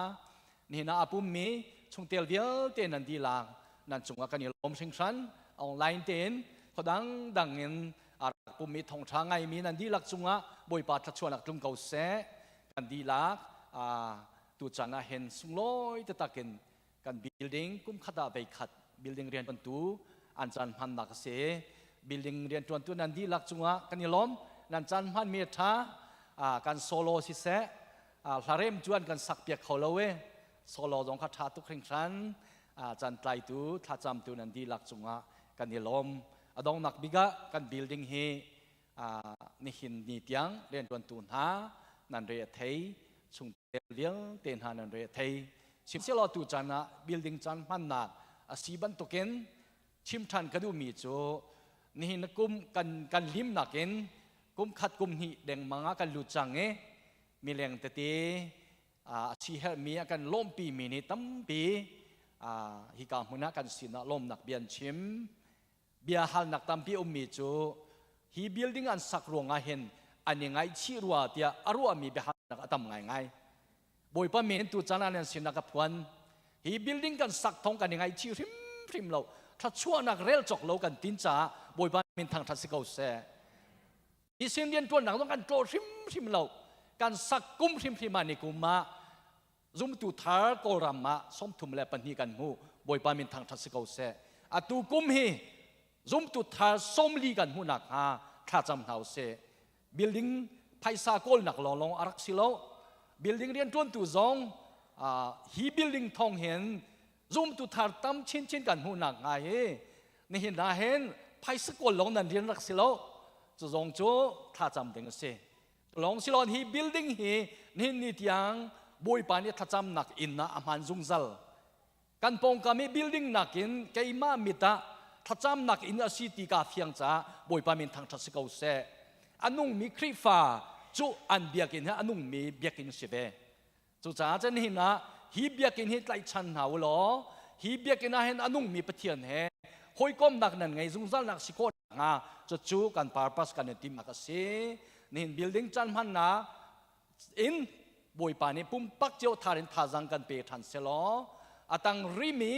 Speaker 11: Nihin ah a pummi chungtel vialte nan dihlak nan cungah kan i lawm hringhran. Online tein khuadang dang in a rak pummi thawngṭha ngaimi nan dihlak cungah Bawipa thluachuahnak tlung ko seh. Kan dihlak tuchan ah hin sunglawi taktak in kan building kum khat ah vei khat building rianṭuantu an caan hmannak a si. Building rianṭuantu nan dihlak cungah kan i lawm. Nan caan hmanmi a ṭha. Kan solo siseh hlarem cu an kan sak piak kho lo e. Solo zong kha ṭha tuk hringhran. Caan tlaitu thlacamtu nan dihlak cungah kan i lawm. A dongnak bik ah kan building hi nihin ni tiang rianṭuantu hna nan re a thei chung vialte hna nan re a thei. Sihmanhsehlaw tu caan ah building caan hmannak a si bantukin chim ṭhan ka duhmi cu nihin kum kan kan limnak in kum khat kum hnih dengmang ah kan lut cang i mileng tete a si herhmi a kan lawmpi mi nih tampi hika hmun ah kan sinah lawmnak bia an chim. Bia halnak tampi ummi cu hi building an sak ruangah hin an i ngaihchih rua tiah a ruahmi biahalnak a tam ngaingai. Bawipa min tu caan ah nan sinah ka phuan. Hi building kan sak thong kan i ngaihchih hrimhrim lo. Thluachuahnak rel cawk lo kan tin caah Bawipa min thangṭhat si ko seh. Hi sin rianṭuannak zong kan tlawh hrimhrim lo. Kan sak kum hrimhrim ah ni kum ah zumtu thar Kawlram ah 32 kan hmu. Bawipa min thangṭhat si ko seh. Atu kum hi zumtu thar 40 kan hmuh nakhnga thlacam hna usih. Building phaisa kawlnak lawnglawng a rak si lo. Building rianṭuantu zong hi building thawng hin zumtu thar tam chinchin kan hmuh nakhnga hi nihin ah hin phaisa kawl lawng nan rian rak si lo. Cu zong cu thlacam ding a si. Lawng silon hi building hi nihin ni tiang Bawipa nih thlacamnak inn ah a hman zungzal. Kan pawngkam i building nakin keimah mit ah. thlacamnak in a si ti ka fiang caah Bawipa min thangṭhat si ko seh. A nungmi Khrihfa cu an biakinn hi a nungmi biakinn si ve. Cucaah cun nihin ah hi biakinn hi tlaihchan hna u law hi biakinn ah hin a nungmi Pathian he hawikomnak nan ngei zungzalnak si khawh nakhnga cucu kan purpose kan i timhnak a si. Nihin building caan hmannak in Bawipa nih pumpak cio thar in thazang kan pe ṭhan selaw a tang rimi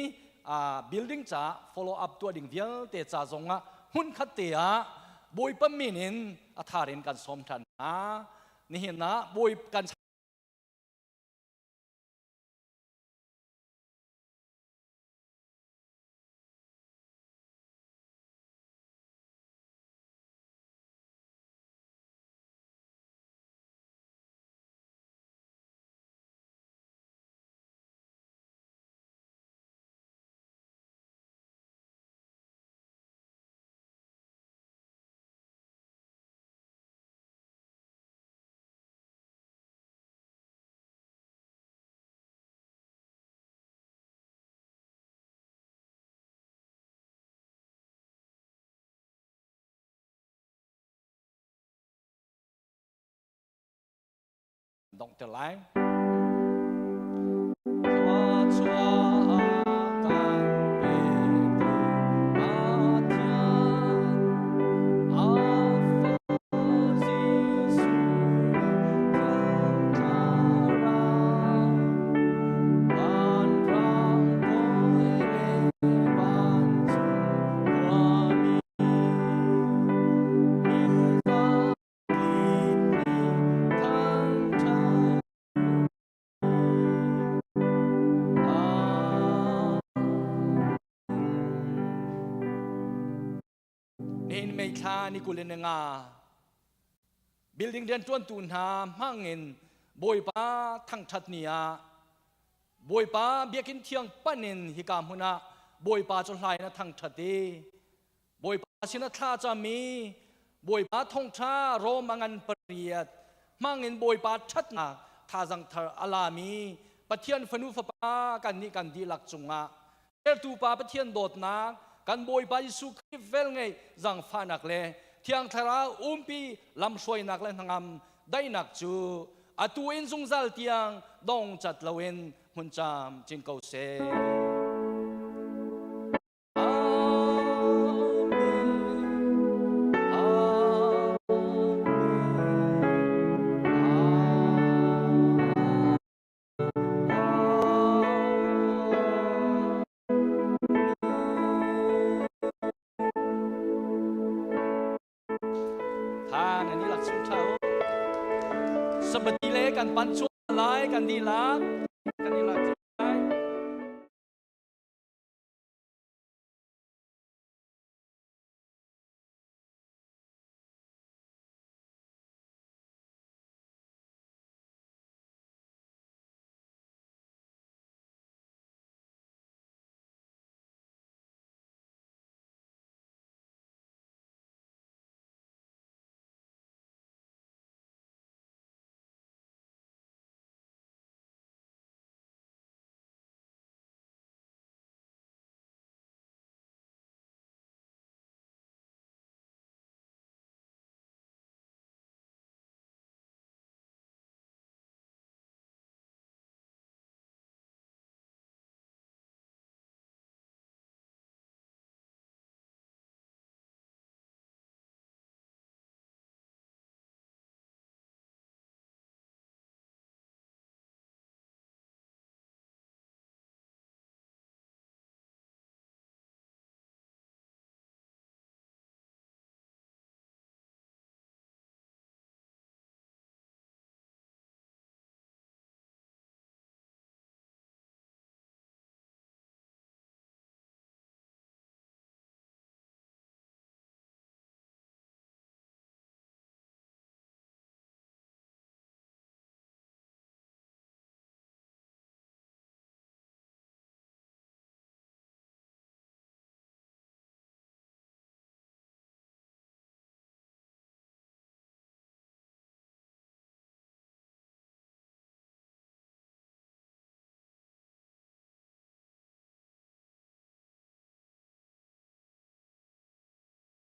Speaker 11: building ca follow up tuah ding vialte ca zongah hmunkhat te ah Bawipa min in a thar in kan sawm ṭhan hna. Nihin ah Bawi kan Donghter lai. Nihin May thla ni 25 building rianṭuantu hna hmangin Bawipa thangṭhat ni ah Bawipa biakinn thiang pan in hika hmun ah Bawipa cu hlai in a thangṭhat i Bawipa sin a thla cam i Bawipa thawngṭha Rom a ngan pariat hmangin Bawipa ṭhatnak thazang thar a lami Pathian fanu fapa kannih kan dihlak cungah Sertu Pa Pathian dawtnak, kan Bawipa Jesuh Khrih velngeih zaangfahnak le Thiang Thlarau umpi lamhruainak le hnangam daihnak cu atu in zungzal tiang dong cat loin hmun cam cin ko seh. Tha nan i lak chung tha u. Sabati le kan pan chuah lai kan di lak kan i lak.